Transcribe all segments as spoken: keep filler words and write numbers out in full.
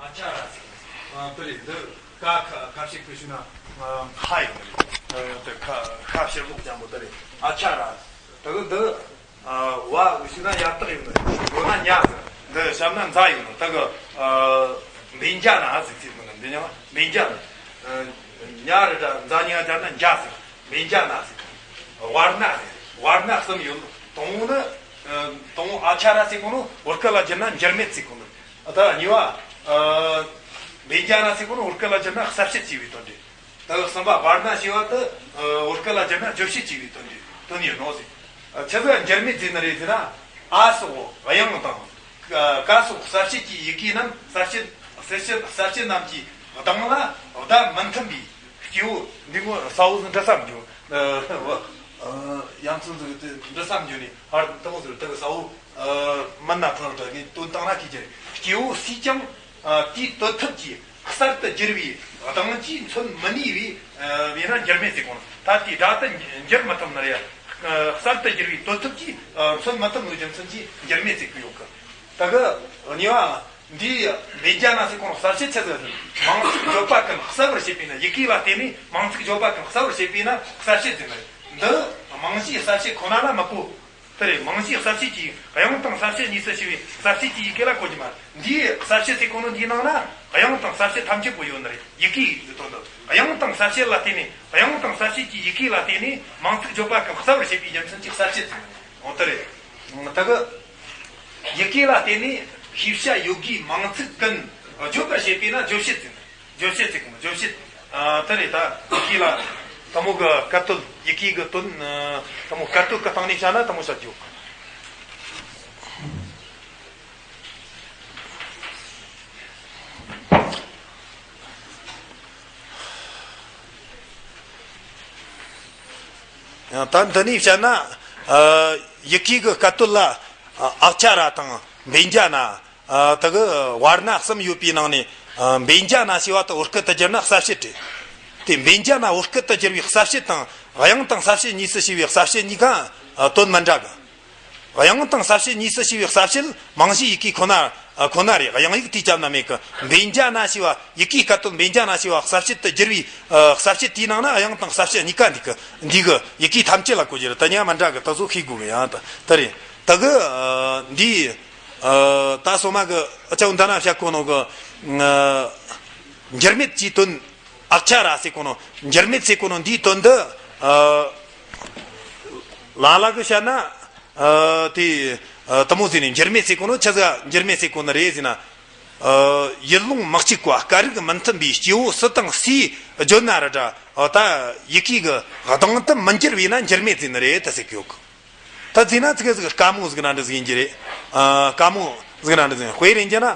ཨ་ཆ་ར་ཟེར། ཨ་དེ་རེད། འདི་ཀ་ཁ་ཁ་ཤས་ཁུ་ཤུ་ན་ཁ་ཡོད་རེད། དེ་ཁ་ཁ་ཕྱིར་ལོག་ཅན་པོ་དེ་རེད། ཨ་ཆ་ར། དེ་གི་འདི་ཨ་བ་ཤུ་ན་ཡ་བཏགས་ཡོད་རེད། ཡོད་ན་ཉ་ཟེར། འདི་ཤམ་ན་འཛའ་ཡོད་ནོ། དེ་གི་ཨ་བེ་འཇ་ན་ཟེར་ཚིག་མི་འདི་ཉ་བེ་འཇ་ན། ཉ་རེད་དྲ་འཛའ་ཉ་ཅ་ན་འཇ་ཟེར། བེ་འཇ་ན་ཟེར། བར་ན་ཟེར། བར་ན་གསུམ་ཡོད་ནོ། དང་པོ་ནི་ཨ་དང་པོ་ཨ་ཆ་ར་ཟེར་གོ་ནོ་བོད་སྐད་ལ་བསྒྱུར་ན་འགྱུར་མེད་ཟེར་གོ་ནོ། ད་གཉིས་པ། ཨ་བེ་འཇ་ན་ཟེར་གོ་ནོ་བོད་སྐད་ལ་བསྒྱུར་ན་གསལ་བྱེད་ཅེས་པའི་དོན་ཏེ། ད་གསུམ་པ་བར་ན་ཞེས་པ་དེ་ཨ་བོད་སྐད་ལ་བསྒྱུར་ན་རྗོད་བྱེད་ཅེས་པའི་དོན་ཏེ་དོན་ཡོད་ནོ་ཟེར། ཨ་ཆི་ཟིག་འགྱུར་མེད་ཟེར་ནི་རེད་ཟེར་ན། ཨ་སོགས་དབྱངས་དང་། ཀ་སོགས་གསལ་བྱེད་ཀྱི་ཡི་གེ་རྣམས་གསལ་བྱེད་གསལ་བྱེད་གསལ་བྱེད་རྣམས་ཀྱི་གདངས་ལ་བརྡ་མི་མཐུན་པའི་སྐྱེ་བོ། འདི་ངོ་ས་བོ་ཟིག་འདྲི་བསམ་འགྱོ། ཨ་ཡ་མཚན་ཟིག་དེ་འདྲི་བསམ་འགྱོ་ནས་ཧར་དང་པོ་ཟིག་དེ་གི་ས་བོ་མིན་ན་ཕུང་དྲ་ནས་དོན་བཏང་ན་ཁི་ཁྱེར་སྐྱེ་བོ་སུས་ཀྱང་ཨ་དེའི་དོན་ཐབས་ཀྱིས་གསར་དུ་བསྒྱུར་བའི་གདངས་ཀྱིས་མཚོན་མི་ནུས་པའི་ཨ་བས་ན་འགྱུར་མེད་ཟེར་གོ་ནོ། ད་དེའི་སྒྲ་དེ་འགྱུར་མི་ཐུབ་ནི་རེད། ཨ་གསར་དུ་བསྒྱུར་བའི་དོན་ཐབས་ཀྱིས་ཨ་མཚོན་མི་ཐུབ་ནོ་རྒྱུ་མཚན་གྱིས་འགྱུར་མེད་ཟེར་གི་ཡོད་གི། ད་གི་གཉིས་པ། འདིའི་བེ་འཇ་ན་ཟེར་གོ་ནོ་གསལ་བྱེད་ཆི་ཟིག་ཟེར། མིང་ཚིག་བརྗོད་པ་ཀུན་གསལ་བར་བྱེད་པས་ན། ཡི་གེ་ལ་བརྟེན་ནས་མིང་ཚིག་བརྗོད་པ་ཀུན་གསལ་བར་བྱེད་པས་ན་གསལ་བྱེད་ཟེར་ནི་རེད། འདི་མིང་གཞིའི་གསལ་བྱེད་ཁོ་ན་ལ་མི་གོ། དེ་རེད། མིང་གཞིའི་གསལ་བྱེད་ཀྱི་དབྱངས་དང་གསལ་བྱེད་གཉིས་སུ་ཕྱེ་བའི་གསལ་བྱེད་ཀྱི་ཡི་གེ་ལ་གོ་རྒྱུ་མ་རེད། འདིའི་གསལ་བྱེད་ཟེར་གོ་ནོ་འདིའི་ནང་ན་དབྱངས་དང་གསལ་བྱེད་ཐམས་ཅད་པོ་ཡོད་ནི་རེད། ཡི་གེ་ཡི་དོན་དུ་དབྱངས་དང་གསལ་བྱེད་ལ་བརྟེན་ནས། དབྱངས་དང་གསལ་བྱེད་ཀྱི་ཡི་གེ་ལ་བརྟེན་ནས་མིང་ཚིག་བརྗོད་པ་ཀུན་གསལ་བར་བྱེད་པའི་རྒྱུ་མཚན་གྱིས་གསལ་བྱེད་ཟེར་ནི་རེད། འོ་དེ་རེད། ད་གི་ཡི་གེ་ལ་བརྟེན་ནས་ཤེས་བྱ་ཡོད་དགུའི་མིང་ཚིག་ཀུན་བརྗོད་པར་བྱེད་པས་ན་རྗོད་བྱེད་ཟེར་ནི་རེད། རྗོད་བྱེད་ཟེར་གོ་ནོ། རྗོད་བྱེད། ཨ་དེ་རེད། ད་ཡི་གེ་ལ་དེ་མོ་གི་སྐད་དོད། ཡི་གེ་གི་དོན་དེ་མོ་སྐད་དོད་གི་སྟེང་ནས་བཤད་ན་དེ་མོ་བཤད་རྒྱུ། ཡང་ད་འདི་ནས་བཤད་ན། ཨ་ཡི་གེ་གི་སྐད་དོད་ལ་ཨ་ཨ་ཆ་ར་དང་བེ་འཇ་ན། ཨ་དེ་གི་བར་ན་གསུམ་ཡོད་པའི་ནང་ནས། ཨ་བེ་འཇ་ན་ཞེས་པ་དེ་བོད་སྐད་དུ་བསྒྱུར་ན་གསལ་བྱེད་རེད། དེ་བེ་འཇ་ན་བོད་སྐད་དུ་བསྒྱུར་བའི་གསལ་བྱེད་དང་། དབྱངས་དང་གསལ་བྱེད་གཉིས་སུ་ཕྱེ་བའི་གསལ་བྱེད་གཉིས་ཀ་ཨ་དོན་མི་འདྲ་གི། དབྱངས་དང་གསལ་བྱེད་གཉིས་སུ་ཕྱེ་བའི་གསལ་བྱེད་མིང་གཞིའི་ཡི་གེ་ཁོ་ན་ཨ་ཁོ་ན་རེད། དབྱངས་ཡིག་དེའི་རྒྱབ་ན་མེད་གི། བེ་འཇ་ན་ཞེས་པ། ཡི་གེའི་སྐད་དོད་བེ་འཇ་ན་ཞེས་པ་གསལ་བྱེད་དུ་བསྒྱུར་བའི་ཨ་གསལ་བྱེད་དེའི་ནང་ན་དབྱངས་དང་གསལ་བྱེད་གཉིས་ཀ་འདུས་གི། འདུས་གི། ཡི་གེ་ཐམས་ཅད་ལ་གོ་རྒྱུ་རེད། དེ་གཉིས་ཀ་མི་འདྲ་གི། དེ་ཚོ་ཤེས་དགོས་གི། ཡང་ད་དེ་རེད། ད་གི་ཨ་འདི་ཨ་ད་སོ་མ་གི་ཨ་ཅའུ་འདི་ན་བཤད་གོ་ནོ་གི། ཨ་འགྱུར་མེད་ཀྱི་དོན། ཨ་ཆ་ར་ཟེར་གོ་ནོ། འགྱུར་མེད་ཟེར་གོ་ནོ་འདིའི་དོན་འདི། ཨ་ལ་ལ་གི་བཤད་ན། ཨ་དེ་ཨ་དེ་མོ་ཟེར་ནས། འགྱུར་མེད་ཟེར་གོ་ནོ་ཆི་ཟིག་འགྱུར་མེད་ཟེར་གོ་ནི་རེད་ཟེར་ན། ཨ་ཡུལ་ལུང་མི་གཅིག་པ། སྐད་རིགས་མི་མཐུན་པའི་སྐྱེ་བོ་སུ་དང་སུས་བརྗོད་ན་ར་འདྲ། ཨ་ད་ཡི་གེ་གི་གདངས་དེ་མི་འགྱུར་བས་ན་འགྱུར་མེད་ཟེར་ནི་རེད་ད་ཟེར་གི་ཡོད་གི། ད་ཟེར་ན་ཙི་གེ་ཟིག་དཀའ་མོ་ཟིག་ན་འདྲ་ཟིག་ཡིན་གྱི་རེད། ཨ་དཀའ་མོ་ཟིག་ན་འདྲ་ཟིག་ཡིན། དཔེ་རེད་བྱས་ན།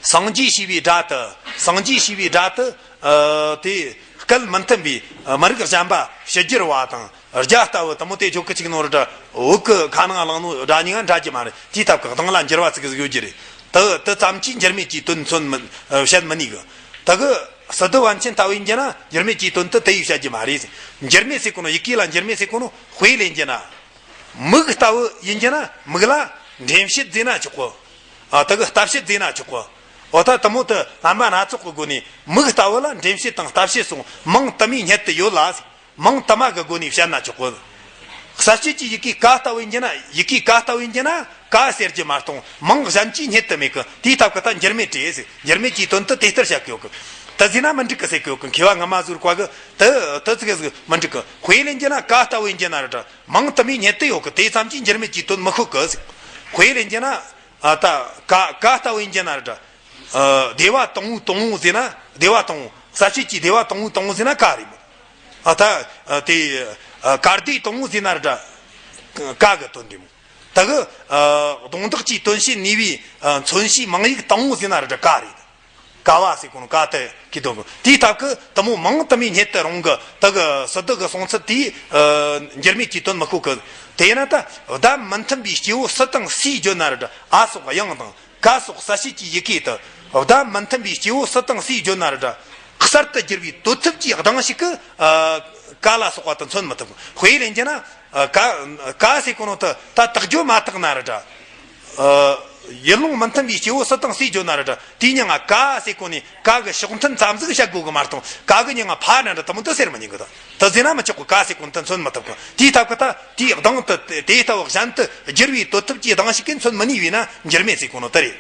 སངས་རྒྱས་ཞེས་པའི་སྒྲ་དེ། སངས་རྒྱས་ཞེས་པའི་སྒྲ་དེ། ཨ་དེ་སྐད་མི་མཐུན་པའི་ཨ་མི་རིགས་གཞན་པ་ཕྱི་རྒྱལ་བ་དང་རྒྱ་ལྟ་བུ་དེ་མོ་དེ་ཆོ་གི་ཅིག་ནོ་ར་འདྲ། བོད་གི་ཁ་ནང་བླངས་ནོ་སྒྲ་གཉིས་ཀ་འདྲ་གི་མ་རེད། དེའི་སྟབས་གི་གདངས་ལ་འགྱུར་བ་ཙི་གེ་ཟིག་ཡོད་ཀྱི་རེད། དེ་དེ་ཙམ་གྱིས་འགྱུར་མེད་ཀྱི་དོན་མཚོན་མི་ཨ་བཤད་མི་ནུས་གི། ད་གི་སི་ཏུ་པཎ་ཆེན་ལྟ་བུ་ཡིན་གྱི་ན་འགྱུར་མེད་ཀྱི་དོན་དེ་དེ་ཡིས་བཤད་རྒྱུ་མ་རེད། འགྱུར་མེད་ཟེར་གོ་ནོ། ཡི་གེ་ལ་འགྱུར་མེད་ཟེར་གོ་ནོ། དཔེ་ལེན་གྱི་ན། མིག་ལྟ་བུ་ཡིན་གྱི་ན་མིག་ལ་འགྲེམས་བྱེད་ཟེར་ན་ཆོག་གོ། ཨ་ད་གི་ལྟ་བྱེད་ཟེར་ན་ཆོག་གོ། འོ་ད་དེ་མོ་དེ་རྣམ་པ་སྣ་ཚོགས་ཀྱི་སྒོ་ནས་མིག་ལྟ་བུ་ལ་འགྲེམས་བྱེད་དང་ལྟ་བྱེད་གསུམ་མིང་དུ་མའི་སྙེད་དུ་ཡོད་ལ། མིང་དུ་མ་གི་སྒོ་ནས་བཤད་ན་ཆོག་གོ། གསལ་བྱེད་ཀྱི་ཡི་གེ་ཀ་ལྟ་བུ་ཡིན་གྱི་ན། ཡི་གེ་ཀ་ལྟ་བུ་ཡིན་གྱི་ན་ཀ་ཟེར་གྱི་མ་གཏོགས་མིང་གཞན་གྱི་སྙེད་དུ་མེད་གི། དེའི་སྟབས་གི་ད་འགྱུར་མེད་རེད་ཟེར། འགྱུར་མེད་ཀྱི་དོན་དེ་དེ་ལྟར་བཤད་གི་ཡོད་གི། དེ་ཟེར་ན་མི་འགྲིག་གི་ཟེར་གི་ཡོད་གི། མཁས་པ་སྔ་མ་ཟུར་བཀའ་གི་དེ་དེ་ཙི་གེ་ཟིག་མི་འགྲིག་གི། དཔེ་ལེན་གྱི་ན་ཀ་ལྟ་བུ་ཡིན་གྱི་ན་ར་འདྲ། མིང་དུ་མའི་སྙེད་དུ་ཡོད་གི། དེ་ཙམ་གྱིས་འགྱུར་མེད་ཀྱི་དོན་མི་ཤོད་གི་ཟེར། དཔེ་ལེན་གྱི་ན། ཨ་ད་ཀ་ཀ་ལྟ་བུ་ཡིན་གྱི་ན་ར་འདྲ། ཨ་སྡེ་པ་དང་པོའི་དང་པོ་ཟེར་ན་སྡེ་པ་དང་པོ། གསལ་བྱེད་ཀྱི་སྡེ་པ་དང་པོའི་དང་པོ་ཟེར་ན་ཀ་རེད་མོ། ཨ་ད་ཨ་དེ་ཨ་ཀ་སྡེ་དང་པོ་ཟེར་ན་ར་འདྲ། ཀ་གི་དོན་རེད་མོ། ད་གི་ཨ་རྡུང་རྡེག་གི་དོན་བྱེད་ནུས་པའི་ཨ་མཚོན་བྱའི་མིང་ཡིག་དང་པོ་ཟེར་ན་ར་འདྲ་ཀ་རེད། ཀ་བ་ཟེར་གོ་ནོ་ཀ་དེ་གི་དོན་གི། དེའི་སྟབས་གི་དེ་མོ་མིང་དུ་མའི་སྙེད་དུ་རུང་གི། ད་གི་སི་ཏུ་གི་གསུང་ཚུལ་དེའི་ཨ་འགྱུར་མེད་ཀྱི་དོན་མི་ཤོད་གི། དེས་ན་ད་བརྡ་མི་མཐུན་པའི་སྐྱེ་བོ་སུ་དང་སུས་བརྗོད་ན་ར་འདྲ། ཨ་སོགས་དབྱངས་དང་ཀ་སོགས་གསལ་བྱེད་ཀྱི་ཡི་གེ་དེ་བརྡ་མི་མཐུན་པའི་སྐྱེ་བོ་སུ་དང་སུས་བརྗོད་ན་ར་འདྲ། གསར་དུ་བསྒྱུར་བའི་དོད་ཐུབ་ཀྱི་གདངས་ཤིག་གི་ཨ་ཀ་ལ་སོགས་པ་དེ་མཚོན་མི་ཐུབ། དཔེ་ལེན་གྱི་ན་ཨ་ཀ་ཀ་ཟེར་གོ་ནོ་དེ་ད་དག་བརྗོད་མ་དག་ན་ར་འདྲ། ཨ་ ཡུལ་ལུང་མི་མཐུན་པའི་སྐྱེ་བོ་སུ་དང་སུས་བརྗོད་ན་ར་འདྲ། དེའི་མྱིང་ང་ཀ་ཟེར་གོ་ནི་ཀ་གི་ཕྱོགས་མཐུན་ཙམ་ཟིག་བཤད་དགོས་གི་མ་གཏོགས། ཀ་གི་མྱིང་ང་ཕ་ན་འདྲ་དེ་མོ་དེ་ཟེར་མི་ཉན་གི། ད་དེ་ཟེར་ན་མི་ཆོག་གི། ཀ་ཟེར་གོ་ནི་དེ་མཚོན་མི་ཐུབ་གི། དེའི་སྟབས་ཀྱིས་ད་དེའི་གདངས་དེ་དེའི་ལྟ་བུ་གཞན་དུ་བསྒྱུར་བའི་དོད་ཐུབ་ཀྱི་གདངས་ཤིག་གིས་མཚོན་མི་ནུས་པས་ན་འགྱུར་མེད་ཟེར་གོ་ནོ་དེ་རེད།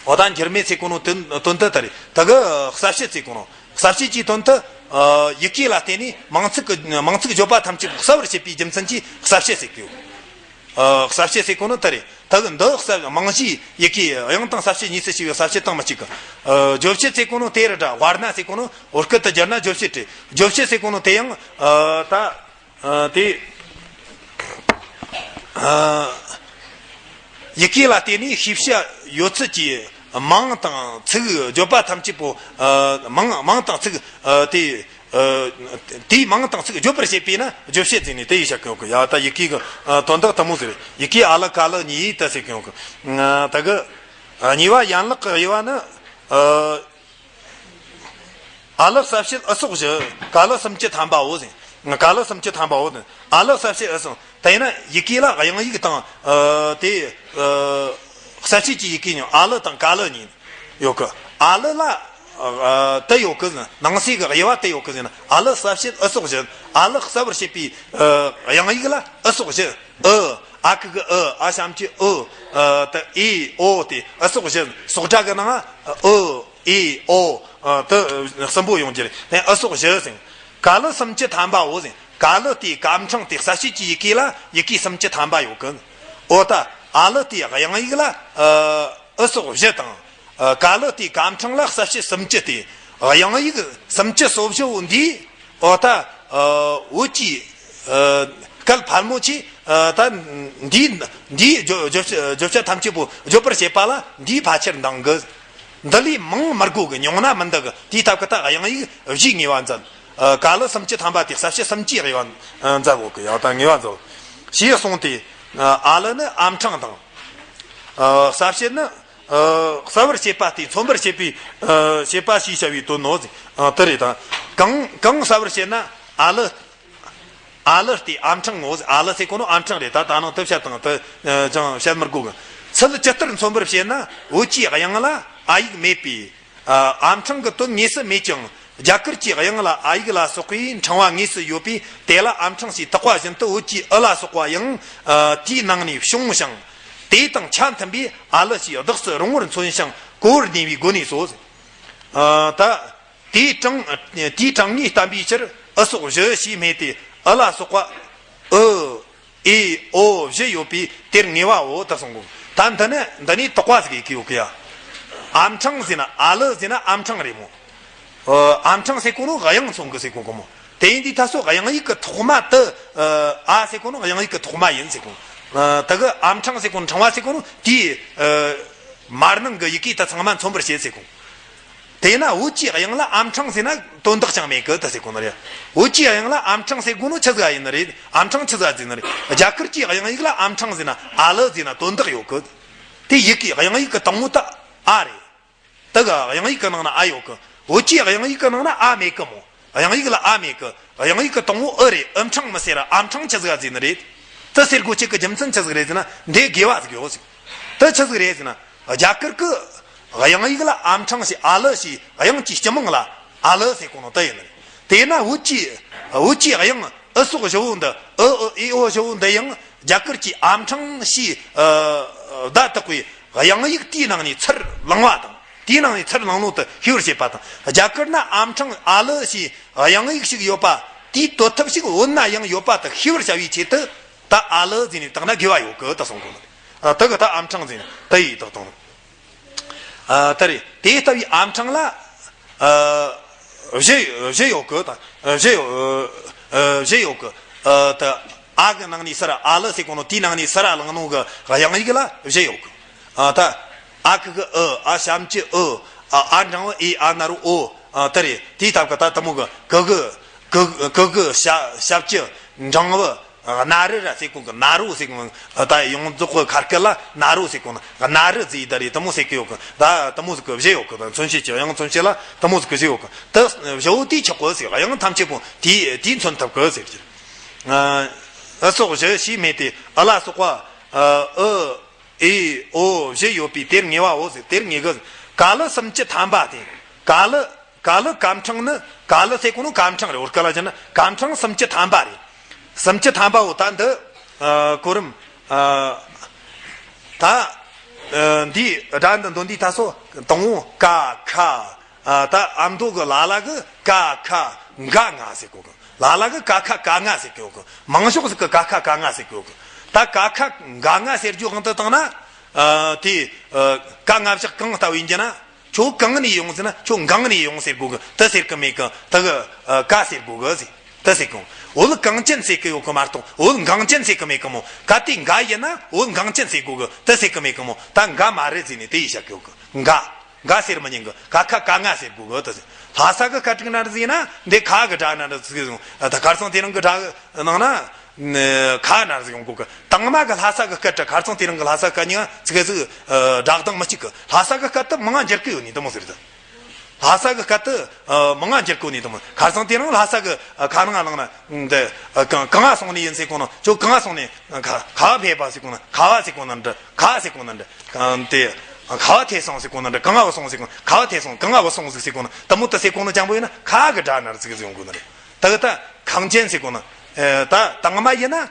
འོ་ད་འགྱུར་མེད་ཟེར་གོ་ནོ་དོན་དོན་དེ་ད་རེད། ད་གི་གསལ་བྱེད་ཟེར་གོ་ནོ། གསལ་བྱེད་ཀྱི་དོན་དུ་ཡི་གེ་ལ་བརྟེན་ནས་མིང་ཚིག་གི་མིང་ཚིག་བརྗོད་པ་ཐམས་ཅད་གསལ་བར་བྱེད་པའི་རྒྱུ་མཚན་གྱིས་གསལ་བྱེད་ཟེར་གི་ཡོད། གསལ་བྱེད་ཟེར་གོ་ནོ་ད་རེད། ད་གི་འདི་གསལ་རྨང་གཞིའི་ཡི་གེ་དབྱངས་དང་གསལ་བྱེད་གཉིས་སུ་ཕྱེ་བའི་གསལ་བྱེད་དང་མི་གཅིག་གི། བརྗོད་བྱེད་ཟེར་གོ་ནོ་དེ་རེད་འདྲ། བར་ན་ཟེར་གོ་ནོ་བོད་སྐད་དུ་བསྒྱུར་ན་རྗོད་བྱེད་རེད། རྗོད་བྱེད་ཟེར་གོ་ནོ་དེ་ཡང་ད། ཨ། དེ། ཨ། ཡི་གེ་ལ་བརྟེན་ནས་ཤེས་བྱ་ཡོད་ཚུལ་གྱི་མིང་དང་ཚིག་བརྗོད་པ་ཐམས་ཅད་པོ། ཨ། མིང་མིང་དང་ཚིག་ཨ། དེ། ཨ། དེའི་མིང་དང་ཚིག་བརྗོད་པར་བྱེད་པས་ན་རྗོད་བྱེད་ཟེར་ནས་དེ་ཡི་བཤད་ཀྱི་ཡོད་གི། ཡ་ད་ཡི་གེ་གི་ཨ། དོན་དག་དེ་མོ་ཟེར། ཡི་གེ་ཨ་ལི་ཀ་ལི་གཉིས་ཡིས་ད་ཟེར་གྱི་ཡོད་གི། ཨ། ད་གི་ཨ། གཉིས་པ་ཡན་ལག་གི་དབྱེ་བ་ནི། ཨ། ཨ་ལི་གསལ་བྱེད་ཨི་སོགས་བཞི། ཀ་ལི་སུམ་ཅུ་ཐམ་པའོ་ཟེར། ཀ་ལི་སུམ་ཅུ་ཐམ་པའོ་ཟེར། ཨ་ལི་གསལ་བྱེད་ཨི་སོགས། དེས་ན་ཡི་གེ་ལ་དབྱངས་ཡིག་དང་། ཨ། དེ། ཨ། གསལ་བྱེད་ཀྱི་ཡི་གེ་གཉིས་ཨ་ལི་དང་ཀ་ལི་གཉིས་ཡོད་གི། ཨ་ལི་ལ། ཨ། དེ་ཡོད་གི་ཟེར། ནང་གསེས་ཀྱི་དབྱེ་བ་དེ་ཡོད་གི་ཟེར་ན། ཨ་ལི་གསལ་བྱེད་ཨི་སོགས་བཞི། ཨ་ལི་གསལ་བར་བྱེད་པའི། ཨ། དབྱངས་ཡིག་ལ་ཨི་སོགས་བཞི། ཨི། ཨ་ཁུ་གུ་ཨི། ཨ་ཞབས་ཀྱུ་ཨི། ཨ། དེ་ཨི་ཨོ་དེ་ཨི་སོགས་བཞི། སོགས་སྒྲ་གི་ནང་ཨི། ཨི་ཨོ། ཨ། དེ་གསུམ་པོ་ཡོང་རྒྱུ་རེད། དེ་ཨི་སོགས་བཞི་ཟེར། ཀ་ལི་སུམ་ཅུ་ཐམ་པའོ་ཟེར། ཀ་ལི་དེའི་ཀ་འཕྲེང་དེ་གསལ་བྱེད་ཀྱི་ཡི་གེ་ལ་ཡི་གེ་སུམ་ཅུ་ཐམ་པ་ཡོད་གི། འོ་ད་ཨ་ལི་དེའི་དབྱངས་ཡིག་ལ། ཨ། ཨི་སོགས་བཞི་དང་། ཨ། ཀ་ལི་དེའི་ཀ་འཕྲེང་ལ་གསལ་བྱེད་སུམ་ཅུ་སྟེ། དབྱངས་ཡིག་སུམ་ཅུ་སོ་བཞི་བོ་འདིས། འོ་ད། ཨ། བོད་ཀྱི། ཨ། སྐད་ཕལ་མོ་ཆེ། ཨ། ད་འདིའི་འདིའི་བརྗོད་བརྗོད་བརྗོད་བྱ་ཐམས་ཅད་པོ་བརྗོད་པར་བྱེད་པ་ལ་འདིའི་ཕལ་ཆེར་འདང་གི། འདི་ལས་མང་མི་དགོས་གི། ཉུང་ན་མི་འདུག་གི། དེའི་སྟབས་ཀྱིས་ད་དབྱངས་ཡིག་བཞིའི་ངེས་པ་མཛད། ཨ། ཀ་ལི་སུམ་ཅུ་ཐམ་པ་དེ་གསལ་བྱེད་སུམ་ཅུའི་དབྱེ་བ་མཛད་དགོས་གི། ཡང་ད་ངེས་པ་མཛད། ཞེས་གསུངས་ཏེ། ཨ་ལི་ནི་ཨ་འཕྲེང་དང་། ཨ། གསལ་བྱེད་ནི། ཨ། གསལ་བར་བྱེད་པ་སྟེ་མཚོན་པར་བྱེད་པའི། ཨ། བྱེད་པ་ཞེས་བྱ་བའི་དོན་ནོ། ཨ། དེ་རེད་ད། གང་གང་གསལ་བར་བྱེད་ན་ཨ་ལི། ཨ་ལི་སྟེ་ཨ་འཕྲེང་ངོ་། ཨ་ལི་ཟེར་གོ་ནོ་ཨ་འཕྲེང་རེད། ད་ད་ནང་དེ་བཤད་དང་དེ་ཅང་བཤད་མི་དགོས་གི། ཚུལ་ཇི་ལྟར་མཚོན་པར་བྱེད་ན། བོད་ཀྱི་དབྱངས་ལ་ཨ་ཡིག་མེད་པས། ཨ། ཨ་འཕྲེང་གི་དོན་དངོས་སུ་མེད་ཀྱང་། རྒྱ་གར་གྱི་དབྱངས་ལ་ཨ་ཡིག་ལ་སོགས་པའི་འཕྲེང་བ་དངོས་སུ་ཡོད་པས། དེ་ལ་ཨ་འཕྲེང་ཞེས་བཏགས་པ་བཞིན་དུ། བོད་ཀྱི་ཨི་ལ་སོགས་པ་ཡང་། ཨ། དེའི་ནང་ནས་བྱུང་ཞིང་། དེ་དང་ཆ་མཐུན་པས་ཨ་ལི་ཞེས་གདགས་སུ་རུང་བར་མཚོན་ཞིང་གོ་བར་ནུས་པའི་སྒོ་ནས་སོ། ཨ། ད་དེའི་གྲངས་དེའི་གྲངས་ངེས་བསྟན་པའི་ཕྱིར་ཨི་སོགས་བཞི་ཞེས་སྨྲས་ཏེ། ཨི་ལ་སོགས་པ་ཨི། ཨེ། ཨོ་བཞི་ཡོད་པས་དེར་ངེས་པའོ། ད་གསུང་གོ། ད་འདི་ནི་འདི་ནི་དོགས་པ་ཟིག་གི་ཡོད་གི་ཡ། ཨ་འཕྲེང་ཟེར་ན་ཨ་ལི་ཟེར་ན་ཨ་འཕྲེང་རེད་མོ། ཨ་འཕྲེང་ཟེར་གོ་ནོ་དབྱངས་མཚོན་གི་ཟེར་གོ་གི་མོ། དེ་ཡིན་དུས་ད་སོ་དབྱངས་ཡིག་གི་ཐོག་མ་དེ། ཨ་ཟེར་གོ་ནོ་དབྱངས་ཡིག་གི་ཐོག་མ་ཡིན་ཟེར་གོ། ད་གི་ཨ་འཕྲེང་ཟེར་གོ་ནོ་འཕྲེང་བ་ཟེར་གོ་ནོ་དེའི། མར་ནང་གི་ཡི་གེ་ད་ཚང་མ་མཚོན་པར་བྱེད་ཟེར་གོ། དེས་ན་བོད་ཀྱི་དབྱངས་ལ་ཨ་འཕྲེང་ཟེར་ན་དོན་དག་ཅང་མེད་གི་ད་ཟེར་གོ་ནི་རེད། བོད་ཀྱི་དབྱངས་ལ་ཨ་འཕྲེང་ཟེར་གོ་ནོ་ཆི་ཟིག་ཡིན་ནི་རེད། ཨ་འཕྲེང་ཆི་ཟིག་ཟེར་ནི་རེད། རྒྱ་གར་གྱི་དབྱངས་ཡིག་ལ་ཨ་འཕྲེང་ཟེར་ན་ཨ་ལི་ཟེར་ན་དོན་དག་ཡོད་གི། དེ་ཡི་གེ་དབྱངས་ཡིག་གི་དང་པོ་ད་ཨ་རེད། ད་གི་དབྱངས་ཡིག་གི་ནང་ན་ཨ་ཡོད་གི། བོད་ཀྱི་དབྱངས་ཡིག་གི་ནང་ན་ཨ་མེད་གི་མོ། དབྱངས་ཡིག་ལ་ཨ་མེད་གི། དབྱངས་ཡིག་གི་དང་པོ་ཨི་རེད། ཨི་འཕྲེང་མི་ཟེར་ར་ཨ་འཕྲེང་ཆི་ཟིག་ཟེར་ནི་རེད། དེ་ཟེར་དགོས་ཆེད་ཀྱི་རྒྱུ་མཚན་ཆི་ཟིག་རེད་ཟེར་ན་འདི་དགེ་བ་ཟིག་ཡོད་ཟིག། དེ་ཆི་ཟིག་རེད་ཟེར་ན། རྒྱ་གར་གི་དབྱངས་ཡིག་ལ་ཨ་འཕྲེང་ཞེས་ཨ་ལི་ཞེས་དབྱངས་ཀྱི་སྤྱི་མིང་ལ་ཨ་ལི་ཟེར་གོ་ནོ་དེ་ཡིན་ནི་རེད། དེས་ན་བོད་ཀྱི་བོད་ཀྱི་དབྱངས་ཨི་སོགས་བཞི་བོ་འདི། ཨི་ཨོ་ཨེ་ཨོ་བཞི་བོ་འདི་ཡང་རྒྱ་གར་གྱི་ཨ་འཕྲེང་ཞེས་བརྡ་བཏགས་པའི་དབྱངས་ཡིག་དེའི་ནང་ནས་ཚུར་བླངས་པ་དང་། དེའི་ནང་ནས་ཚུར་བླངས་ནོ་དེ་ཤེས་པར་བྱེད་པ་དང་། རྒྱ་གར་ན་ཨ་འཕྲེང་ཨ་ལི་ཞེས་དབྱངས་ཡིག་ཞིག་ཡོད་པ། དེའི་དོད་ཐུབ་ཞིག་བོད་ན་ཡང་ཡོད་པ་དེ་ཤེས་པར་བྱ་བའི་ཆེད་དུ། ད་ཨ་ལི་ཟེར་ནས་བཏགས་ན་དགེ་བ་ཡོད་གི་ད་གསུང་གོ་ནི། ཨ། ད་གི་ད་ཨ་འཕྲེང་ཟེར་ནས་དེ་ཡིས་བཏགས་བཏང་ནོ། ཨ། ད་རེད། དེ་ལྟ་བུའི་ཨ་འཕྲེང་ལ། ཨ། བཞི་བཞི་ཡོད་གི་ད། བཞི་ཡོད། ཨ། བཞི་ཡོད་གི། ཨ། ད་ཨ་གི་ནང་ནས་སར་ཨ་ལི་ཟེར་གོ་ནོ་དེའི་ནང་ནས་སར་བླངས་ནོ་གི་དབྱངས་ཡིག་ལ་བཞི་ཡོད་གི། ཨ། ད་ཨ་ཁུ་གུ་ཨི། ཨ་ཞབས་ཀྱུ་ཨི། ཨ། ཨ་འཕྲེང་བུ་ཨེ། ཨ་ན་རོ་ཨོ། ཨ། དེ་རེད། དེའི་སྟབས་ཀྱིས་ད་དེ་མོ་གི་གུ་གུ་གུ་གུ་གུ་ཞབས་ཞབས་ཀྱུ་འཕྲེང་བུ། ཨ། ན་རུ་ར་ཟེར་གོ་གི། ན་རོ་ཟེར་གོ་གི། ད་ཡོངས་རྫོགས་ཀྱི་ཁ་སྐད་ལ་ན་རོ་ཟེར་གོ་ན་ན་རུ་ཟེར་ད་རེད། དེ་མོ་ཟེར་གི་ཡོད་གི། ད་དེ་མོ་ཟིག་གི་བཞི་ཡོད་གི། ད་མཚོན་བྱེད་ཀྱི་དབྱངས་མཚོན་བྱེད་ལ་དེ་མོ་ཟིག་གི་བཞི་ཡོད་གི། ད་བཞི་བོ་དེས་ཆོག་གི་ཟེར། དབྱངས་ཐམས་ཅད་པོ་དེས་དེས་མཚོན་ཐུབ་གི་ཟེར་གི། ཨ། ཨི་སོགས་བཞི་ཞེས་སྨྲས་ཏེ། ཨི་ལ་སོགས་པ། ཨ། ཨི། ཨེ་ཨོ་བཞི་ཡོད་པའི་དེར་ངེས་པའོ་ཟེར། དེར་ངེས་གི། ཀ་ལི་སུམ་ཅུ་ཐམ་པ་དེ། ཀ་ལི། ཀ་ལི་ཀ་འཕྲང་ནི། ཀ་ལི་ཟེར་གོ་ནོ་ཀ་འཕྲང་རེད། བོད་སྐད་ལ་བྱས་ན་ཀ་འཕྲང་སུམ་ཅུ་ཐམ་པ་རེད། སུམ་ཅུ་ཐམ་པ་བོ་ད་འདི། ཨ། གོ་རིམ། ཨ། ད། ཨ། འདི་སྒྲ་འདི་འདོན་དུས་ད་སོ་དང་བོ་ཀ་ཁ། ཨ། ད་ཨ་མདོ་གི་ལ་ལ་གི་ཀ་ཁ་ག་ང་ཟེར་གོ་གི། ལ་ལ་གི་ཀ་ཁ་ག་ང་ཟེར་གོ་གི། མང་ཤོས་ཟིག་གི་ཀ་ཁ་ག་ང་ཟེར་གོ་གི། ད་ཀ་ཁ་ག་ང་ཟེར་རྒྱུ་དབང་དུ་བཏང་ན། ཨ། དེ། ཨ། ཀ་ང་བཞག་གང་ལྟ་བུ་ཡིན་གྱི་ན། ཁྱོད་གང་ནས་ཡོང་ཟེར་ན་ཁྱོད་གང་ནས་ཡོང་ཟེར་གོ་གི། དེ་ཟེར་གི་མེད་གི། དེ་གི། ཨ། ཀ་ཟེར་གོ་གི་ཟེར། དེ་ཟེར་གོ། བོད་གངས་ཅན་ཟེར་གི་ཡོད་གི་མ་གཏོགས་བོད་འགངས་ཅན་ཟེར་གི་མེད་གི་མོ། ག་དེ་འགའ་ཡིན་ན་བོད་འགངས་ཅན་ཟེར་གོ་གི། དེ་ཟེར་གི་མེད་གི་མོ། ད་འགའ་མ་རེད་ཟེར་ནས་དེ་ཡིས་བཤད་གི་ཡོད་གི། འགའ། འགའ་ཟེར་མི་ཉན་གི། ཀ་ཁ་ག་ང་ཟེར་གོ་གི། དེ་ཟེར། ལྷ་ས་གི་སྐད་དྲུག་ན་ཟེར་ན་འདི་ཁ་གི་སྒྲ་ན་ཟེར་གི། ད་ཁ་སང་དེ་རིང་གི་སྒྲ་ནང་ན། ཁ་ན་ཟིག་ཡོང་གོ་གི། དང་མ་གི་ལྷ་ས་གི་སྐད་དྲ་ཁ་ཚང་དེ་རིང་གི་ལྷ་ས་སྐད་ཉིད་ཚིག་ཟིག་སྒྲ་གདངས་མི་གཅིག་གི། ལྷ་ས་གི་སྐད་དུ་མང་ང་འགྱུར་གི་ཡོད་ནི་དུ་མོ་ཟེར་ད། ལྷ་ས་གི་སྐད་དུ་མང་ང་འགྱུར་གི་ཡོད་ནི་དུ་མོ། ཁ་ཚང་དེ་རིང་ལྷ་ས་གི་ཁ་ནང་ལངས་ན་འདི་གང་གང་ང་སོང་ནི་ཡིན་ཟེར་གོ་ནོ། ཁྱོད་གང་ང་སོང་ནི། ཁ་ཁ་བ་ཕེབས་པ་ཟེར་གོ་ནོ། ཁ་བ་ཟེར་གོ་ནོ་འདྲ། ཁ་ཟེར་གོ་ནོ་འདྲ། གང་དེ་ཁ་བ་ཐེ་སོང་ཟེར་གོ་ནོ་འདྲ། གང་ང་བ་སོང་ཟེར་གོ་ནོ། ཁ་བ་ཐེ་སོང་གང་ང་བ་སོང་ཟིག་ཟེར་གོ་ནོ། དུ་མོ་དུ་ཟེར་གོ་ནོ་ཅང་པོ་ཡིན་ན་ཁ་གི་སྒྲ་ན་ཟིག་ཟིག་ཡོང་གོ་ནོ་རེད། ད་གི་ད་གངས་ཅན་ཟེར་གོ་ནོ། ཨེ། ད་དང་མ་ཡིན་ན་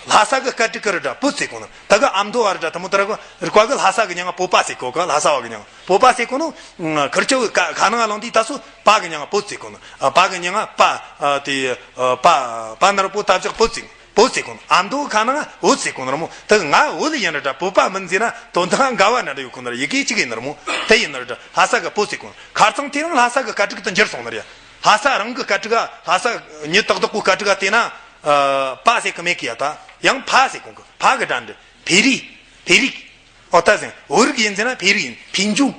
ལྷ་ས་གི་སྐད་དྲུག་གི་རི་སྒྲ་བོད་ཟེར་གོ་ནོ། ད་གི་ཨ་མདོ་བ་རི་སྒྲ་དུ་མོ་དུ་ར་གོ་རི་ཀ་གི། ལྷ་ས་གི་མྱིང་ང་བོད་པ་ཟེར་གོ་གི། ལྷ་ས་བ་གི་མྱིང་ང་བོད་པ་ཟེར་གོ་ནོ། ཁིར་ཆོ་གི་ཁ་ནང་ལངས་དུས་ད་སོ་པ་གི་མྱིང་ང་བོད་ཟེར་གོ་ནོ། ཨ། པ་གི་མྱིང་ང་པ། ཨ། དེ། ཨ། པ། པ་ན་རོ་པོ་ད་བཞག་བོད་ཟེར། བོད་ཟེར་གོ་ནོ། ཨ་མདོ་ཁ་ནང་བོད་ཟེར་གོ་ནོ་ར་མོ། དེ་ང་བོད་ཡིན་ར་འདྲ་བོད་པ་མིན་ཟེར་ན་དོན་དག་འགལ་བ་ན་འདྲ་ཡོད་གོ་ནོ་ར། ཡི་གེ་གཅིག་ཡིན་ནོ་ར་མོ། དེ་ཡིན་ནོ་ར་འདྲ། ལྷ་ས་གི་བོད་ཟེར་གོ་ནོ། ཁ་ཚང་དེ་རིང་ལྷ་ས་གི་སྐད་དྲུག་ཏུ་འགྱུར་སོང་ནི་རེད། ལྷ་ས་རང་གི་སྐད་དྲུག་ག་ལྷ་ས་ཉི་ཏག་ཏག་གོ་སྐད་དྲུག་ག་བལྟས་ན། ཨ། པ་ཟེར་གི་མེད་གི་ཡ། ད་ཡང་ཕ་ཟེར་གོ་གི། ཕ་གི་སྒྲ་འདི་ཕེ་རི། ཕེ་རི། ཨོ་ད་ཟེར། བོད་རིགས་ཡིན་ཟེར་ན་ཕེ་རི་ཡིན། ཕིན་ཇུང་།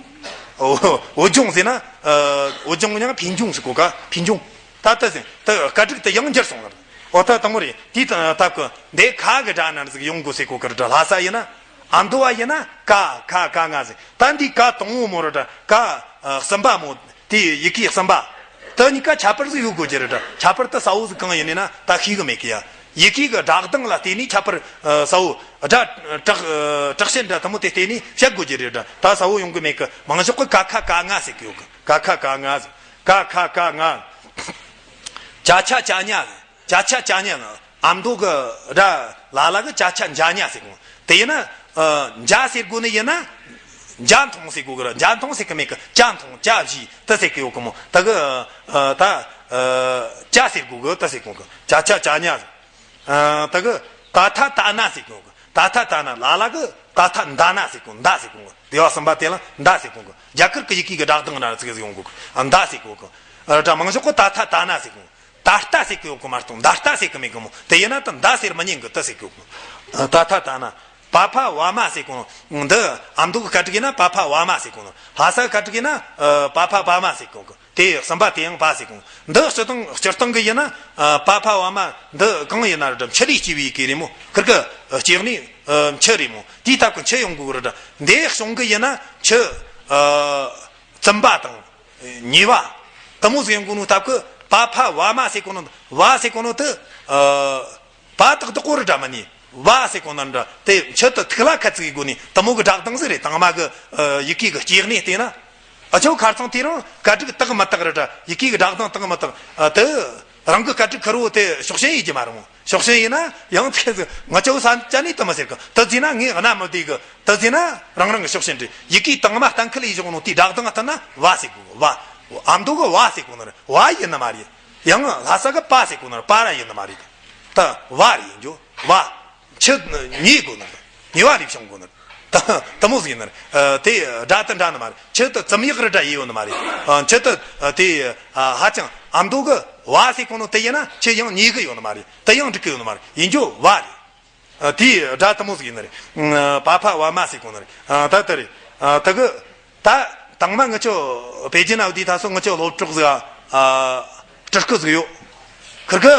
ཨོ། བོད་ལྗོངས་ཟེར་ན། ཨ། བོད་ལྗོངས་ཀྱང་ཕིན་ཇུང་ཟེར་གོ་ག་ཕིན་ཇུང་། ད་ད་ཟེར། ད་སྐད་དྲུག་ཏུ་ཡང་འགྱུར་སོང་ལ། ཨོ་ད་དང་པོ་རེད། དེའི་སྟབས་ཀྱིས་འདི་ཁ་གི་སྒྲ་ན་ཟིག་ཡོང་དགོས་ཟེར་གོ་གི་རེད་དྲ། ལྷ་ས་ཡིན་ན། ཨ་མདོ་བ་ཡིན་ན་ཀ་ཁ་ག་ང་ཟེར། ད་འདི་ཀ་དང་བོ་མོ་རེད་དྲ། ཀ་གསུམ་པ་མོ། དེ་ཡི་གེ་གསུམ་པ། དེ་གཉིས་ཀ་ཁྱད་པར་ཟིག་ཡོད་དགོས་ཀྱི་རེད་དྲ། ཁྱད་པར་དེ་གསལ་བོ་ཟིག་གང་ཡིན་ནི་ན་ད་ཤེས་གི་མེད་གི་ཡ། ཡི་གེ་གི་སྒྲ་གདངས་ལ་བལྟས་ནས་ཁྱད་པར་གསལ་བོ། སྒྲ་དྲག་དྲག་ཞན་འདྲ་དུ་མོ་དེ་བལྟས་ནས་བཤད་དགོས་ཀྱི་རེད་དྲ། ད་གསལ་བོ་ཡོང་གི་མེད་གི། མང་ཤོས་གི་ཀ་ཁ་ག་ང་ཟེར་གི་ཡོད་གི། ཀ་ཁ་ག་ང་ཟེར། ཀ་ཁ་ག་ང་། ཅ་ཆ་ཅ་ཉ། ཅ་ཆ་ཅ་ཉ་ལ། ཨ་མདོ་གི་སྒྲ་ལ་ལ་གི་ཅ་ཆ་ཇ་ཉ་ཟེར་གོ། དེ་ཡིན་ན། ཨ། འཇའ་ཟེར་གོ་ནི་ཡིན་ན། འཇའ་འཐུང་ཟེར་གོ་གི་ར། འཇའ་འཐུང་ཟེར་གི་མེད་གི། ཅ་འཐུང་ཅ་བཞེས་དེ་ཟེར་གི་ཡོད་གི་མོ། ད་གི། ཨ། ད། ཨ། ཅ་ཟེར་གོ་གི་དེ་ཟེར་གོ་གི། ཅ་ཆ་ཅ་ཉ་ཟེར། ཨ། ད་གི་ད་ཐ་ད་ན་ཟེར་གོ་གི། ད་ཐ་ད་ན། ལ་ལ་གི་ད་ཐ་ད་ན་ཟེར་གོ། མདའ་ཟེར་གོ་གི། སྡེ་བ་གསུམ་པ་དེ་ལ་མདའ་ཟེར་གོ་གི། རྒྱ་གར་གི་ཡི་གེ་གི་སྒྲ་གདངས་ན་ཟིག་ཟིག་ཡོང་གོ་གི། ཨ། མདའ་ཟེར་གོ་གི། ཨ། ད་མང་ཤོས་གི་ད་ཐ་ད་ན་ཟེར་གོ། ད་ལྟ་ཟེར་གི་ཡོད་གི་མ་གཏོགས་ད་ལྟ་ཟེར་གི་མེད་གི་མོ། དེ་ཡིན་ན་ད་མདའ་ཟེར་མི་ཉན་གི། ད་ཟེར་གི་ཡོད་གི། ད་ཐ་ད་ན། པ་ཕ་བ་མ་ཟེར་གོ་ནོ། འདི་ཨ་མདོ་གི་སྐད་དྲུག་ཡིན་ན་པ་ཕ་བ་མ་ཟེར་གོ་ནོ། ལྷ་ས་སྐད་དྲུག་ཡིན་ན། ཨ། པ་ཕ་བ་མ་ཟེར་གོ་གི། དེ་གསུམ་པ་དེ་ཡང་བ་ཟེར་གོ། འདི་སྤྱིར་བཏང་སྤྱིར་བཏང་གི་ཡིན་ན། ཨ། པ་ཕ་བ་མ་འདི་གང་ཡིན་ན་ར་འདྲ་མཆུ་ལས་སྐྱེས་པའི་ཡི་གེ་རེད་མོ། ཁིར་གི་སྐྱེ་གནས་མཆུ་རེད་མོ། དེའི་སྟབས་ཀྱིས་མཆུ་ཡོང་དགོས་ར་འདྲ། འདི་གཞུང་གི་ཡིན་ན་མཆུ། ཨ། བཙུན་པ་དང་། ཉེས་པ། དེ་མོ་ཟིག་ཡོང་གོ་ནོ་སྟབས་ཀྱིས་པ་ཕ་བ་མ་ཟེར་གོ་ནོ། བ་ཟེར་གོ་ནོ་དེ། ཨ། པ་ཏག་ཏག་གོ་ར་འདྲ་མ་ནི། བ་ཟེར་གོ་ནོ་འདྲ། དེ་མཆུ་དེ་ཐིག་ལ་ཁ་ཚིག་གི་སྒོ་ནས་དེ་མོ་གི་སྒྲ་གདངས་ཟིག་རེད། དང་མ་གི། ཨ། ཡི་གེ་གི་སྐྱེ་གནས་བལྟས་ན། ཨ་ཆོ་ཁ་ཚང་དེ་རིང་སྐད་དྲུག་དག་མི་དག་ར་འདྲ། ཡི་གེ་གི་སྒྲ་གདངས་དག་མི་དག། ཨ། དེ་རང་གི་སྐད་དྲུག་ཁེར་བོ་དེ་ཕྱོགས་ཞེན་ཡེད་རྒྱུ་མ་རེད་མོ། ཕྱོགས་ཞེན་ཡེད་ན་ཡང་ཚིག་ཟིག་ང་ཆོ་ས་ཅ་ནི་དེ་མོ་ཟེར་གི། དེ་ཟེར་ན་ངས་རྣ་མི་བདེ་གི། དེ་ཟེར་ན་རང་རང་གི་ཕྱོགས་ཞེན་རེད། ཡི་གེ་དང་མ་གཏན་འཁེལ་ཡེད་བཞག་ནོ་དེའི་སྒྲ་གདངས་ལྟར་ན་བ་ཟེར་གོ་གི། བ། ཨ་མདོ་གི་བ་ཟེར་གོ་ནི་རེད། བ་ཡིན་ནི་མ་རེད། ཡང་ལྷ་ས་གི་པ་ཟེར་གོ་ནི་རེད། པ་ར་ཡིན་ནི་མ་རེད། ད་བ་རེད་ཡིན་རྒྱུ། བ། མཆུ་ཉེས་གོ་ནི་རེད། ཉེས་པ་རེ་བྱུང་གོ་ནི་རེད། ད་དེ་མོ་ཟིག་ཡིན་ནི་རེད། ཨ། དེ་སྒྲ་དེ་འདྲ་ནི་མ་རེད། མཆུ་དེ་བཙུམ་ཡག་རེ་འདྲ་ཡེ་ཡོད་ནི་མ་རེད། ཨ། མཆུ་དེ། ཨ། དེ། ཨ། ཧ་ཅང་ཨ་མདོ་གི་བ་ཟེར་གོ་ནོ་དེ་ཡིན་ན་མཆུ་ཡང་ཉེས་གི་ཡོད་ནི་མ་རེད། དེ་ཡང་འགྲིག་གི་ཡོད་ནི་མ་རེད། ཡིན་རྒྱུ་བ་རེད། ཨ། དེའི་སྒྲ་དེ་མོ་ཟིག་ཡིན་ནི་རེད། ཨ། པ་ཕ་བ་མ་ཟེར་གོ་ནི་རེད། ཨ། ད་དེ་རེད། ཨ། ད་གི་ད་དང་མ་ངི་ཆོ་པེ་ཅིན་ན་བསྡད་ད་སོ་ངི་ཆོ་སློབ་གྲོགས་ཟིག་ཨ། སྤྲུལ་སྐུ་ཟིག་ཡོད། ཁིར་གི།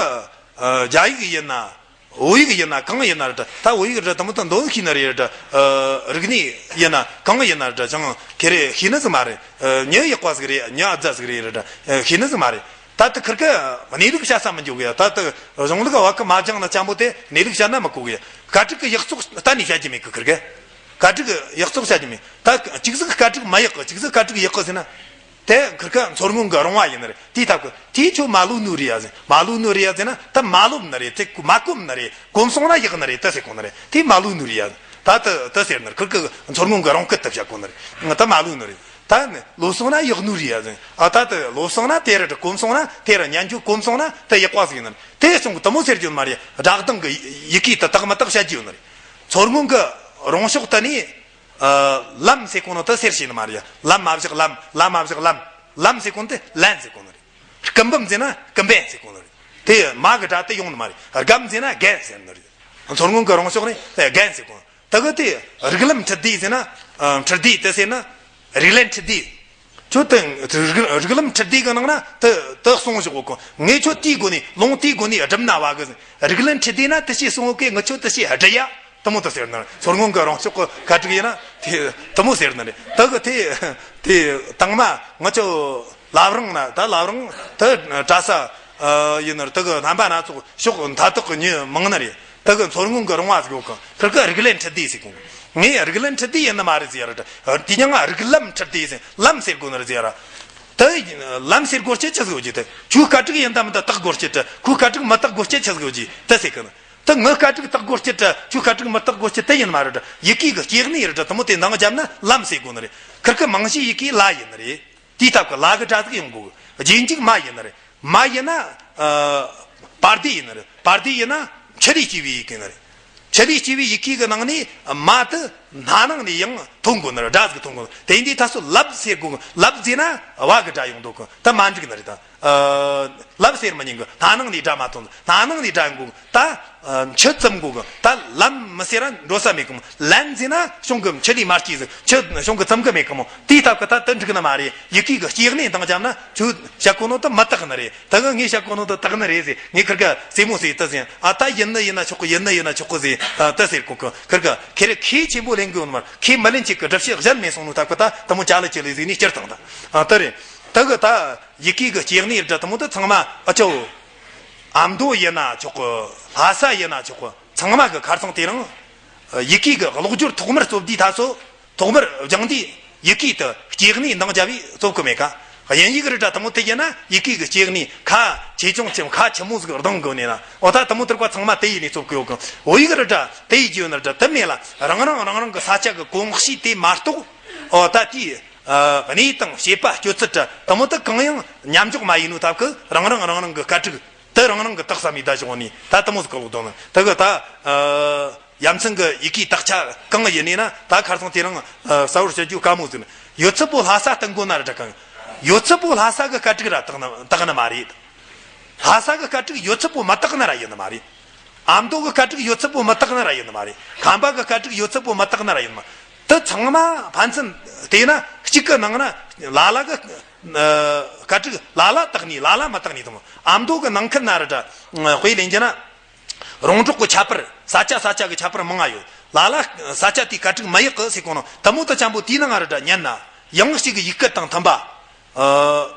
ཨ། རྒྱ་ཡིག་ཡིན་ན། བོད་ཡིག་ཡིན་ན་གང་ཡིན་ན་རེད་དྲ། ད་བོད་ཡིག་རེད་དྲ་དེ་མོ་ད་འདོན་ཤེས་ནི་རེད་དྲ། ཨ། རིག་གནས་ཡིན་ན་གང་ཡིན་ན་རེད་དྲ་ཅང་ཁེ་རེ་ཤེས་ནི་ཟིག་མ་རེད། ཨ། མྱི་ཡག་པ་ཟིག་རེད། མྱི་ཨ་རྫ་ཟིག་རེད་དྲ། ཨ། ཤེས་ནི་ཟིག་མ་རེད། ད་ལྟ་ཁིར་གི་གནས་ལུགས་བཤད་ས་མི་འཇུག་གི་ཡ། ད་ལྟ་གཞུང་ལུགས་བ་གི་མ་སྦྱངས་ན་ཅང་པོ་དེ་གནས་ལུགས་བཤད་ན་མི་གོ་གི་ཡ། སྐད་རིགས་གི་ཡག་བཙོག་གཏན་ནས་བཤད་རྒྱུ་མེད་གི་ཁིར་གི། སྐད་སྒྲིག་ཡག་བཙོག་བྱ་རྒྱུ་མེད། ད་གཅིག་ཟིག་སྐད་སྒྲིག་མ་ཡག་གི་གཅིག་ཟིག་སྐད་སྒྲིག་ཡག་གི་ཟེར་ན། དེ་ཁིར་ཀ་མཚོ་སྔོན་གི་རོང་བ་ཡིན་ནི་རེད། དེའི་ཐབས་གི་དེའི་ཁྱོད་མ་ལོ་ནུ་རེད་ཡ་ཟེར། མ་ལོ་ནུ་རེད་ཡ་ཟེར་ན་ད་མ་ལོབ་ནི་རེད། དེ་མ་གོམས་ནི་རེད། གོམས་སོང་ན་ཡག་ནི་རེད། ད་ཟེར་གོ་ནི་རེད། དེ་མ་ལོ་ནུ་རེད་ཡ། ད་ད་ད་ཟེར་ནི་རེད། ཁིར་ཀ་མཚོ་སྔོན་གི་རོང་སྐད་ད་བྱ་གོ་ནི་རེད། ད་མ་ལོ་ནུ་རེད། ད་ནི་ལོ་སོང་ན་ཡག་ནུ་རེད་ཡ་ཟེར། ཨ་ད་ད་ལོ་སོང་ན་དེ་ར་གོམས་སོང་ན་དེ་ར་ཉན་རྒྱུ་གོམས་སོང་ན་ད་ཡག་པ་ཟིག་ཡིན་ནི་རེད། དེ་སོང་གི་དེ་མོ་ཟེར་རྒྱུ་ནི་མ་རེད། སྒྲ་གདངས་གི་ཡི་གེ་ད་དག་མི་དག་བྱ་རྒྱུ་ཡོད་ནི་རེད། མཚོ་སྔོན་གི་རོང་ཕྱོགས་ད་ནི། ཨ། ལམ་ཟེར་གོ་ནོ་ད་ཟེར་ཤེས་ནི་མ་རེད་ཡ། ལམ་མ་བཞག་ལམ། ལམ་མ་བཞག་ལམ། ལམ་ཟེར་གོ་ནོ་དེ་ལན་ཟེར་གོ་ནི་རེད། སྐུ་འབུམ་ཟེར་ན་སྐུ་འབན་ཟེར་གོ་ནི་རེད། དེ་མ་གི་སྒྲ་དེ་ཡོང་ནི་མ་རེད། སྒམ་ཟེར་ན་རྒན་ཟེར་ནི་རེད། མཚོ་སྔོན་གི་རོང་ཕྱོགས་ནས་རྒན་ཟེར་གོ་ནི། ད་གི་དེ་རིགས་ལམ་འཕྲུལ་དེ་ཟེར་ན། ཨ། འཕྲུལ་དེ་དེ་ཟེར་ན། རིགས་ལམ་འཕྲུལ་དེ། ཁྱོད་དེ་རིགས་རིགས་ལམ་འཕྲུལ་དེ་གི་ནང་ན་དེ་དེ་གསུངས་བཞག་གོ། ངས་ཁྱོད་དེའི་སྒོ་ནས་ལུང་དེའི་སྒོ་ནས་སྒྲུབ་ན་བ་གི། རིགས་ལམ་འཕྲུལ་དེ་ན་དེ་ཤེས་གསུངས་གོ་གི། ངས་ཁྱོད་དེ་ཤེས་སྒྲུབ་ཡ། དེ་མོ་དེ་ཟེར་ནི། མཚོ་སྔོན་གི་རོང་ཕྱོགས་གི་སྐད་སྒྲིག་ཡིན་ན་དེ་དེ་མོ་ཟེར་ནི་རེད། ད་གི་དེ་དེ་དང་མ་ང་ཚོ་ལབ་རིང་ན་ད་ལབ་རིང་དེ་གྲྭ་ས་ཡིན་ནི་རེད། ད་གི་རྣམ་པ་སྣ་ཚོགས་ཕྱོགས་མཐའ་དག་གི་མྱི་མང་ནི་རེད། ད་གི་མཚོ་སྔོན་གི་རོང་བ་ཟིག་ཡོད་གི། ཁིར་ཀ་རིགས་ལམ་འཕྲུལ་དེ་ཟེར་གོ། ངས་རིགས་ལམ་འཕྲུལ་དེ་ཡིན་ནི་མ་རེད་ཟེར་ར། དེ་ཉང་ང་རིགས་ལམ་འཕྲུལ་དེ་ཟེར། ལམ་ཟེར་གོ་ནི་རེད་ཟེར་ར། དེ་ལམ་ཟེར་དགོས་རྒྱུ་ཆི་ཟིག་ཡོད་རྒྱུ། དེ་ཁྱོད་སྐད་སྒྲིག་ཡིན་ད་མིན་ད་བཏགས་དགོས་རྒྱུ། དེ་ཁོའི་སྐད་སྒྲིག་མི་བཏགས་དགོས་རྒྱུ་ཆི་ཟིག་ཡོད་རྒྱུ། དེ་ཟེར་གི་ནི། ད་ངའི་སྐད་སྒྲིག་བཏགས་དགོས་རྒྱུ་དེ་ཁྱོའི་སྐད་སྒྲིག་མི་བཏགས་དགོས་རྒྱུ་དེ་ཡིན་མ་རེད། ཡི་གེ་གི་སྐྱེ་གནས་རེད། དེ་མོ་དེ་འདང་བརྒྱབ་ན་ལམ་ཟེར་དགོས་ནི་རེད། ཁིར་ཀ་མིང་གཞིའི་ཡི་གེ་ལ་ཡིན་ནི་རེད། དེའི་སྟབས་ཀྱིས་ལ་གི་སྒྲ་ཟིག་ཡོང་དགོས། རྗེས་འཇུག་མ་ཡིན་ནི་རེད། མ་ཡིན་ན། ཨ། བར་སྡེ་ཡིན་ནི་རེད། བར་སྡེ་ཡིན་ན་མཆུ་ལས་སྐྱེ་བའི་ཡི་གེ་ནི་རེད། མཆུ་ལས་སྐྱེ་བའི་ཡི་གེ་གི་ནང་ནས་མ་དེ་སྣ་ནང་ནས་ཡང་ཐོན་དགོས་ནི་རེད། སྒྲ་ཟིག་ཐོན་དགོས་ནི། དེ་འདི་ད་སོ་ལབ་ཟེར་དགོས། ལབ་ཟེར་ན་བ་གི་སྒྲ་ཡོང་དགོས་གི། ད་མ་འགྲིག་ནི་རེད་ད། ཨ། ལབ་ཟེར་མི་ཉན་གི། སྣ་ནང་ནས་སྒྲ་མ་ཐོན། སྣ་ནང་ནས་སྒྲ་ཡོང་དགོས་གི། ད། ཨ། མཆུ་བཙུམ་དགོས་གི། ད་ལམ་མི་ཟེར་ར་འགྲོ་ས་མེད་གི་མོ། ལན་ཟེར་ན་གཞུང་གི་མཆུ་ལས་མ་སྐྱེས་ཟིག། མཆུ་གཞུང་གི་བཙུམ་གི་མེད་གི་མོ། དེའི་སྟབས་ཀྱིས་ད་དེ་འགྲིག་ནི་མ་རེད། ཡི་གེ་གི་སྐྱེ་གནས་འདང་བརྒྱབ་ན་ཁྱོད་བཤད་གོ་ནོ་དེ་མི་བཏགས་ནི་རེད། ད་གི་ངས་བཤད་གོ་ནོ་དེ་བཏགས་ནི་རེད་ཟེར། ངས་ཁིར་ཀ་རྩེད་མོ་ཟེར་ད་ཟེར། ཨ། ད་ཡིན་ནི་ཡིན་ན་ཆོག་གི། ཡིན་ནི་ཡིན་ན་ཆོག་གི་ཟེར། ཨ། ད་ཟེར་གོ་གི། ཁིར་ཀ་ཁེ་རེ་ཁེ་ཆེན་པོ་ལེན་གི་ཡོད་ནི་མ་རེད། ཁེ་མི་ལེན་ཅིག་གི་སྒྲུབ་བྱེད་གཞན་མེད་སོང་ནོ་ཐབས་གི་ད་དེ་མོ་ཅ་ལག་ཅི་ལས་ཟིག་ནས་སྤྱིར་བཏང་ད། ཨ། ད་རེད། ད་གི་ད་ཡི་གེ་གི་སྐྱེ་གནས་རེད། དེ་མོ་དེ་ཚང་མ། ཨ་ཅོ། ཨ་མདོ་ཡིན་ན་ཆོག་གི། ལྷ་ས་ཡིན་ན་ཆོག་གི། ཚང་མ་གི་ཁ་སང་དེ་རིང་ཡི་གེ་གི་གློག་སྦྱོར་ཐོག་མར་བཙོ་དུས་ད་སོ། ཐོག་མར་སྦྱངས་དུས་ཡི་གེ་དེ་སྐྱེ་གནས་འདང་བརྒྱབ་པས་བཙོ་གི་མེད་ཀ། དབྱིན་ཡིག་རེད་དྲ་དེ་མོ་དེ་ཡིན་ན་ཡི་གེ་གི་སྐྱེ་གནས་ཁ་ཆེ་ཆུང་ཆེ་ཁ་ཆེ་མོ་ཟིག་གདང་དགོས་ནས་ན། འོ་ད་དེ་མོ་དེར་ཀ་ཚང་མ་དེ་ཡིན་ནས་བཙོ་གི་ཡོད་གི། བོད་ཡིག་རེད་དྲ་དེ་ཡི་རྒྱུ་ཡོད་ན་རེད་དྲ་དེ་མེད་ལ། རང་རང་རང་རང་གི་ས་ཆ་གི་གོམས་གཤིས་དེ་མ་གཏོགས། འོ་ད་དེའི་གནས་དང་བྱེད་པ་སྤྱོད་ཚུལ་དྲ་དེ་མོ་དེ་གང་ཡང་མཉམ་འཇོག་མ་ཡིན་ནོ་ཐབས་གི། རང་རང་རང་རང་གི་སྐད་སྒྲིག་དེ་རང་རང་གི་བཏགས་ས་མི་ད་བྱུང་ནས་ད་དེ་མོ་ཟིག་གི་ལོག་དོན་ནི་ད་གི་ད། ཡ་མཚན་གི་ཡི་གེའི་དག་ཆ་གང་ཡིན་ནས་ན་ད་ཁ་སང་དེ་རིང་། ཨ། གསལ་བོར་བཤད་རྒྱུ་དཀའ་མོ་ཟིག་ནི། ཡོད་ཚད་པོ་ལྷ་ས་བསྟན་དགོས་ན་ར་འགྲིག་གི། ཡོད་ཚད་པོ་ལྷ་ས་གི་སྐད་སྒྲིག་ར་བཏགས་ན་བཏགས་ནི་མ་རེད། ལྷ་ས་གི་སྐད་སྒྲིག་ཡོད་ཚད་པོ་མི་བཏགས་ན་ར་ཡིན་ནི་མ་རེད། ཨ་མདོ་གི་སྐད་སྒྲིག་ཡོད་ཚད་པོ་མི་བཏགས་ན་ར་ཡིན་ནི་མ་རེད། ཁམས་པ་གི་སྐད་སྒྲིག་ཡོད་ཚད་པོ་མི་བཏགས་ན་ར་ཡིན་ནི་མ། དེ་ཚང་མ་ཕན་ཚུན་དེ་ན་གཅིག་གི་ནང་ན་ལ་ལ་གི་སྐད་སྒྲིག་ལ་ལ་བཏགས་ནི་ལ་ལ་མི་བཏགས་ནི་དང་། ཨ་མདོ་གི་ནང་ཁུལ་ན་ར་འདྲ། དཔེ་ལེན་རྒྱུ་ན། རོང་འབྲོག་གི་ཁྱད་པར། ས་ཆ་ས་ཆ་གི་ཁྱད་པར་མང་ང་ཡོད། ལ་ལ་ས་ཆ་དེའི་སྐད་སྒྲིག་མི་ཡག་གི་ཟེར་གོ་ནོ་དེ་མོ་དེ་ཆེན་པོ་དེའི་ནང་ང་ར་འདྲ་ཉན་ན། ཡང་གཅིག་གི་ཡིག་སྐད་དང་མཐུན་པ། ཨ།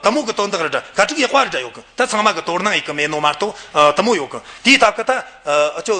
དེ་མོ་གི་དོན་དག་ར་འདྲ་སྐད་སྒྲིག་ཡག་པ་ར་འདྲ་ཡོད་གི། ད་ཚང་མ་གི་དོ་སྣང་ཡེད་གི་མེད་ནོ་མ་གཏོགས། ཨ། དེ་མོ་ཡོད་གི། དེའི་སྟབས་གི་ད། ཨ། ཨ་ཅོ།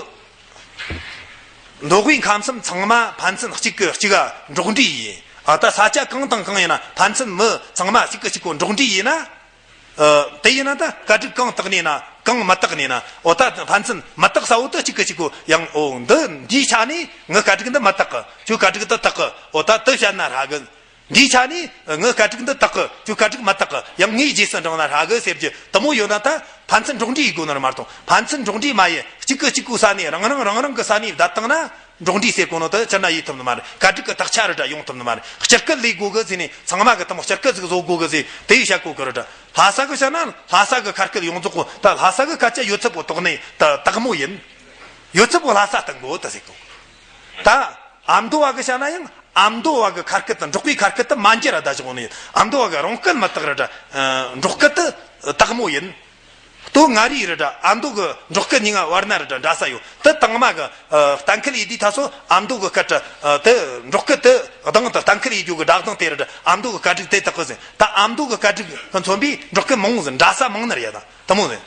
མདོ་དབུས་ཁམས་གསུམ་ཚང་མ་ཕན་ཚུན་གཅིག་གི་གཅིག་ག་འགྲོགས་འདྲིས་ཡིན། ཨ། ད་ས་ཆ་གང་དང་གང་ཡིན་ན་ཕན་ཚུན་མི་ཚང་མ་གཅིག་གི་གཅིག་གོ་འགྲོགས་འདྲིས་ཡིན་ན། ཨ། དེ་ཡིན་ན་ད་སྐད་སྒྲིག་གང་བཏགས་ནས་ན་གང་མི་བཏགས་ནས་ན། འོ་ད་ཕན་ཚུན་མི་བཏགས་ས་བོ་དེ་གཅིག་གི་གཅིག་གོ་ཡང་། འོ་འདི་འདིའི་ཆ་ནས་ངའི་སྐད་སྒྲིག་འདི་མི་བཏགས་གི། ཁྱོད་སྐད་སྒྲིག་འདི་བཏགས་གི། འོ་ད་དེ་བཤད་ན་ཧྲ་གི། འདིའི་ཆ་ནས་ངའི་སྐད་སྒྲིག་འདི་བཏགས་གི། ཁྱོད་སྐད་སྒྲིག་མི་བཏགས་གི། ཡང་ངའི་རྗེས་སུ་འབྲངས་ན་ཧྲ་གི་ཟེར་རྒྱུ་དེ་མོ་ཡོད་ན་ད་ཕན་ཚུན་འགྲོགས་འདྲིས་ཡེད་དགོས་ནི་ར་མ་གཏོགས། ཕན་ཚུན་འགྲོགས་འདྲིས་མ་ཡེད། གཅིག་གིས་གཅིག་གི་ས་ནས་རང་རང་རང་རང་གི་ས་ནས་བསྡད་བཏང་ན། འགྲོགས་འདྲིས་ཟེར་གོ་ནོ་དེ་ཅི་ན་ཡེད་ཐུབ་ནི་མ་རེད། སྐད་སྒྲིག་གི་དག་ཆ་ར་འདྲ་ཡོང་ཐུབ་ནི་མ་རེད། སྤྱི་སྐད་ལས་དགོས་གི་ཟེར་ནས་ཚང་མ་གི་དེ་མོ་སྤྱི་སྐད་ཟིག་བཟོ་དགོས་གི་ཟེར་དེ་ཡི་བཤད་གོ་གི་ར་འདྲ། ལྷ་ས་གི་བཤད་ན་ལྷ་ས་གི་ཁ་སྐད་ཡོངས་རྫོགས་གོ། ད་ལྷ་ས་གི་སྐད་ཆ་ཡོད་ཚད་པོ་དོགས་ནས་ད་དག་མོ་ཡིན། ཡོད་ཚད་པོ་ལྷ་ས་བསྟན་དགོས་ད་ཟེར་གོ། ད་ཨ་མདོ་བ་གི་བཤད་ན་ཡང་ཨ་མདོ་བ་གི་ཁ་སྐད་དང་འབྲོག་པའི་ཁ་སྐད་དེ་མ་འགྱུར་ར་ད་བཞག་ནས། ཨ་མདོ་བ་གི་རང་སྐད་མི་དག་ར་འདྲ། འབྲོག་སྐད་དེ་དག་མོ་ཡིན། ལྟོ་ང་རིའི་རེད་དྲ། ཨ་མདོ་གི་འབྲོག་སྐད་གཉིས་ཀ་བར་ན་རེད་དྲ་འདྲ་ས་ཡོད། དེ་དང་མ་གི་ཨ་གཏན་འཁེལ་ཡེད་དུས་ད་སོ་ཨ་མདོ་གི་སྐད་དྲ། ཨ་དེ་འབྲོག་སྐད་དེ་གདངས་དང་གཏན་འཁེལ་ཡེད་རྒྱུ་གི་སྒྲ་གདངས་དེ་རེད་དྲ། ཨ་མདོ་གི་སྐད་སྒྲིག་དེ་དག་གི་ཟེར། ད་ཨ་མདོ་གི་སྐད་སྒྲིག་གི་མཚོན་པའི་འབྲོག་སྐད་མང་བོ་ཟེར། འདྲ་ས་མང་ནི་རེད་ཡ། ད་དེ་མོ་ཟེར།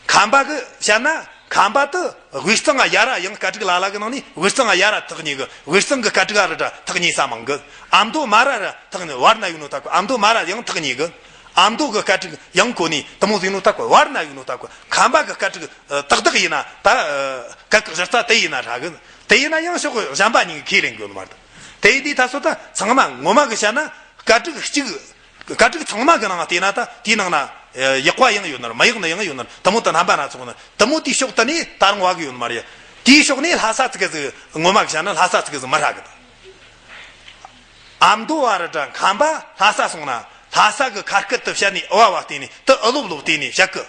ཁམས་པ་གི་བཤད་ན་ ཁམས་པ་དེ་དབུས་གཙང་ང་ཡ་ར་ཡང་སྐད་རིགས་ལ་ལ་གི་ནང་ནས་དབུས་གཙང་ང་ཡ་ར་ཐག་ཉེ་གི། དབུས་གཙང་གི་སྐད་རིགས་ཨ་ར་འདྲ་ཐག་ཉེ་ས་མང་གི། ཨ་མདོ་མ་ར་ར་ཐག་ཉེ་བར་ན་ཡོད་ནོ་ད་གོ། ཨ་མདོ་མ་ར་ཡང་ཐག་ཉེ་གི། ཨ་མདོ་གི་སྐད་རིགས་ཡང་གོ་ནི་དེ་མོ་ཟིག་ནོ་ད་གོ། བར་ན་ཡོད་ནོ་ད་གོ། ཁམས་པ་གི་སྐད་རིགས་ཏག་ཏག་ཡིན་ན་ད་སྐད་གི་གཞི་རྩ་དེ་ཡིན་ན་ཧྲ་གི། དེ་ཡིན་ན་ཡང་ཕྱོགས་གཞན་པ་གཉིས་ཀྱིས་ཁས་ལེན་གི་ཡོད་མ་རེད། དེ་ཡིན་དུས་ད་སོ་ད་ཚང་མ་ངོ་མ་གི་བཤད་ན་སྐད་རིགས་གཅིག་སྐད་རིགས་ཚང་མ་གི་ནང་བལྟས་ན་ད་དེའི་ནང་ན་ཡག་པ་ཡང་ཡོད་ནི་རེད། མ་ཡག་ནི་ཡང་ཡོད་ནི་རེད། དེ་མོ་དེ་རྣམ་པ་སྣ་ཚོགས་ནི་དེ་མོ་དེའི་ཕྱོགས་དེ་ནས་ད་རུང་བ་གི་ཡོད་ནི་མ་རེད། དེའི་ཕྱོགས་ནས་ལྷ་ས་ཙི་གེ་ཟིག་ངོ་མ་གི་བཤད་ན་ལྷ་ས་ཙི་གེ་ཟིག་མི་ཧྲ་གི། ཨ་མདོ་བ་ར་འདྲ་ཁམས་པ་ལྷ་ས་སོང་ན་ལྷ་ས་གི་ཁ་སྐད་དེ་བཤད་ནས་ཨ་བ་བ་བལྟས་ནས་དེ་ཨ་ལོབ་ལོབ་བལྟས་ནས་བཤད་གི།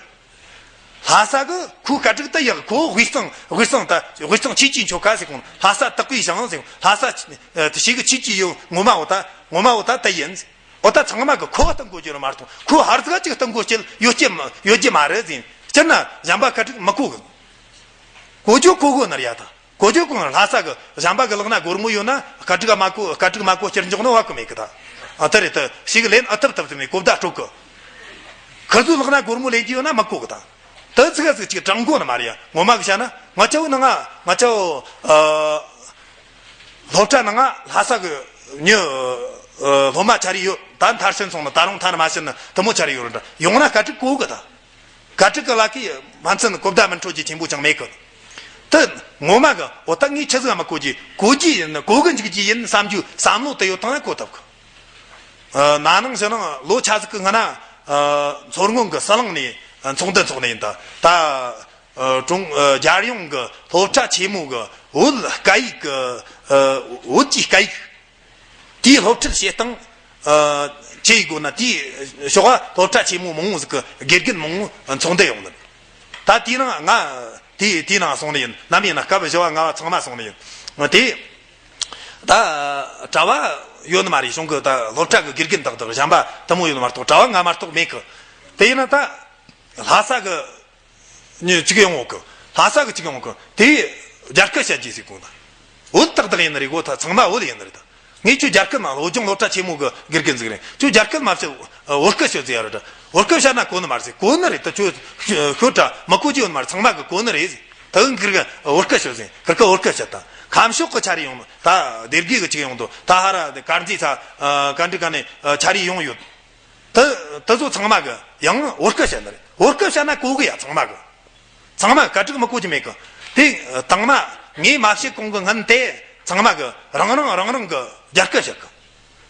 ལྷ་ས་གི་ཁོའི་སྐད་རིགས་དེ་ཡག་ཁོ་དབུས་གཙང་དབུས་གཙང་ད་དབུས་གཙང་ཆོས་ཀྱི་ཆོལ་ཁ་ཟེར་གོ། ལྷ་ས་དག་པའི་ཞང་ཟེར་གོ། ལྷ་ས་ཆི་ཨ་དེ་ཞིག་གི་ཆོས་ཀྱི་ཡོད་ངོ་མ་འོ་ད་ངོ་མ་འོ་ད་དེ་ཡིན། འོ་ད་ཚང་མ་གི་ཁོ་བ་སྟོན་གོ་རྒྱུ་རེད་མ་གཏོགས་ཁོ་ཧར་ཟིག་གཅིག་སྟོན་གོ་རྒྱུ་ཡོད་རྒྱུ་མ་ཡོད་རྒྱུ་མ་རེད་ཟེར། སྤྱིར་ན་གཞན་པ་སྐད་རིགས་མི་གོ་གི། གོ་རྒྱུ་གོ་གོ་ནར་ཡ་ད། གོ་རྒྱུ་གོ་ལྷ་ས་གི་གཞན་པ་གི་ལག་ན་སྒོར་མོ་ཡོད་ན་སྐད་རིགས་མ་གོ་སྐད་རིགས་མ་གོ་སྤྱིར་འཇོག་ནི་བ་གི་མེད་གི་ད། ཨ་དེ་རེད་དེ་ཞིག་ལེན་ཨ་ཐབས་ཐབས་ཐུབ་ནས་གོ་བརྡ་སྤྲོད་གི། ཁི་ཚོའི་ལག་ན་སྒོར་མོ་ལེན་རྒྱུ་ཡོད་ན་མི་གོ་གི་ད། དེ་ཚིག་ཚིག་ཅིག་དྲང་གོ་ནི་མ་རེད་ཡ། ངོ་མ་གི་བཤད་ན་ང་ཅའོ་ནང་ང་ང་ཅའོ་ཨ་སློབ་གྲྭ་ནང་ང་ལྷ་ས་གི་ཉི་ཨ་སློབ་མ་ཆ་རེ་ཡོད། ད་མཐར་ཕྱིན་སོང་ན་ད་རུང་མཐར་མ་ཕྱིན་ན་དེ་མོ་ཆ་རེ་ཡོད་རེད་འདྲ། ཡོང་ན་སྐད་རིགས་གོ་གི་ད། སྐད་རིགས་ཀྱི་ལག་གིས་མ་ཚད་གོ་བརྡ་མི་འཕྲོད་རྒྱུ་ཆེན་པོ་ཅང་མེད་གི། དེ་ངོ་མ་གི་འོ་ད་ངས་ཆི་ཟིག་མ་གོ་རྒྱུ་གོ་རྒྱུ་ཡིན་གོ་གི་འཇུག་རྒྱུ་ཡིན་བསམ་རྒྱུ་བསམ་བློ་དེ་ཡོད་དང་ཡང་གོ་ཐུབ་གི། ཨ་ན་ནིང་ཕྱི་ནང་ལོ་ཆ་ཟིག་གི་སྔ་ན་ཨ་མཚོ་སྔོན་གི་ཟི་ལིང་ནས་ཨ་ཚོགས་འདུ་འཚོགས་ནས་ཡིན་ད། ད་ཨ་ཀྲུང་ཨ་རྒྱལ་ཡོངས་གི་སློབ་གྲྭ་ཆེན་མོ་གི་བོད་སྐད་ཡིག་གི་ཨ་བོད་ཀྱི་སྐད་ཡིག་དེའི་སློབ་ཁྲིད་བྱེད་སྟངས་ཨ་ཅི་ཡིན་དགོས་ན་དེའི་ཕྱོགས་ལ་སློབ་གྲྭ་ཆེན་མོ་མང་བོ་ཟིག་གི་དགེ་རྒན་མང་བོ་ཚོགས་འདུ་ཡོང་ནི། ད་དེའི་ནང་ང་དེ་དེའི་ནང་སོང་ནི་ཡིན། ནམ་ཡིན་ན་སྐབས་བཞི་བ་ལྔ་བ་ཚང་མ་སོང་ནི་ཡིན། དེ་ད་གྲྭ་བ་ཡོད་ནི་མ་རེད། གཞུང་གི་ད་སློབ་གྲྭ་གི་དགེ་རྒན་དག་དག་གཞན་པ་དེ་མོ་ཡོད་ནི་མ་གཏོགས་གྲྭ་བ་ང་མ་གཏོགས་མེད་གི། དེ་ཡིན་ན་ད་ལྷ་ས་གི་ཉི་གཅིག་ཡོང་གི། ལྷ་ས་གི་གཅིག་ཡོང་གི། དེ་རྒྱ་སྐད་བཤད་རྒྱུ་ཟིག་གོ་ད། བོད་ཏག་ཏག་ཡིན་ནི་རེད་གོ། ད་ཚང་མ་བོད་ཡིན་ནི་རེད་ད། ངས་ཁྱོད་རྒྱ་སྐད་མ་བོད་ལྗོངས་སློབ་གྲྭ་ཆེན་མོ་གི་དགེ་རྒན་ཟིག་རེད། ཁྱོད་རྒྱ་སྐད་མ་བཤད་བོད་སྐད་ཤོད་ཟེར་ཡ་རེད་ད། བོད་སྐད་བཤད་ན་གོ་ནི་མ་རེད་ཟེར། གོ་ནི་རེད་ད། ཁྱོད་ཤོད་དྲ་མི་གོ་རྒྱུ་ཡོད་མ་རེད། ཚང་མ་གི་གོ་ནི་རེད་ཟེར། ད་འུ་གི་རེད་བོད་སྐད་ཤོད་ཟེར། ཁིར་ཀ་བོད་སྐད་བཤད་ད། ཁམས་ཕྱོགས་གི་ཆ་རེ་ཡོང་ནི་ད། སྡེ་དགེ་གི་གཅིག་ཡོང་དོ། ད་ཧ་ར་དེ་དཀར་མཛེས་ཚ་ཨ་ག་འདྲི་ག་ནས་ཨ་ཆ་རེ་ཡོང་ཡོད། དེ་དེ་ཚོ་ཚང་མ་གི་ཡང་བོད་སྐད་བཤད་ནི་རེད། བོད་སྐད་བཤད་ན་གོ་གི་ཡ་ཚང་མ་གི། ཚང་མ་གི་སྐད་རིགས་མི་གོ་རྒྱུ་མེད་གི། དེ་དང་མ་ངས་མ་བཤད་གོང་གི་སྔན་དེ་ཚང་མ་གི་རང་རང་རང་རང་གི་རྒྱ་སྐད་བཤད་གི།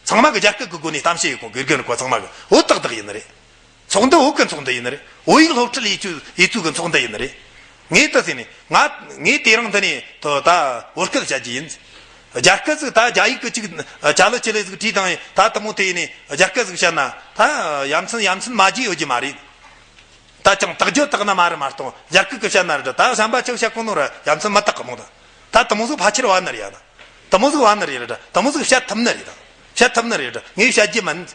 ཚང་མ་གི་རྒྱ་སྐད་གི་སྒོ་ནས་གཏམ་བཤད་ཡོད་གོ་གི། དགེ་རྒན་རུ་ཀ་ཚང་མ་གི་བོད་ཏག་ཏག་ཡིན་ནི་རེད། ཚོགས་འདུ་བོད་གི་ཚོགས་འདུ་ཡིན་ནི་རེད། བོད་ཡིག་སློབ་ཁྲིད་ཡེད་ཚུལ་ཡེད་ཚུལ་གི་ཚོགས་འདུ་ཡིན་ནི་རེད། ངས་ད་ཟེར་ནས་ང་ངས་དེ་རིང་འདི་ནས་ད་ད་བོད་སྐད་བཤད་རྒྱུ་ཡིན། རྒྱ་སྐད་ཟིག་ད་རྒྱ་ཡིག་གི་ཅིག་ཅ་ལག་ཅི་ལས་ཟིག་བྲིས་དང་ད་དེ་མོ་དེ་ནས་རྒྱ་སྐད་ཟིག་བཤད་ན་ད་ཡ་མཚན་ཡ་མཚན་མ་བརྗེད་ཡོད་རྒྱུ་མ་རེད། ད་ཅང་དག་རྒྱུ་དག་ན་མ་རེད་མ་གཏོགས་རྒྱ་སྐད་གི་བཤད་ན་རེད། ད་གཞན་པ་ཅིག་བཤད་གོ་ནོ་ར་ཡ་མཚན་མི་དག་གི་མོ། ད་ད་དེ་མོ་ཟིག་ཕལ་ཆེར་བ་ནི་རེད་ཡ། ད་དེ་མོ་ཟིག་བ་ནི་རེད། ད་དེ་མོ་ཟིག་བཤད་ཐུབ་ནི་རེད། ད་བཤད་ཐུབ་ནི་རེད། ད་ངས་བཤད་རྒྱུ་མིན།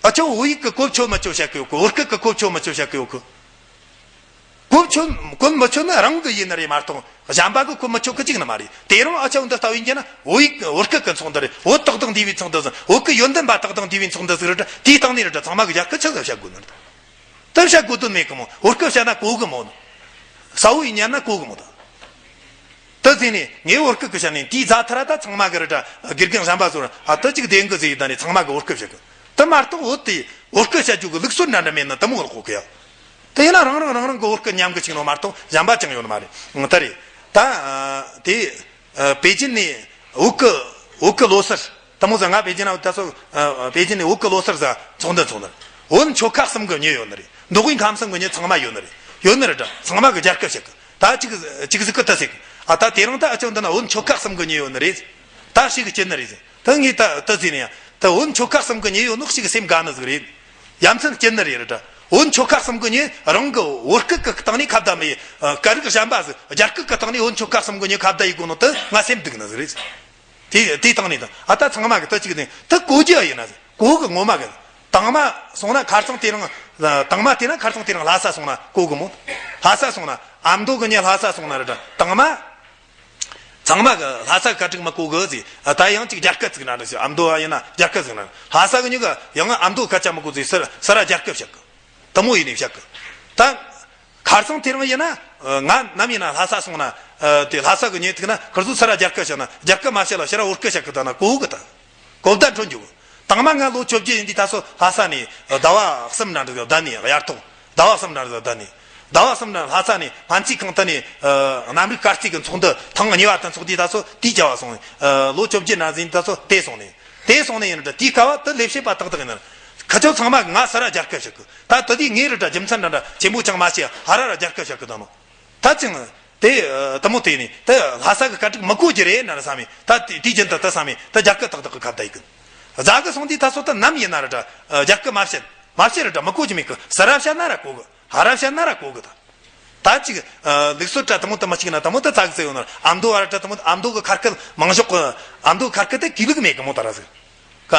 ཨ་ཅོ་བོད་ཡིག་གི་གོ་ཆོད་མི་ཆོད་བཤད་གི་ཡོད་གི། བོད་སྐད་གི་གོ་ཆོད་མི་ཆོད་བཤད་གི་ཡོད་གི། གོ་ཆོད་གོ་མི་ཆོད་ནི་རང་གི་ཡིན་ནི་རེད་མ་གཏོགས་གཞན་པ་གི་གོ་མི་ཆོད་གི་ཅིག་ནི་མ་རེད། དེ་རིང་ཨ་ཅོ་འདི་ལྟ་བུ་ཡིན་གྱི་ན་བོད་ཡིག་བོད་སྐད་གི་ཚོགས་འདུ་རེད། བོད་ཏག་ཏག་འདུས་པའི་ཚོགས་འདུ་ཟིག་བོད་གི་ཡོན་ཏན་པ་ཏག་ཏག་འདུས་པའི་ཚོགས་འདུ་ཟིག་རེད། ད་དེའི་སྟེང་ནས་རེད། ད་ཚང་མ་གི་རྒྱ་སྐད་ཆི་ཟིག་བཤད་དགོས་ནི་རེད། ད་བཤད་དགོས་དོན་མེད་གི་མོ། བོད་སྐད་བཤད་ན་གོ་གི་མོ། ས་བོ་ཡིན་ཉན་ན་གོ་གི་མོ་ད། ད་ཟེར་ནས་ངས་བོད་སྐད་གི་བཤད་ནས་དེའི་རྫ་ཐ་ར་ད་ཚང་མ་གི་རེད། ད་དགེ་རྒན་གཞན་པ་ཚོར་ཨ་ད་ཅིག་བདེན་གི་ཟེར་ཡི་ད་ནས་ཚང་མ་གི་བོད་སྐད་བཤད་གི། ད་མ་གཏོགས་བོད་དེ་བོད་སྐད་བཤད་རྒྱུ་གི་ལུགས་སྲོལ་འདྲ་འདྲ་མེད་ན་དེ་མོ་གི་གོ་གི་ཡ། དེ་ཡིན་ན་རང་རང་རང་རང་གི་བོད་སྐད་ཉམས་གི་ཆིག་ནོ་མ་གཏོགས་གཞན་པ་ཅང་ཡོད་ནི་མ་རེད། ད་རེད། ད་དེ་པེ་ཅིན་ནས་བོད་གི་བོད་གི་ལོ་སར། དེ་མོ་ཟིག་ང་པེ་ཅིན་ན་ད་སོ་པེ་ཅིན་ནས་བོད་གི་ལོ་སར་ཟིག་ཚོགས་འདུ་ཚོགས་ནི། བོད་ཆོལ་ཁ་གསུམ་གི་མྱི་ཡོད་ནི་རེད། མདོ་དབུས་ཁམས་གསུམ་གི་མྱི་ཚང་མ་ཡོད་ནི་རེད། ཡོད་ནི་རེད། ད་ཚང་མ་གི་རྒྱ་སྐད་བཤད་གི། ད་ཅིག་ཅིག་ཟིག་གི་ད་ཟེར་གི། ཨ་ད་དེ་རིང་ད་ཨ་ཅོ་འདི་ན་བོད་ཆོལ་ཁ་གསུམ་གི་མྱི་ཡོད་ནི་རེད། ད་ཞིག་གི་སྐྱིད་ནི་རེད་ཟེར། ད་ངས་ད་ད་ཟེར་ནས་ཡ། ད་བོད་ཆོལ་ཁ་གསུམ་གི་མྱི་ཡོད་ནོ་ཞིག་གི་སེམས་དགའ་ནི་ཟིག་རེད། ཡ་མཚན་སྐྱིད་ནི་རེད་ར། བོད་ཆོལ་ཁ་གསུམ་གི་མྱི་རང་གི་བོད་སྐད་གི་སྟེང་ནས་ཁ་བརྡ་མི་ཡེ། སྐད་རིགས་གཞན་པ་ཟིག་རྒྱ་སྐད་གི་སྟེང་ནས་བོད་ཆོལ་ཁ་གསུམ་གི་མྱི་ཁ་བརྡ་ཡེ་དགོས་ནོ་ད་ང་སེམས་སྡུག་ནི་ཟིག་རེད། དེ་དེ་སྟེང་ནས་ད་ཨ་ད་ཚང་མ་གི་ད་ཅིག་ནས་ད་གོ་རྒྱུ་ཡིན་ན་ཟིག་གོ་གི་ངོ་མ་གི། དང་མ་སོང་ན་ཁ་རྩང་དེ་རིང་། དང་མ་དེ་ན་ཁ་རྩང་དེ་རིང་ལྷ་ས་སོང་ན་གོ་གི་མོ། ལྷ་ས་སོང་ན་ཨ་མདོ་གི་མྱི་ལྷ་ས་སོང་ན་ར་ད་དང་མ། ཚང་མ་གི་ལྷ་ས་སྐད་རིགས་མི་གོ་གི་ཟེར། ད་ཡང་ཅིག་རྒྱ་སྐད་ཟིག་ན་འདྲ་ཟེར། ཨ་མདོ་ཡིན་ན་རྒྱ་སྐད་ཟིག་ན། ལྷ་ས་གི་མྱི་གི་ཡང་ཨ་མདོ་སྐད་ཆ་མི་གོ་ཟེར། སི་སི་ར་རྒྱ་སྐད་བཤད་གི། དེ་མོ་ཡིན་ནས་བཤད་གི། ད་ ཁར་སང་དེ་རིང་ཡིན་ན་ང་ནམ་ཡིན་ན་ལྷ་ས་སོང་ན་དེ་ལྷ་ས་གི་ཉེ་ཐིག་ན་ཁིར་ཚོ་སུ་ར་རྒྱ་སྐད་བཤད་ན་རྒྱ་སྐད་མ་བཤད་ལ་ཕྱིར་ར་བོད་སྐད་བཤད་གི་ད་ན་གོ་གི་ད། གོ་བརྡ་འཕྲོད་འཇུག་དང་མ་ང་ལོ་བཅོ་བརྒྱད་ཡིན་དུས་ད་སོ་ལྷ་ས་ནས་ཟླ་བ་གསུམ་འདྲ་འདྲ་བསྡད་ནས་དབྱར་ཐོག་ཟླ་བ་གསུམ་འདྲ་འདྲ་བསྡད་ནས། ཟླ་བ་གསུམ་འདྲ་ལྷ་ས་ནས་སྨན་རྩིས་ཁང་དུ་ནས་གནམ་རིག་སྐར་རྩིས་ཀྱི་ཚོགས་འདུ་ཐེངས་གཉིས་པ་དུ་འཚོགས་དུས་ད་སོ་དེའི་བྱ་བ་སོང་། ལོ་བཅོ་བརྒྱད་ན་ཟིན་ད་སོ་དེ་སོང་ནས། དེ་སོང་ནས་ཡིན་འདྲ་དེའི་སྐབས་དུ་ལས་བྱེད་པ་ཏག་ཏག་ཡིན་ན། ཁ་ཆོ་ཚང་མ་ང་སུ་ར་རྒྱ་སྐད་བཤད་གི་ད་དུ་དེའི་ངའི་རི་འདྲ་རྒྱུ་མཚན་འདྲ་འདྲ་ཆེན་པོ་ཅང་མ་བྱས་ཧ་ར་ར་རྒྱ་སྐད་བཤད་གི་ད་ནོ། ད་ཅིང་། དེ་དུ་མོ་དེ་ནི་དེ་ལྷ་ས་གི་སྐད་ཀྲིག་མི་གོ་རྒྱུ་རེད་ན་ར་བསམ་མེད་ད་དེ་དེའི་རྒྱུན་དུ་དུ་བསམ་མེད་ད་རྒྱ་སྐད་ཏག་ཏག་གི་ཁ་བརྡ་ཡི་གི། རྫ་གི་སོང་དུས་ད་སོ་ད་ནམ་ཡིན་ན་ར་འདྲ་རྒྱ་སྐད་མ་བཤད་མ་བཤད་ར་འདྲ་མི་གོ་རྒྱུ་མེད་གི་སུ་ར་བཤད་ན་ར་གོ་གི་ཧ་ར་བཤད་ན་ར་གོ་གི་ད། ད་ཅིག་ལུགས་སྲོལ་འདྲ་དུ་མོ་དུ་མ་ཅིག་ན་དུ་མོ་དུ་ཙག་ཙེ་ཡོད་ན་ཨ་མདོ་བ་ར་འདྲ་དུ་མོ་ཨ་མདོ་གི་ཁ་སྐད་མང་ཤོག་གི་ཨ་མདོ་ཁ་སྐད་དེ་གུས་ལུགས་མེད་གི་མོ་ད་ར་ཟིག་ག་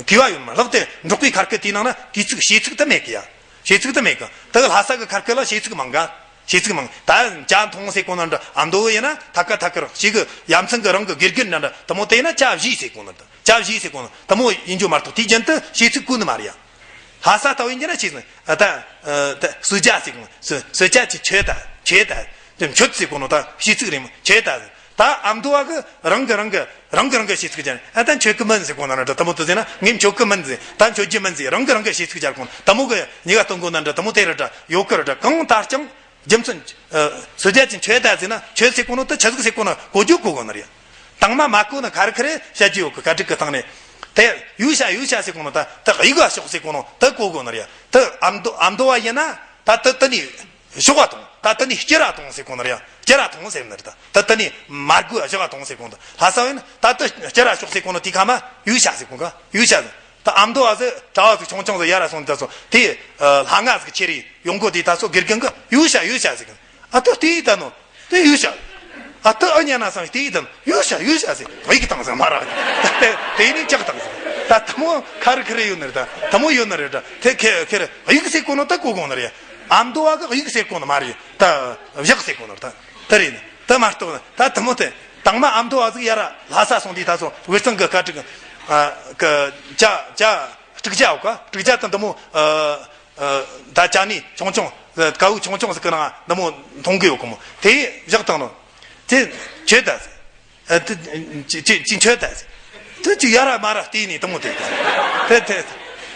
གུས་པ་ཡོད་མ་ལག་དེ་འབྲོག་པའི་ཁ་སྐད་དེའི་ནང་ན་གུས་ཚིག་ཞེ་ཚིག་དུ་མེད་གི་ཡ། ཞེ་ཚིག་དུ་མེད་གི་དེ་གི་ལྷ་ས་གི་ཁ་སྐད་ལ་ཞེ་ཚིག་མང་ག་ཞེ་ཚིག་མང་ད་ཅ་མཐོང་ཟེར་གོ་ན་འདྲ་ཨ་མདོ་ཡིན་ན་ཐ་ཀ་ཐ་ཀར་ཞེ་གི་ཡ་མཚན་གི་རང་གི་དགེ་རྒན་འདྲ་འདྲ་དུ་མོ་དེ་ཡིན་ན་ཅ་བཞི་ཟེར་གོ་ན་འདྲ་ཅ་བཞི་ཟེར་གོ་ན་དུ་མོ་ཡིན་རྒྱུ་མ་གཏོགས་དེའི་རྒྱུན་དུ་ཞེ་ཚིག་གོ་ནི་མ་རེད་ཡ། ལྷ་ས་ལྟ་བུ་ཡིན་རྒྱུ་ན་ཞེ་ཚིག་ད་ད་སུ་ཅ་ཟེར་གོ་ན་སུ་སུ་ཅ་ཅི་ཆོད་ད་ཆོད་ད་དེ་མཆོད་ཟེར་གོ་ན་ད་ཞེ་ཚིག་རེད་མོ་ཆོད་ད་ད་ཨ་མདོ་བ་གི་རང་གི་རང་གི་རང་གི་རང་གི་ཞེ་ཚིག་ཅན་ཨ་ད་མཆོད་གི་མིན་ཟེར་གོ་ན་ར་འདྲ་དུ་མོ་དུ་ཟེར་ན་ངས་མཆོད་གི་མིན་ཟེར་ད་མཆོད་རྒྱུ་མིན་ཟེར་རང་གི་རང་གི་ཞེ་ཚིག་ཅར་གོ་ན་དུ་མོ་གི་ཉི་ག་སྟོན་གོ་ན་འདྲ་དུ་མོ་དེ་ར་འདྲ་ཡོད་གི་ར་འདྲ་གང་ལྟར་ཀྱང་རྒྱུ་མཚན་སུ་རྒྱ་ཅན་ཆོད་ད་ཟེར་ན་ཆོད་ཟེར་གོ་ན་དུ་ཆ་ཟིག་ཟེར་གོ་ན་གོ་རྒྱུ་གོ་གོ་ན་རེད། དང་མ་མ་གོ་ན་ཁ་རི་ཁ་རི་བཤད་རྒྱུ་ཡོད་གི་ག་ཏྲིག་གི་སྟེང་ནས་དེ་ཡུ་ཤ་ཡུ་ཤ་ཟེར་གོ་ན་ད་དུ་ཡི་ག་ཤོག་ཟེར་གོ་ན་དུ་གོ་གོ་ན་རེད། དུ་ཨ་མདོ་ཨ་མདོ་བ་ཡིན་ན་ད་དུ་དུ་ནི། ཞོག་ག་གཏོང་། ད་དེ་ནས་སྐྱུར་ར་གཏོང་ཟེར་གོ་ནོ་རེད། སྐྱུར་ར་གཏོང་ཟེར་ནི་རེད། ད་དེ་ནས་མར་གོས་ཞོག་ག་གཏོང་ཟེར་གོ་ནོ། ལྷ་ས་བས་ན་ད་དེ་སྐྱུར་ར་ཞོག་ཟེར་གོ་ནོ་དེ་ཁ་མ་ཡུལ་ཤ་ཟེར་གོ་ག་ཡུལ་ཤ་ཟེར། ད་ཨ་མདོ་བ་ཟེར་གྲྭ་བ་ཟིག་ཆུང་ཆུང་ཟིག་ཡར་ར་སོང་ད་སོ་དེ་ལྷ་ང་ཟིག་ཁྱེར་ཡོང་གོ་དེ་ད་སོ་དགེ་རྒན་གི་ཡུལ་ཤ་ཡུལ་ཤ་ཟེར་གི། ཨ་ད་དེ་ཡི་ད་ནོ་དེ་ཡུལ་ཤ། ཨ་ད་ཨ་ཉན་ན་སང་དེ་ཡི་ད་ནོ་ཡུལ་ཤ་ཡུལ་ཤ་ཟེར་དེ་ཡི་གི་དང་ཟེར་མ་ར་དེ་དེ་ནས་ཅག་དང་ཟེར། ད་དེ་མོ་ཁ་རི་ཁི་རི་ཡོད་ནི་རེད། ད་དེ་མོ་ཡོད་ནི་རེད། ད་དེ་ཁེ་ཁེ་རི་ཡིག་ཟེར་གོ་ནོ་ད་གོ་གོ་ནི་རེད། ཨ་མདོ་བ་གི་གཡུག་ཟེར་གོ་ནི་མ་རེད། ད་བཞག་ཟེར་གོ་ནི་རེད། ད་དེ་རེད། ད་མ་གཏོགས་ད་དེ་མོ་དེ་དང་མ་ཨ་མདོ་བ་ཟིག་ཡར་ལྷ་ས་སོང་དུས་ད་སོ་དབུས་གཙང་གི་བཀའ་ཁྲིག་གི་ཅ་ཅ་སྤྲུག་ཅ་འོ་ཀ་སྤྲུག་ཅ་དང་དེ་མོ་ད་ཅ་ནི་ཆུང་ཆུང་ཀ་བུ་ཆུང་ཆུང་ཟིག་གི་ནང་དེ་མོ་མཐོང་གི་ཡོད་གི་མོ་དེ་བཞག་བཏང་ནོ། དེ་ཁྱོད་ད་ཟེར། ཨ་དེ་ཅི་ཅི་ཅི་ཁྱོད་ད་ཟེར། དེ་ཅི་ཡར་མར་བལྟས་ནས་དེ་མོ་དེ་དེ་དེ་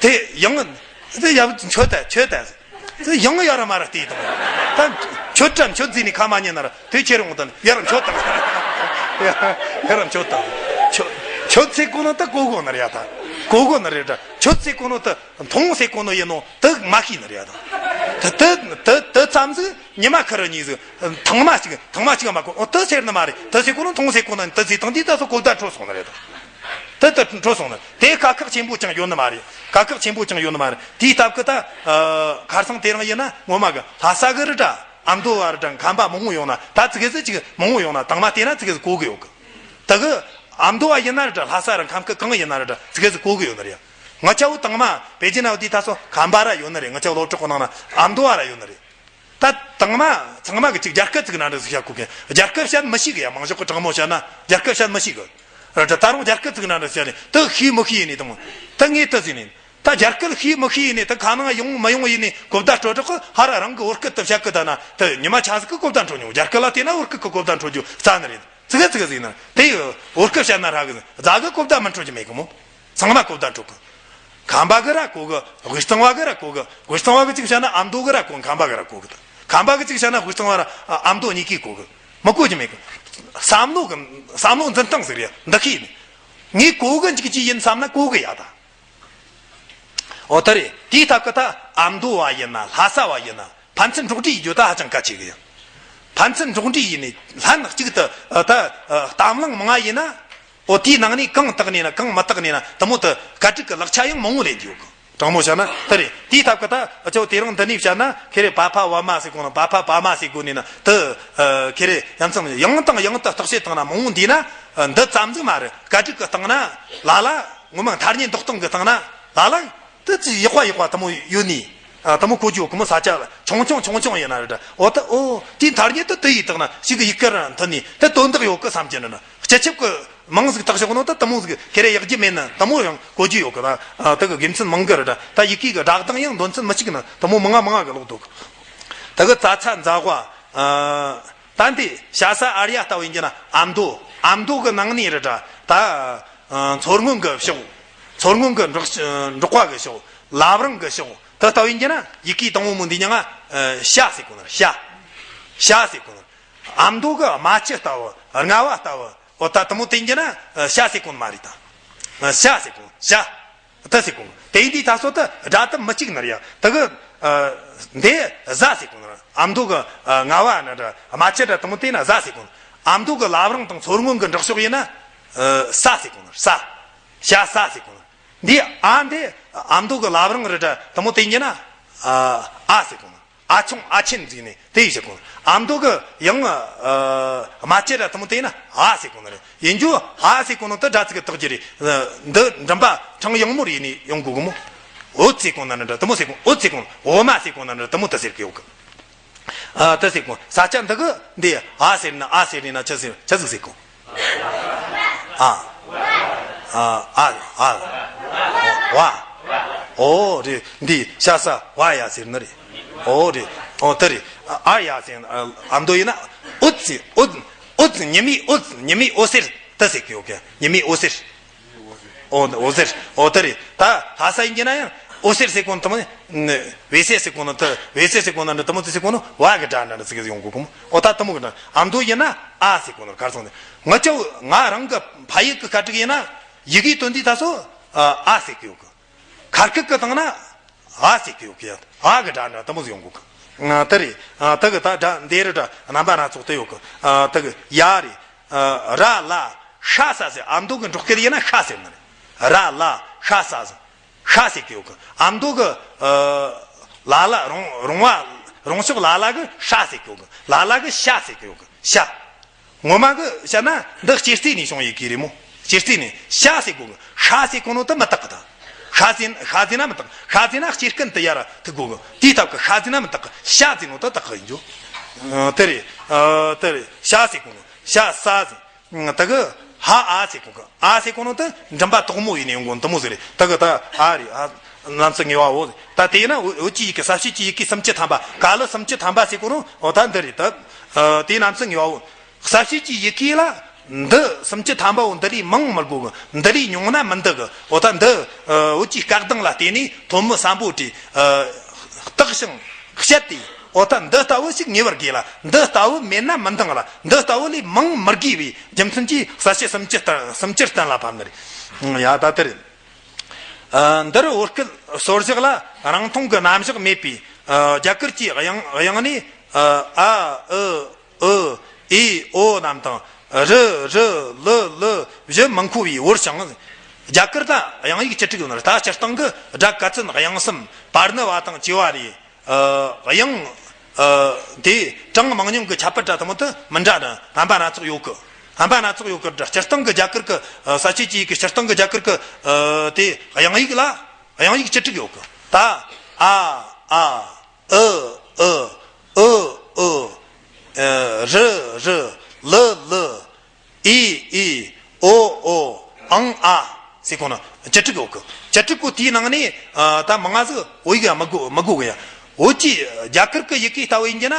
དེ་ཡང་དེ་ཡར་ཁྱོད་ད་ཁྱོད་ད་ཟེར། དེ་ཡང་ཡར་མར་བལྟས་དང་། ད་ཁྱོད་དྲ་ཁྱོད་ཟིན་ནས་ཁ་མ་ཉན་ན་ར་དེ་ཁྱེར་འོང་དང་ཡར་ཁྱོད་དང་ཡར་ཁྱོད་དང་ཁྱོད་ཁྱོད་ཚེ་གོ་ནོ་ད་གོ་གོ་ནི་རེད་ད། གོ་གོ་ནི་རེད་ད། ཁྱོད་ཚེ་གོ་ནོ་ད་མཐོང་ཟེར་གོ་ནོ་ཡིན་ནོ་དེ་མ་ཤེས་ནི་རེད་ད། དེ་དེ་དེ་དེ་ཙམ་ཟིག་ཉི་མ་ཁ་ར་གཉིས་ཟིག་ཐང་མ་གཅིག་ཐང་མ་གཅིག་མ་གོ་ཨོ་དེ་ཟེར་ནི་མ་རེད། དེ་ཟེར་གོ་ནོ་མཐོང་ཟེར་གོ་ནོ་དེ་ཟེར་དང་དེ་ད་སོ་གོ་བརྡ་འཕྲོད་སོང་ནི་རེད་ད། དེ་ལྟར་འཕྲོད་སོང་ན་དེ་དཀའ་ཁག་ཆེན་པོ་ཅང་ཡོད་ནི་མ་རེད། དཀའ་ཁག་ཆེན་པོ་ཅང་ཡོད་ནི་མ་རེད། དེའི་སྟབས་ཀྱིས་ད་ཁར་སང་དེ་རིང་ཡིན་ན་ངོ་མ་གི་ལྷ་ས་གི་རི་འདྲ་ཨ་མདོ་བ་རི་འདྲ་ཁམས་པ་མང་བོ་ཡོང་ན་ད་ཙི་གེ་ཙི་ཅིག་མང་བོ་ཡོང་ན་དང་མ་བལྟས་ན་ཙི་གེ་ཙི་གོ་གི་ཡོད་གི། ད་གི་ཨ་མདོ་བ་ཡིན་ན་རི་འདྲ་ལྷ་ས་རི་ཁམས་ཀྱི་གང་ཡིན་ན་རི་འདྲ་ཙི་གེ་ཙི་གོ་གི་ཡོད་ནི་རེད། ང་ཆ་བོ་དང་མ་པེ་ཅིན་ན་བ་དེ་ད་སོ་ཁམས་པ་ར་ཡོད་ནི་རེད། ང་ཆ་བོ་སློབ་གྲོགས་ནང་ན་ཨ་མདོ་བ་ར་ཡོད་ནི་རེད། ད་དང་མ་ཚང་མ་གི་ཅིག་རྒྱ་སྐད་ཅིག་ན་འདྲ་ཟིག་བཤད་གོ་གི། རྒྱ་སྐད་བཤད་མི་ཤེས་གི་ཡ། མང་ཤོས་གི་དྲང་མོ་བཤད་ན་རྒྱ་སྐད་བཤད་མི་ཤེས་གི། ད་རུང་རྒྱ་སྐད་ཅིག་ན་འདྲ་བཤད་ནས་དེ་ཤེས་མི་ཤེས་ནས་དང་། ད་ངས་དེ་ཟིན་ནས་ད་རྒྱ་སྐད་ཤེས་མི་ཤེས་ནས་ད་ཁ་ནང་ཡོང་མི་ཡོང་ཡིན་ནས་གོ་བརྡ་འཕྲོད་དྲག་གི། ཧ་ར་རང་གི་བོད་སྐད་དུ་བཤད་གི་ད་ན་དེ་ཉི་མ་ཆ་ཟིག་གི་གོ་བརྡ་འཕྲོད་མྱོང་། རྒྱ་སྐད་ལ་བལྟས་ན་བོད་སྐད་གི་གོ་བརྡ་འཕྲོད་རྒྱུ་རྩ་ནི་རེད། ཙི་གེ་ཙི་གེ་ཟིག་ན་དེ་ཡི་བོད་སྐད་བཤད་ན་ར་གི་རྫ་གི་གོ་བརྡ་མི་འཕྲོད་རྒྱུ་མེད་གི་མོ། ཚང་མ་གོ་བརྡ་འཕྲོད་གི། ཁམས་པ་གི་ར་གོ་གི། དབུས་གཙང་བ་གི་ར་གོ་གི། དབུས་གཙང་བ་གི་ཅིག་བཤད་ན་ཨ་མདོ་གི་ར་གོ། ཁམས་པ་གི་ར་གོ་གི། ཁམས་པ་གི་ཅིག་བཤད་ན་དབུས་གཙང་བ་ར་ཨ་མདོ་གཉིས་ཀས་གོ་གི། མི་གོ་རྒྱུ་མེད་གི། བསམ་བློ་གི་བསམ་བློ་འཛིན་སྟངས་ཟིག་རེད། འདི་ཁེ་ཡིན། ངས་གོ་གི་འཇུག་རྒྱུ་ཡིན་བསམ་ན་གོ་གི་ཡ་ད། འོ་ད་རེད། དེའི་སྟབས་ཀྱིས་ད་ཨ་མདོ་བ་ཡིན་ན་ལྷ་ས་བ་ཡིན་ན། ཕན་ཚུན་འགྲོགས་འདྲིས་ཡེད་རྒྱུ་ད་ཧ་ཅང་གལ་ཆེ་གི་ཡིན། ཕན་ཚུན་འགྲོགས་འདྲིས་ཡེད་ནས་ལྷན་གཅིག་ཏུ་ད་གཏམ་གླེང་མང་ང་ཡིན་ན། འོ་དེའི་ནང་ནས་གང་བཏགས་ནས་ན་གང་མི་བཏགས་ནས་ན་དེ་མོ་དུ་ག་དྲུག་གི་ལག་ཆ་ཡང་མང་བོ་ལེན་རྒྱུ་ཡོད་གི། དྲང་མོ་བཤད་ན་དེ་རེད། དེའི་སྟབས་ཀྱིས་ད་ཨ་ཅོ་དེ་རིང་འདི་ནས་བཤད་ན་ཁེ་རེ་བ་ཕ་བ་མ་ཟེར་གོ་ན་བ་ཕ་བ་མ་ཟེར་གོ་ནས་ན་དེ་ཁེ་རེ་ཡང་ཙམ་ཡང་དང་ཡང་དུ་བརྟག་དཔྱད་བཏང་ན་མང་བོ་འདུས་ན་འདི་ཙམ་ཟིག་མ་རེད། ག་དྲུག་གི་སྟེང་ན་ལ་ལ་ངོ་མ་ཐ་སྙད་འདོགས་སྟངས་གི་སྟེང་ན་ལ་ལ། དེ་ཅི་ཡག་པ་ཡག་པ་དེ་མོ་ཡོད་ནི། ཨ་དེ་མོ་གོ་རྒྱུ་གོ་མོ་ས་ཆ་ཆུང་ཆུང་ཆུང་ཆུང་ཡིན་ན་རེད། འོ་ད་འོ་དེའི་མཐར་ཉིད་དུ་དེ་ཡི་དག་ན་ཞིག་གི་ཡི་གེ་རང་མཐུན་ནི་དེ་དོན་དག་ཡོད་གི་བསམ་གྱི་ནི་ན། སྤྱི་ཁྱབ་གི་མང་ཟིག་བཏགས་ཤོག་ནོ་ད་དེ་མོ་ཟིག་ཁེ་རེ་ཡག་རྒྱུ་མེད་ན་དེ་མོ་ཡང་གོ་རྒྱུ་ཡོད་གི་ན། ཨ་དེ་གི་དགེ་མཚན་མང་གི་རེད། ད་ཡི་གེ་གི་སྒྲ་གདངས་ཡང་འདོན་ཚུལ་མི་གཅིག་ན་དེ་མོ་མང་ང་མང་ང་གི་ལོག་འདུག་ད་གི་ཙ་ཚ་ཛ་ཝ། ཨ། ད་འདི་ཤ་ས་ཨར་ཡ་ལྟ་བུ་ཡིན་གྱི་ན་ཨ་མདོ། ཨ་མདོ་གི་ནང་ནས་རེད་དྲ། ད། ཨ། མཚོ་སྔོན་གི་ཕྱོགས། མཚོ་སྔོན་གི་འབྲོག་འབྲོག་པ་གི་ཕྱོགས། བླ་བྲང་གི་ཕྱོགས་དེ་ལྟ་བུ་ཡིན་གྱི་ན་ཡི་གེ་དང་པོ་མོ་འདི་ཉིད་ང་། ཨ། ཤ་ཟེར་གོ་ནོ། ཤ། ཤ་ཟེར་གོ་ནོ། ཨ་མདོ་གི་རྨ་ཆུ་ལྟ་བུ། རྔ་བ་ལྟ་བུ། འོ་ད་དེ་མོ་དེ་ཡིན་གྱི་ན། ཨ། ཤ་ཟེར་གོ་ནོ་མ་རེད་ད། ཨ། ཤ་ཟེར་གོ་ནོ། ཤ། ད་ཟེར་གོ་ནོ། དེ་འདི་ད་སོ་ད་སྒྲ་དེ་མི་གཅིག་ནི་རེད་ཡ། ད་གི། ཨ། འདི་ཟ་ཟེར་གོ་ནོ། ཨ་མདོ་གི། ཨ། རྔ་བ་ན་འདྲ། རྨ་ཆུ་འདྲ་དེ་མོ་དེ་ན་ཟ་ཟེར་གོ་ནོ། ཨ་མདོ་གི་བླ་བྲང་དང་མཚོ་སྔོན་གི་འབྲོག་ཕྱོགས་ཡིན་ན། ཨ། ས་ཟེར་གོ་ནོ། ས། ཤ་ས་ཟེར་གོ་ནོ། འདི་ཨ་འདི་ཨ་མདོ་གི་བླ་བྲང་རེད་དྲ་དེ་མོ་དེ་ཡིན་གྱི་ན། ཨ། ཨ་ཟེར་གོ་ནོ། ཨ་ཆུང་ཨ་ཆེན་ཟེར་ནས་དེ་ཡི་ཟེར་གོ་ནོ། ཨ་མདོ་གི་ཡང་། ཨ། རྨ་ཆུ་ར་དེ་མོ་དེ་ན་ཨ་ཟེར་གོ་ནོ་རེད། ཡིན་རྒྱུ་ཨ་ཟེར་གོ་ནོ་དེ་སྒྲ་ཚིག་གི་དག་གི་རེད། འདི་འགྲམ་པ་འཕྲང་ཡང་མོར་ཡིན་ནས་ཡོང་དགོས་གི་མོ། འོད་ཟེར་གོ་ནོ་འདྲ་དེ་མོ་ཟེར་གོ། འོད་ཟེར་གོ་ནོ། འོ་མ་ཟེར་གོ་ནོ་འདྲ་དེ་མོ་དེ་ཟེར་གི་ཡོད་གི། ཨ། དེ་ཟེར་གོ། ས་ཆ་འདི་གི་འདི་ཨ་ཟེར་ན། ཨ་ཟེར་ནས་ན་ཆི་ཟེར། ཆི་ཟིག་ཟེར་གོ། ཨ། ཨ། ཨ། ཨ། ཝ། ཨོ་རེད། འདི་ཤ་ས་ཝ་ཡ་ཟེར་ནི་རེད། ཨོ་རེད། ཨོ་དེ་རེད། ཨ་ཡ་ཟེར། ཨ་མདོ་ཡིན་ན་འོད་ཟེར། འོད། འོད་ཉི་མའི་འོད། ཉི་མའི་འོད་ཟེར་དེ་ཟེར་གི་ཡོད་གི། ཉི་མའི་འོད་ཟེར། ཨོ། འོད་ཟེར། ཨོ་དེ་རེད། ད་ལྷ་ས་ཡིན་གྱི་ན་ཡང་འོད་ཟེར་ཟེར་གོ་ནོ་དེ་མོ། འོད་ཟེར་ཟེར་གོ་ནོ་དེ། འོད་ཟེར་ཟེར་གོ་ནོ་འདྲ་དེ་མོ་དེ་ཟེར་གོ་ནོ་ཝ་གི་སྒྲ་འདྲ་འདྲ་ཟིག་ཡོང་གོ་གི་མོ། ཨོ་ད་དེ་མོ་གི་འདྲ། ཨ་མདོ་ཡིན་ན་ཨ་ཟེར་གོ་ནོ་གར་སོང་ནས། ང་ཅག་ང་རང་གི་ཕ་ཡུལ་གི་སྐད་ཡིག་ཡིན་ན་ཡི་གེའི་དོན་འདི་ད་སོ་ཨ་ཟེར་གི་ཡོད་གི། ཁ་སྐད་གི་སྟེང་ན་ཨ་ཟེར་གི་ཡོད་གི། ཨ་གི་སྒྲ་འདྲ་དེ་མོ་ཟིག་ཡོང་གོ་གི། ཨ་དེ་རེད། ཨ་དེ་གི་ད་སྒྲ་འདི་རེད་དྲ་རྣམ་པ་སྣ་ཚོགས་དེ་ཡོད་གི། ཨ་དེ་གི་ཡ་རེད། ཨ་ར་ལ་ཤ་ས་ཟེར། ཨ་མདོ་གི་འབྲོག་སྐད་ཡིན་ན་ཤ་ཟེར་ནི་རེད། ར་ལ་ཤ་ས་ཟེར། ཤ་ཟེར་གི་ཡོད་གི། ཨ་མདོ་གི། ཨ། ལ་ལ་རོང་རོང་བ། རོང་ཕྱོགས་ལ་ལ་གི་ཤ་ཟེར་གི་ཡོད་གི། ལ་ལ་གི་ཤ་ཟེར་གི་ཡོད་གི། ཤ། ངོ་མ་གི་བཤད་ན་འདི་སྤྱི་རྩིས་ནས་བྱུང་ཡི་གི་རེད་མོ། སྤྱི་རྩིས་ནས་ཤ་ཟེར་གོ་གི། ཤ་ཟེར་གོ་ནོ་དེ་མི་དག་གི་ད། ཤ་ཟེར། ཤ་ཟེར་ན་མི་དག། ཤ་ཟེར་ན་སྤྱི་རྐན་དེ་ཡར་ཐུག་གོ་གི། དེའི་སྟབས་གི་ཤ་ཟེར་ན་མི་དག་གི། ཤ་ཟེར་ནོ་དེ་དག་གི་ཡིན་རྒྱུ། ཨ་དེ་རེད། ཨ་དེ་རེད། ཤ་ཟེར་གོ་ནོ། ཤ་ས་ཟེར། ད་གི་ཧ་ཨ་ཟེར་གོ་གི། ཨ་ཟེར་གོ་ནོ་དེ་འགྲམ་པ་དོག་མོ་ཡིན་ནས་ཡོང་གོ་ནོ་དེ་མོ་ཟིག་རེད། ད་གི་ད་ཨ་རེད། ཨ་རྣམ་ཚུལ་ངེས་པའོ། ད་དེ་ཡིན་ན་འོ་འོ་ཅི་ཡི་གེ། ས་བཅད་ཀྱི་ཡི་གེ་སུམ་ཅུ་ཐམ་པ། ཀ་ལི་སུམ་ཅུ་ཐམ་པ་ཟེར་གོ་ནོ་འོ་ད་འདི་རེད། ད་ཨ་དེ་རྣམ་ཚུལ་ངེས་པའོ། ས་བཅད་ཀྱི་ཡི་གེ་ལ་འདི་སུམ་ཅུ་ཐམ་པའོ། འདི་ལས་མང་མི་དགོས་གི། འདི་ལས་ཉུང་ན་མི་འདུག་གི། འོ་ད་འདི་ཨ་འོ་ཅི་སྐད་གདངས་ལ་བལྟས་ནས་ཐོན་མི་སམ་བྷོ་ཊས་ཨ་བརྟགས་ཤིང་དཔྱད་དེ། འོ་ད་འདི་ལྟ་བུ་ཞིག་ངེས་པར་དགོས་ལ། འདི་ལྟ་བུ་མེད་ན་མི་འདང་ལ། འདི་ལྟ་བུ་ལས་མང་མི་དགོས་པའི་རྒྱུ་མཚན་གྱིས་ས་བཅད་སུམ་ཅུ་གཏན། སུམ་ཅུ་གཏན་ལ་ཕབ་ནི་རེད། ཡ་ད་དེ་རེད། ཨ་འདིར་བོད་སྐད་སོར་བཞག་ལ་རིང་ཐུང་གི་རྣམ་གཞག་མེད་པས། ཨ་རྒྱ་གར་གྱི་དབྱངས་དབྱངས་ནི་ཨ་ཨ་ཨུ་ཨུ་ཨི་ཨོ་རྣམས་དང་། རུ་རུ་ལུ་ལུ་བཞི་མི་མཁོ་བས་བོར་ཞིང་། རྒྱ་གར་ད་དབྱངས་ཡིག་བཅུ་དྲུག་ཡོད་ནི་རེད། ད་སྤྱིར་བཏང་གི་སྒྲ་ཀ་ཙན་དབྱངས་གསུམ། པར་ཎི་བ་དང་བཅས་པ་རེད། ཨ་དབྱངས་ཨ་དེ་གྲངས་མང་ཉུང་གི་ཁྱད་པར་འདྲ་དེ་མོ་དེ་མི་འདྲ་ནི་རྣམ་པ་སྣ་ཚོགས་ཡོད་གི། རྣམ་པ་སྣ་ཚོགས་ཡོད་གི། སྤྱིར་བཏང་གི་རྒྱ་གར་གི་ཨ་ས་བཅད་ཀྱི་ཡི་གེ། སྤྱིར་བཏང་གི་རྒྱ་གར་གི་ཨ་དེ་དབྱངས་ཡིག་ལ་དབྱངས་ཡིག་བཅུ་དྲུག་ཡོད་གི། ད་ཨ་ཨ། ཨུ་ཨུ། ཨུ་ཨུ། ཨ་རུ་རུ། ལུ་ལུ། ཨི་ཨི། ཨོ་ཨོ། ཨང་ཨ་ཟེར་གོ་ནོ་བཅུ་དྲུག་ཡོད་གི། བཅུ་དྲུག་གོ་དེའི་ནང་ནས་ཨ་ད་མང་ང་ཟིག་བོད་ཡིག་ཡ་མི་དགོས་མི་དགོས་གི་ཡ། བོད་ཀྱི་རྒྱ་གར་གི་ཡི་གེ་ལྟ་བུ་ཡིན་གྱི་ན།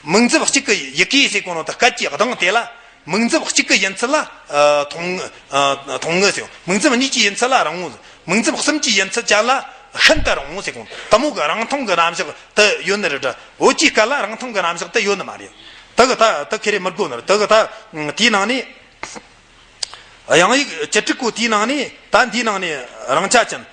མིང་ཚབ་གཅིག་གི་ཡི་གེ་ཟེར་གོ་ནོ་ད་སྐད་ཀྱི་གདངས་དེ་ལ། མིང་ཚབ་གཅིག་གི་ཡིན་ཚུལ་ལ་ཨ་ཐུང་ངུ་ཨ་ཐུང་ངུ་ཟེར། མིང་ཚབ་གཉིས་ཀྱི་ཡིན་ཚུལ་ལ་རིང་ངུ་ཟེར། མིང་ཚབ་གསུམ་གྱི་ཡིན་ཚུལ་ཅན་ལ་ཤིན་ཏུ་རིང་ངུ་ཟེར་གོ། དེ་མོ་གི་རིང་ཐུང་གི་རྣམ་གཞག་དེ་ཡོད་ནི་རེད་དྲ། བོད་ཀྱི་སྐད་ལ་རིང་ཐུང་གི་རྣམ་གཞག་དེ་ཡོད་ནི་མ་རེད། དེ་གི་ད་དེ་ཁེ་རེ་མི་དགོས་ནི་རེད། དེ་གི་ད་དེའི་ནང་ནས་དབྱངས་ཡིག་བཅུ་དྲུག་གོ་དེའི་ནང་ནས་ད་འདིའི་ནང་ནས་རིང་ཆ་ཅན།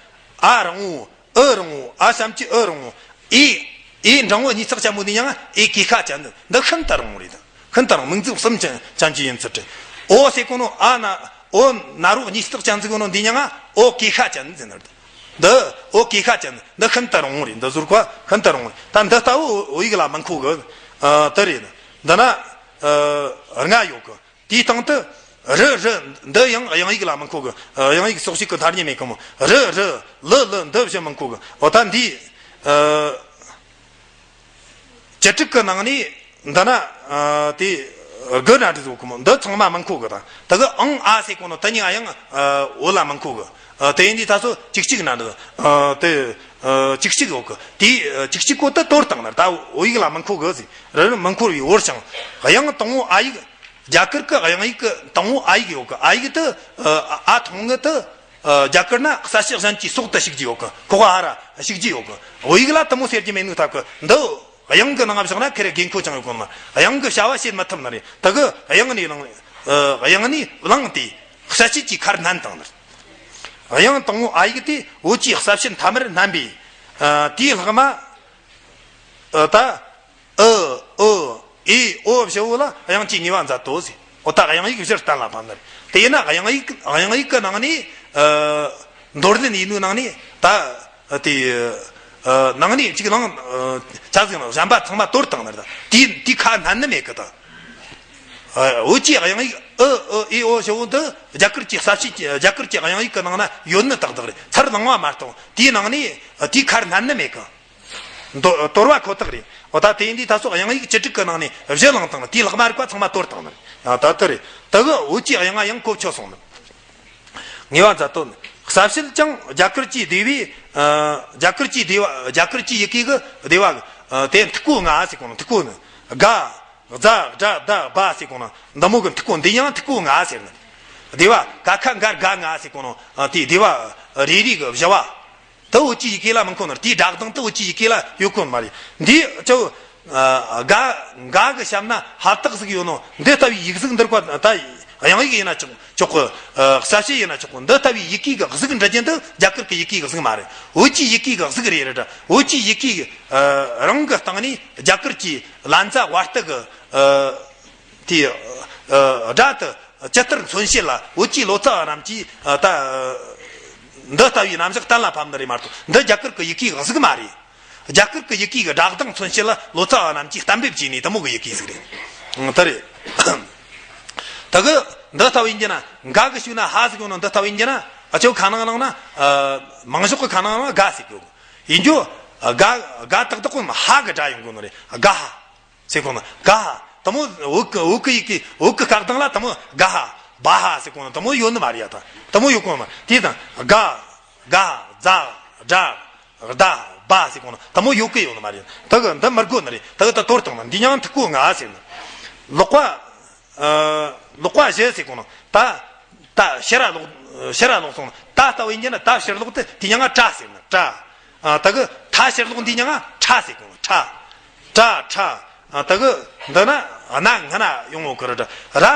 ཨ་རིང་ངུ། ཨུ་རིང་ངུ། ཨ་ཞབས་ཀྱུ་ཨུ་རིང་ངུ། ཨི། ཨི་འབྲིང་བོ་གཉིས་ཚེག་ཅན་པོ་འདི་ཡང་ཨི་གེ་ཤ་ཅན། འདི་ཤིན་ཏུ་རིང་བོ་རེད། ཤིན་ཏུ་རིང་། མིང་ཚབ་གསུམ་ཅན་ཅན་གྱི་ཡིན་ཚུལ་རེད། ཨོ་ཟེར་གོ་ནོ་ཨ་ན་ཨོ་ན་རོ་གཉིས་ཚེག་ཅན་ཟེར་གོ་ནོ་འདི་ཡང་ཨོ་གེ་ཤ་ཅན་ཟེར་ནི་རེད། འདི་ཨོ་གེ་ཤ་ཅན། འདི་ཤིན་ཏུ་རིང་བོ་རེད། འདི་ཟུར་ཁ་ཤིན་ཏུ་རིང་བོ་རེད། ད་འདི་ལྟ་བུ་བོད་ཡིག་ལ་མི་མཁོ་གི། ཨ་དེ་རེད། འདི་ན་ཨ་ལྔ་ཡོད་གི། དེའི་སྟེང་དུ་རུ་རུ། འདི་ཡང་དབྱངས་ཡིག་ལ་མི་མཁོ་གི། དབྱངས་ཡིག་སོགས་ཤིག་གི་ཐ་སྙད་མེད་གི་མོ། རུ་རུ། ལུ་ལུ། འདི་བཞི་མི་མཁོ་གི། འོ་ད་འདི་ཨ་བཅུ་དྲུག་གི་ནང་ནས་འདི་ན་ཨ་དེ་དགུ་ན་འདི་བཟོ་གི་མོ། འདི་ཚང་མ་མི་མཁོ་གི། ད་དེ་གི་ཨང་ཨ་ཟེར་གོ་ནོ་དེ་གཉིས་ཡང་ཨ་བོད་ལ་མི་མཁོ་གི། ཨ་དེ་ཡིན་དུས་ད་སོ་གཅིག་གཅིག་ན་འདི་ཨ་དེ་ ཨ་ཅིག་ཅིག་ཡོད་གི། དེ་ཨ་ཅིག་ཅིག་གོ་དེ་དོར་བཏང་ན་ད་བོད་ཡིག་ལ་མི་མཁོ་གི་ཟེར། རི་རི་མི་མཁོ་བའི་བོར་ཞིང་། དབྱངས་དང་པོ་ཨ་ཡིག་རྒྱ་གར་གི་དབྱངས་ཡིག་གི་དང་པོ་ཨ་ཡིག་ཡོད་གི། ཨ་ཡིག་དེ་ཨ་ཨ་ཐུང་ངུ་དེ་ཨ་རྒྱ་གར་ན་གསལ་བྱེད་གཞན་གྱི་སྲོག་ཏུ་ཞུགས་ཀྱི་ཡོད་གི། ཁོ་ག་ཧ་ར་ཞུགས་ཀྱི་ཡོད་གི། བོད་ཡིག་ལ་དེ་མོ་ཟེར་གྱི་མེད་ནུག་ཐབས་གི། འདི་དབྱངས་གི་ནང་བཞག་ན་ཁེ་རེ་དགོས་མཁོ་ཅང་ཡོད་གོ་ནི་མ། དབྱངས་གི་བྱ་བ་བྱེད་མི་ཐུབ་ནི་རེད། དེ་གི་དབྱངས་ནས་བླངས། ཨ་དབྱངས་ནས་བླངས་ཏེ་གསལ་བྱེད་ཀྱི་ཁར་བསྣན་བཏང་ནི་རེད། དབྱངས་དང་པོ་ཨ་ཡིག་དེ་བོད་ཀྱི་གསལ་བྱེད་མཐའ་མར་བསྣན་པས། ཨ་དེའི་ལྷག་མ་ཨ་ད་ཨ་ཨོ་ཨི་ཨོ་བཞི་བོ་ལ་དབྱངས་ཀྱི་ངེས་པ་མཛད་དོ་ཟེར། འོ་ད་དབྱངས་ཡིག་བཞིར་གཏན་ལ་ཕབ་ནི་རེད། དེ་ཡིན་ན་དབྱངས་ཡིག་དབྱངས་ཡིག་གི་ནང་ནས་ཨ་མདོར་བསྡུས་ཡིན་ནོའི་ནང་ནས་ད་དེ་ཨ་ནང་ནས་གཅིག་བླངས། ཨ་ཆ་ཟིག་ན་གཞན་པ་ཚང་མ་དོར་བཏང་ནི་རེད། ད་དེ་དེ་ཁ་བསྣན་ནི་མེད་གི་ད། ཨ་བོད་ཀྱི་དབྱངས་ཡིག་ཨ་ཨོ་ཨི་ཨོ་བཞི་བོ་འདི་རྒྱ་གར་གྱི་གསལ་བྱེད་ཀྱི་རྒྱ་གར་གྱི་དབྱངས་ཡིག་གི་ནང་ན་ཡོད་ནི་ཏག་ཏག་རེད། ཚུར་བླངས་པ་མ་གཏོགས་དེའི་ནང་ནས་དེའི་ཁར་བསྣན་ནི་མེད་གི། དོ་དོར་བ་ཁོ་ཐག་རེད། འོ་ད་དེ་ཡིན་དུས་ད་སོགས་དབྱངས་ཡིག་བཅུ་དྲུག་གི་ནང་ནས་བཞི་བླངས་བཏང་ནི། དེའི་ལྷག་མ་རིག་པ་ཚང་མ་དོར་བཏང་ནི། ཡང་ད་ལྟ་རེད། དེ་གི་བོད་ཀྱི་དབྱངས་ཡང་གོ་ཆོད་སོང་ནི། ངེས་པ་མཛད་དོ། གསལ་བྱེད་ཀྱང་རྒྱ་གར་གྱི་སྡེ་བའི་ཨ་རྒྱ་གར་གྱི་སྡེ་བ་རྒྱ་གར་གྱི་ཡི་གེ་གི་སྡེ་བ་གི་ཨ་དེ་མཐུག་པོ་ལྔ་ཟེར་གོ་ནོ། མཐུག་པོ་ནི་ག་ཛ་དྲ་ད་བ་ཟེར་གོ་ནོ། འདི་མོ་གི་མཐུག་པོ་འདི་ཡང་མཐུག་པོ་ལྔ་ཟེར་ནི། སྡེ་བ་ཀ་ཁ་ག་ག་ང་ཟེར་གོ་ནོ། ཨ་དེ་སྡེ་བ་རེ་རེ་གི་བཞི་བ། དེ་བོད་ཀྱི་ཡི་གེ་ལ་མི་མཁོ་ནི། དེའི་སྒྲ་གདངས་དེ་བོད་ཀྱི་ཡི་གེ་ལ་ཡོད་གོ་ནི་མ་རེད། འདི་ཅོ། ཨ་ག་ག་གི་ཞབས་ན་ཧ་ཏག་ཟིག་ཡོད་ནོ། འདི་ལྟ་བུའི་ཡིག་གཟུགས་འདི་རིགས་པ་ད་དབྱངས་ཡིག་ཡིན་ན་ཆོག་ཆོག་གི། ཨ་གསལ་བྱེད་ཡིན་ན་ཆོག་གི། འདི་ལྟ་བུའི་ཡི་གེ་གི་གཟུགས་འབྲི་རྒྱུ་འདི་རྒྱ་གར་གི་ཡི་གེ་གི་གཟུགས་མ་རེད། བོད་ཀྱི་ཡི་གེ་གི་གཟུགས་རེད་རེད། བོད་ཀྱི་ཡི་གེ་གི་ཨ་རང་གི་སྟེང་ནས་རྒྱ་གར་གྱི་ལན་ཚྭ་བར་སྟག་གི་ཨ་དེའི་ཨ་སྒྲ་དེ་ཇི་ལྟར་མཚོན་བྱེད་ལ་བོད་ཀྱི་ལོ་ཙཱ་བ་རྣམས་ཀྱིས་ཨ་ད་འདི་ལྟ་བུའི་རྣམ་གཞག་གཏན་ལ་ཕབ་ནི་རེད་མ་གཏོགས། འདི་རྒྱ་གར་གྱི་ཡི་གེའི་གཟུགས་མ་རེད། རྒྱ་གར་གྱི་ཡི་གེ་གི་སྒྲ་གདངས་མཚོན་བྱེད་ལ་ལོ་ཙཱ་བ་རྣམས་ཀྱིས་གཏན་འབེབས་བྱས་ནས་དེ་མོ་གི་ཡི་གེ་ཟིག་རེད། ཨང་། དེ་རེད། ད་གི་འདི་ལྟ་བུ་ཡིན་རྒྱུ་ན། ག་གི་ཤུལ་ན་ཧ་ཟེར་གོ་ནོ་འདི་ལྟ་བུ་ཡིན་རྒྱུ་ན། ཨ་ཅོ་ཁ་ནང་ནང་ན་ཨ་མང་ཤོས་ཀྱི་ཁ་ནང་ནང་ག་ཟེར་གོ། ཡིན་རྒྱུ་ག་ག་ཏག་ཏག་གོ་ནོ་ཧ་གི་སྒྲ་ཡོང་གོ་ནོ་རེད། ག་ཧ་ཟེར་གོ་ནོ། ག་ཧ། དེ་མོ་བོད་ཀྱི་བོད་ཀྱི་ཡི་གེ་བོད་ཀྱི་སྐད་གདངས་ལ་དེ་མོ་ག་ཧ་བ་ཧ་ཟེར་གོ་ནོ་དེ་མོ་ཡོད་ནི་མ་རེད་ཡ། ད་དེ་མོ་ཡོད་གོ་ནི་མ། དེ་དང་ག་ག་ཛ་དྲ་ད་བ་ཟེར་གོ་ནོ་དེ་མོ་ཡོད་གི་ཡོད་ནི་མ་རེད། ད་གི་འདི་མི་དགོས་ནི་རེད། ད་གི་ད་དོར་བཏང་ནི། འདི་ཡང་མཐུག་པོ་ལྔ་ཟེར་ནི། ལག་པ་ཨ་ལག་པ་བཞི་ཟེར་གོ་ནོ། ད་ད་ཕྱིར་ར་ལོག་ཕྱིར་ར་ལོག་སོང་ནི། ད་ལྟ་བུ་ཡིན་རྒྱུ་ན་ད་ཕྱིར་ལོག་དེ་དེ་ཡང་ཏྲ་ཟེར་ནི། ཏྲ། ཨ་ད་གི་ཐ་ཕྱིར་ལོག་འདི་ཡང་ཁྲ་ཟེར་གོ་ནོ། ཁྲ། ཏྲ་ཁྲ། ཨ་ད་གི་འདི་ན་ན་ང་ན་ཡོང་ངོ་གི་ར། ཏྲ་ར།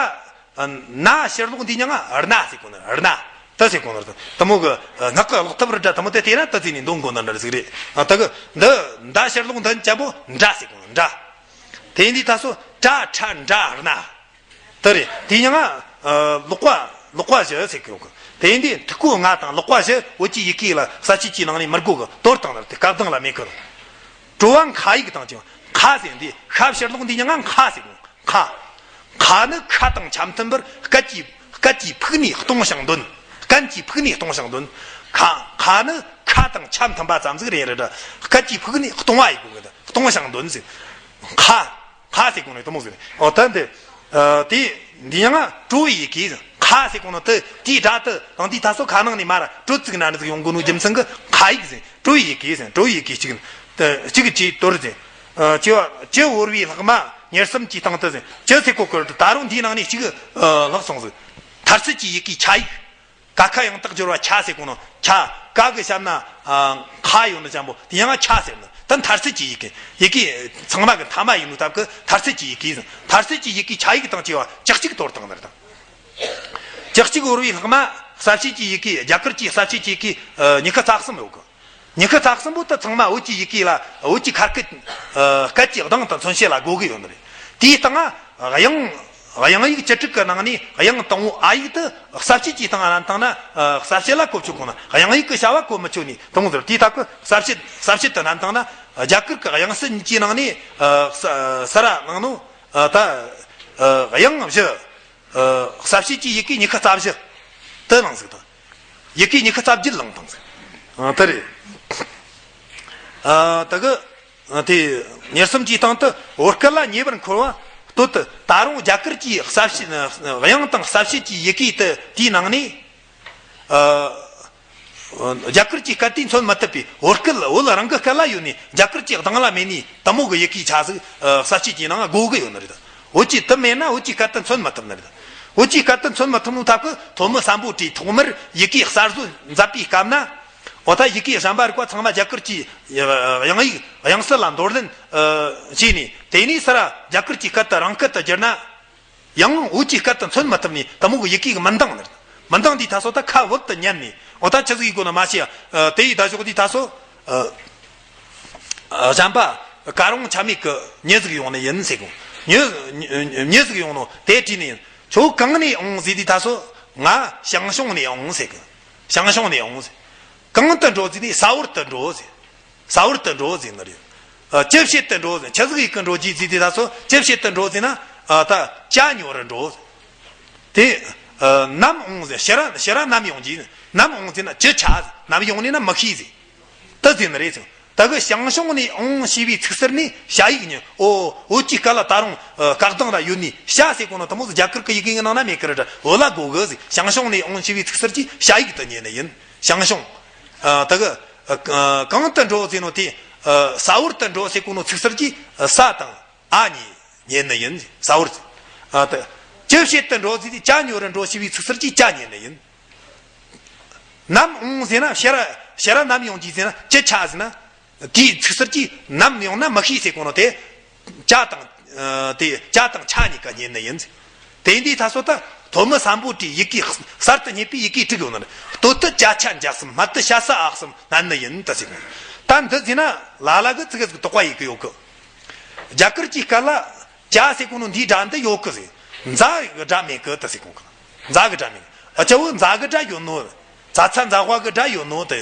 ཨ་ན་ཕྱིར་ལོག་འདི་ཡང་ར་ན་ཟེར་གོ་ནི། ར་ན། ཏི་ཟེར་གོ་ནི་རེད། དེ་མོ་གི་ཨ་སྔགས་ཀྱི་ཀློག་ཐབས་རེད་དྲ། དེ་མོ་དེ་དེ་ན་ཏི་ཟེར་ནས་འདོན་དགོས་ནི་འདྲ་ཟིག་རེད། ཨ་ད་གི་འདི་ད་ཕྱིར་ལོག་འདི་འཇམ་པོ་འདྲ་ཟེར་གོ་ནི། འདྲ། དེ་ཡིན་དུས་ད་སོ་ཏྲ་ཁྲ་འདྲ་ར་ན། དེ་རེད། དེ་ཡང་ཨ་ལག་པ་ལག་པ་བཞི་ཟེར་གི་ཡོད་གི། དེ་ཡིན་དུས་མཐུག་པོ་ལྔ་དང་ལག་པ་བཞི་བོད་ཀྱི་ཡི་གེ་ལ་གསལ་བྱེད་ཀྱི་ནང་ནས་མི་དགོས་གི། དོར་བཏང་ནི་རེད། དེ་སྐད་གདངས་ལ་མེད་གི། གྲོ་བ་མཁའ་ཡིག་དང་ཅིང་མཁའ་ཟེར་འདི་ཤ་ཕྱིར་ལོག་འདི་ཡང་མཁའ་ཟེར་གོ། མཁའ། མཁའ་ནི་ཁ་དང་ཆ་མཐུན་པར་སྐད་ཀྱི་སྐད་ཀྱི་ཕུག་ནས་གཏོང་ཞིང་འདོན། སྐད་ཀྱི་ཕུག་ནས་གཏོང་ཞིང་འདོན། མཁའ། མཁའ་ནི་ཁ་དང་ཆ་མཐུན་པ་ཙམ་ཟིག་རེད་རེད་དྲ། སྐད་ཀྱི་ཕུག་ནས་གཏོང་བ་ཡིན་དགོས་གི། གཏོང་ཞིང་འདོན་ཟེར། མཁའ། མཁའ་ཟེར་གོ་ནི་དེ་མོ་ཟེར་ནི། འོ་ད་འདི་ཨ་དེ་འདི་ཡང་གྲོ་བའི་ཡི་གེ་ཟེར། མཁའ་ཟེར་གོ་ནོ་དེ་དེའི་སྒྲ་དེ་དང་དེའི་ད་སོ་ཁ་ནང་ནས་མར་གྲོ་ཙིག་ན་ནི་ཟིག་ཡོང་གོ་ནོ་རྒྱུ་མཚན་གི་མཁའ་ཡིག་ཟེར། གྲོ་བའི་ཡི་གེ་ཟེར། གྲོ་བའི་ཡི་གེ་གཅིག་གཅིག་གཅིག་དོར་ཟེར། ཨ་ཅི་བ་ཅི་བོར་བའི་ལྷག་མ་གཉེར་གསུམ་གྱི་སྟེང་དུ་ཟེར། ཅི་ཟེར་གོ་གི་རེད། ད་རུང་འདིའི་ནང་ནས་གཅིག་ཨ་ལྷག་སོང་ཟིག་མཐར་ཚད་ཀྱི་ཡི་གེ་ཆ་ཡིག་ཀ་ཁ་ཡང་དག་སྦྱོར་བ་ཁྱ་ཟེར་གོ་ནོ། ཁྱ། ཀ་གི་ཞབས་ན་ཨ་ཁ་ཡོད་ནི་ཅན་པོ་དེ་ཡང་ཁྱ་ཟེར་ནི། ད་མཐར་ཚད་ཀྱི་ཡི་གེ། ཡི་གེ་ཚང་མ་གི་མཐའ་མ་ཡིན་ནོ་སྟབས་ཀྱིས་མཐར་ཚད་ཀྱི་ཡི་གེ་ཟེར། མཐར་ཚད་ཀྱི་ཡི་གེ་ཁྱ་ཡིག་དང་བཅས་པ་ཅི་གཅིག་དོར་བཏང་ནི་རེད། ད་ཅི་གཅིག་བོར་བའི་ལྷག་མ་གསལ་བྱེད་ཀྱི་ཡི་གེ། རྒྱ་གར་གྱི་གསལ་བྱེད་ཀྱི་ཡི་གེ་ཨ་ཉི་ཤུ་རྩ་གསུམ་ཡོད་གི། ཉི་ཤུ་རྩ་གསུམ་པོ་དེ་ཚང་མ་བོད་ཀྱི་ཡི་གེ་ལ་བོད་ཀྱི་ཁ་སྐད་ཨ་སྐད་ཀྱི་གདངས་དང་མཚོན་བྱེད་ལ་དགོས་ཀྱི་ཡོད་ནི་རེད། དེའི་སྟེང་དབྱངས་དབྱངས་ཡིག་བཅུ་དྲུག་གི་ནང་ནས་དབྱངས་དང་པོ་ཨ་ཡིག་དེ་གསལ་བྱེད་ཀྱི་སྟེང་ལ་བཏང་ན་ཨ་གསལ་བྱེད་ལ་གོ་ཆོད་གོ་ནི། དབྱངས་ཡིག་གི་བྱ་བ་གོ་མི་ཆོད་ནི་དེ་མོ་ཟིག་རེད། དེའི་སྟབས་ཀྱིས་གསལ་བྱེད་གསལ་བྱེད་དུ་བསྣན་བཏང་ན། རྒྱ་གར་གྱི་དབྱངས་གསལ་གཉིས་ཀྱི་ནང་ནས་ཨ་གསལ་གསལ་ར་བླངས་ནོ། ཨ་ད་ཨ་དབྱངས་བཞི། ཨ་གསལ་བྱེད་ཀྱི་ཡི་གེ་ཉི་ཤུ་རྩ་བཞི་དེ་བླངས་ཟིག་དང་། ཡི་གེ་ཉི་ཤུ་རྩ་བརྒྱད་བླངས་བཏང་ཟིག་ཨ་དེ་རེད། ཨ་ད་གི་ཨ་དེ་གཉེར་གསུམ་གྱི་སྟེང་དུ་བོད་སྐད་ལ་ཉེ་བར་འཁོར་བ་སྟོད་དུ། ད་རུང་རྒྱ་གར་གྱི་གསལ་བྱེད་དབྱངས་དང་གསལ་བྱེད་ཀྱི་ཡི་གེ་དེ་དེའི་ནང་ནས་ཨ་ རྒྱ་གར་གྱི་སྐད་དེ་མཚོན་མི་ཐུབ་པའི། བོད་སྐད། བོད་རང་གི་སྐད་ལ་ཡོད་ནས་རྒྱ་གར་གྱི་གདངས་ལ་མེད་ནས་དེ་མོ་གི་ཡི་གེ་ཆ་ཟིག་ཨ་གསལ་བྱེད་ཀྱི་ནང་དགོས་གི་ཡོད་ནི་རེད། བོད་ཀྱི་དེ་མེད་ན་བོད་ཀྱི་སྐད་དེ་མཚོན་མི་ཐུབ་ནི་རེད། བོད་ཀྱི་སྐད་དེ་མཚོན་མི་ཐུབ་ནོ་ཐབས་ཀྱིས་ཐོན་མི་སམ་བྷོ་ཊས་ཐོག་མར་ཡི་གེ་གསར་བཟོ་མཛད་པའི་སྐབས་ན། འོ་ད་ཡི་གེ་གཞན་པ་རིགས་པ་ཚང་མ་རྒྱ་གར་གྱི་དབྱངས་ཡིག་དབྱངས་གསལ་ལ་འདོར་ལེན་ཨ་བྱས་ནས། དེ་ནས་ས་ར་རྒྱ་གར་གྱི་སྐད་དེ་རང་སྐད་དུ་བསྒྱུར་ན། ཡང་བོད་ཀྱི་སྐད་དུ་མཚོན་མ་ཐུབ་ནས་དེ་མོ་གི་ཡི་གེ་གི་མི་འདང་ནི་རེད། མི་འདང་དུས་ད་སོ་ད་ཁ་བུབ་ཏུ་ཉན་ནས། འོ་ད་ཆི་ཟིག་ཡིན་དགོས་ན་མ་ཤེས་ཡ། ཨ་དེ་ཡི་ད་ཞོག་དུས་ད་སོ་ཨ་ཨ་གཞན་པ་ཀ་རོང་ཆ་མེད་གི་མྱི་ཟིག་ཡོང་ནི་ཡིན་ཟེར་གོ། མྱི་མྱི་ཟིག་ཡོང་ནོ་དེ་དྲིས་ནི་ཡིན། ཁྱོད་གང་ནས་འོང་ཟེར་དུས་ད་སོ། ང་ཞང་ཞུང་ནས་འོང་ཟེར་གི། ཞང་ཞུང་ནས་འོང་ཟེར། གང་དུ་འགྲོ་ཟེར་དུས་ས་འོག་ཏུ་འགྲོ་ཟེར། ས་འོག་ཏུ་འགྲོ་ཟེར་ནི་རེད། ཨ་ཅི་བྱེད་དུ་འགྲོ་ཟེར། ཆི་ཟིག་ཡི་གེ་འགྲོ་རྒྱུ་ཟེར་དུས་ད་སོ། ཅི་བྱེད་དུ་འགྲོ་ཟེར་ན། ཨ་ད་ཇ་ཉོ་རུ་འགྲོ་ཟེར། དེ་ཨ་ནམ་འོང་ཟེར། ཕྱིར་ར་ཕྱིར་ར་ནམ་ཡོང་རྒྱུ། ནམ་འོང་ཟེར་ན་ཅི་ཆ་ཟེར། ནམ་ཡོང་ནས་ན་མི་ཤེས་ཟེར། དེ་ཟེར་ནི་རེད་ཟེར། ད་གི་ཞང་ཞུང་ནས་འོང་ཞེས་པའི་ཚིག་ཟུར་ནས་ཞ་ཡིག་ཉིད། ཨོ་བོད་ཀྱི་སྐད་ལ་ད་རུང་ཨ་སྐད་གདངས་ར་ཡོད་ནི་ཞ་ཟེར་གོ་ནོ་དེ་མོ་ཟིག་རྒྱ་གར་གི་ཡི་གེ་གི་ནང་ན་མེད་གི་ར། བོད་ལ་དགོས་གི་ཟེར། ཞང་ཞུང་ནས་འོང་ཞེས་པའི་ཚིག་ཟུར་གྱིས་ཞ་ཡིག་ཏུ་ཉན་ནི་ཡིན། ཞང་ཞུང་། ཨ་ད་གི་ཨ་གང་དུ་འགྲོ་ཟེར་ནོ་དེ། ཨ་ས་འོག་ཏུ་འགྲོ་ཟེར་གོ་ནོ་ཚིག་ཟུར་གྱིས་ཨ་ས་དང་ཨ་གཉིས་ཉན་ནི་ཡིན། ས་འོག་ཨ་ད་ཅི་བྱེད་དུ་འགྲོ་ཟེར་དུས་ཇ་ཉོ་རུ་འགྲོ་ཞེས་པའི་ཚིག་ཟུར་གྱིས་ཇ་ཉན་ནི་ཡིན། ནམ་འོང་ཟེར་ན་ཕྱིར་ར་ཕྱིར་ར་ནམ་ཡོང་རྒྱུ་ཟེར་ན་ཅི་ཆ་ཟེར་ན། དེའི་ཚིག་ཟུར་གྱིས་ནམ་ཡོང་ན་མི་ཤེས་ཟེར་གོ་ནོ་དེ། ཇ་དང་ཨ་དེ་ཇ་དང་ཆ་གཉིས་ཀ་ཉན་ནི་ཡིན། དེ་ཡིན་དུས་ད་སོ་ད་ཐོན་མི་སམ་བྷོ་ཊས་ཡི་གེ་གསར་དུ་རྙེད་པའི་ཡི་གེ་དྲུག་ཡོད་ནི་རེད། སྟོད་དུ་ཇ་ཆ་འཇའ་གསུམ། སྨད་དུ་ཤ་ས་འ་གསུམ་བསྣན་ནི་ཡིན་ད་ཟེར་གོ། ད་འདི་ཟེར་ན་ལ་ལ་གི་ཙི་གེ་ཟིག་དོགས་པ་ཡེད་གི་ཡོད་གི། རྒྱ་གར་གྱི་སྐད་ལ་ཇ་ཟེར་གོ་ནོ་འདིའི་སྒྲ་འདི་ཡོད་གི་ཟེར། ཛ་གི་སྒྲ་མེད་གི་ད་ཟེར་གོ་གི། ཛ་གི་སྒྲ་མེད་གི། ཨ་ཅག་བོ་ཛ་གི་སྒྲ་ཡོད་ནོ། ཛ་ཚ་ཛ་ཝ་གི་སྒྲ་ཡོད་ནོ་དེ།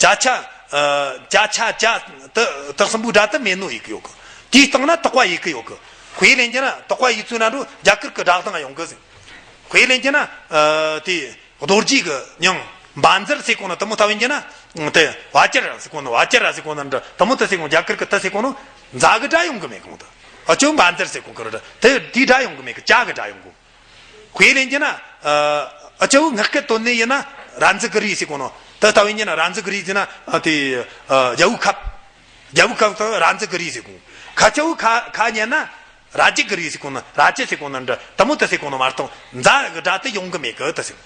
ཇ་ཆ་ཨ་ཇ་ཆ་ཇ་དེ་དེ་གསུམ་པོའི་སྒྲ་དེ་མེད་ནོ་ཡེད་གི་ཡོད་གི། དེའི་སྟེང་ན་དོགས་པ་ཡེད་གི་ཡོད་གི། དཔེ་ལེན་རྒྱུ་ན་དོགས་པ་ཡེད་ཚུལ་ན་འགྲོ་རྒྱ་གར་གི་སྒྲ་གདངས་ཡོང་གི་ཟེར། དཔེ་ལེན་རྒྱུ་ན་ཨ་དེ། རྡོ་རྗེ་གི་མྱིང་བཛྲ་ཟེར་གོ་ནོ་དེ་མོ་ལྟ་བུ་ཡིན་རྒྱུ་ན། དེ་བཛྲ་ཟེར་གོ་ནོ། བཛྲ་ཟེར་གོ་ནོ་འདྲ་དེ་མོ་དེ་ཟེར་གོ། རྒྱ་གར་གི་དེ་ཟེར་གོ་ནོ་ཛ་གི་སྒྲ་ཡོང་གི་མེད་གོ་ད། ཨ་ཅོ་བཛྲ་ཟེར་གོ་གི་རེད། དེ་དེའི་སྒྲ་ཡོང་གི་མེད་གི། ཇ་གི་སྒྲ་ཡོང་གོ། དཔེ་ལེན་རྒྱུ་ན། ཨ་ཅོ་ངག་གི་དོན་ནི་ཡིན་ན་ར་ཛི་གི་རི་ཟེར་གོ་ནོ་དེ་ལྟ་བུ་ཡིན་རྒྱུ་ན། ར་ཛི་གི་རི་ཟེར་ན་ཨ་དེ་ཨ་རྒྱལ་པོའི་ཁབ། རྒྱལ་པོའི་ཁབ་དེ་ར་ཛི་གི་རི་ཟེར་གོ། ཁ་ཅོ་ཁ་ཁ་ཉན་ན། ར་ཇི་གི་རི་ཟེར་གོ་ནོ། ར་ཇི་ཟེར་གོ་ནོ་འདྲ་དེ་མོ་དེ་ཟེར་གོ་ནོ་མ་གཏོགས་ཛ་གི་སྒྲ་དེ་ཡོང་གི་མེད་གི་དེ་ཟེར།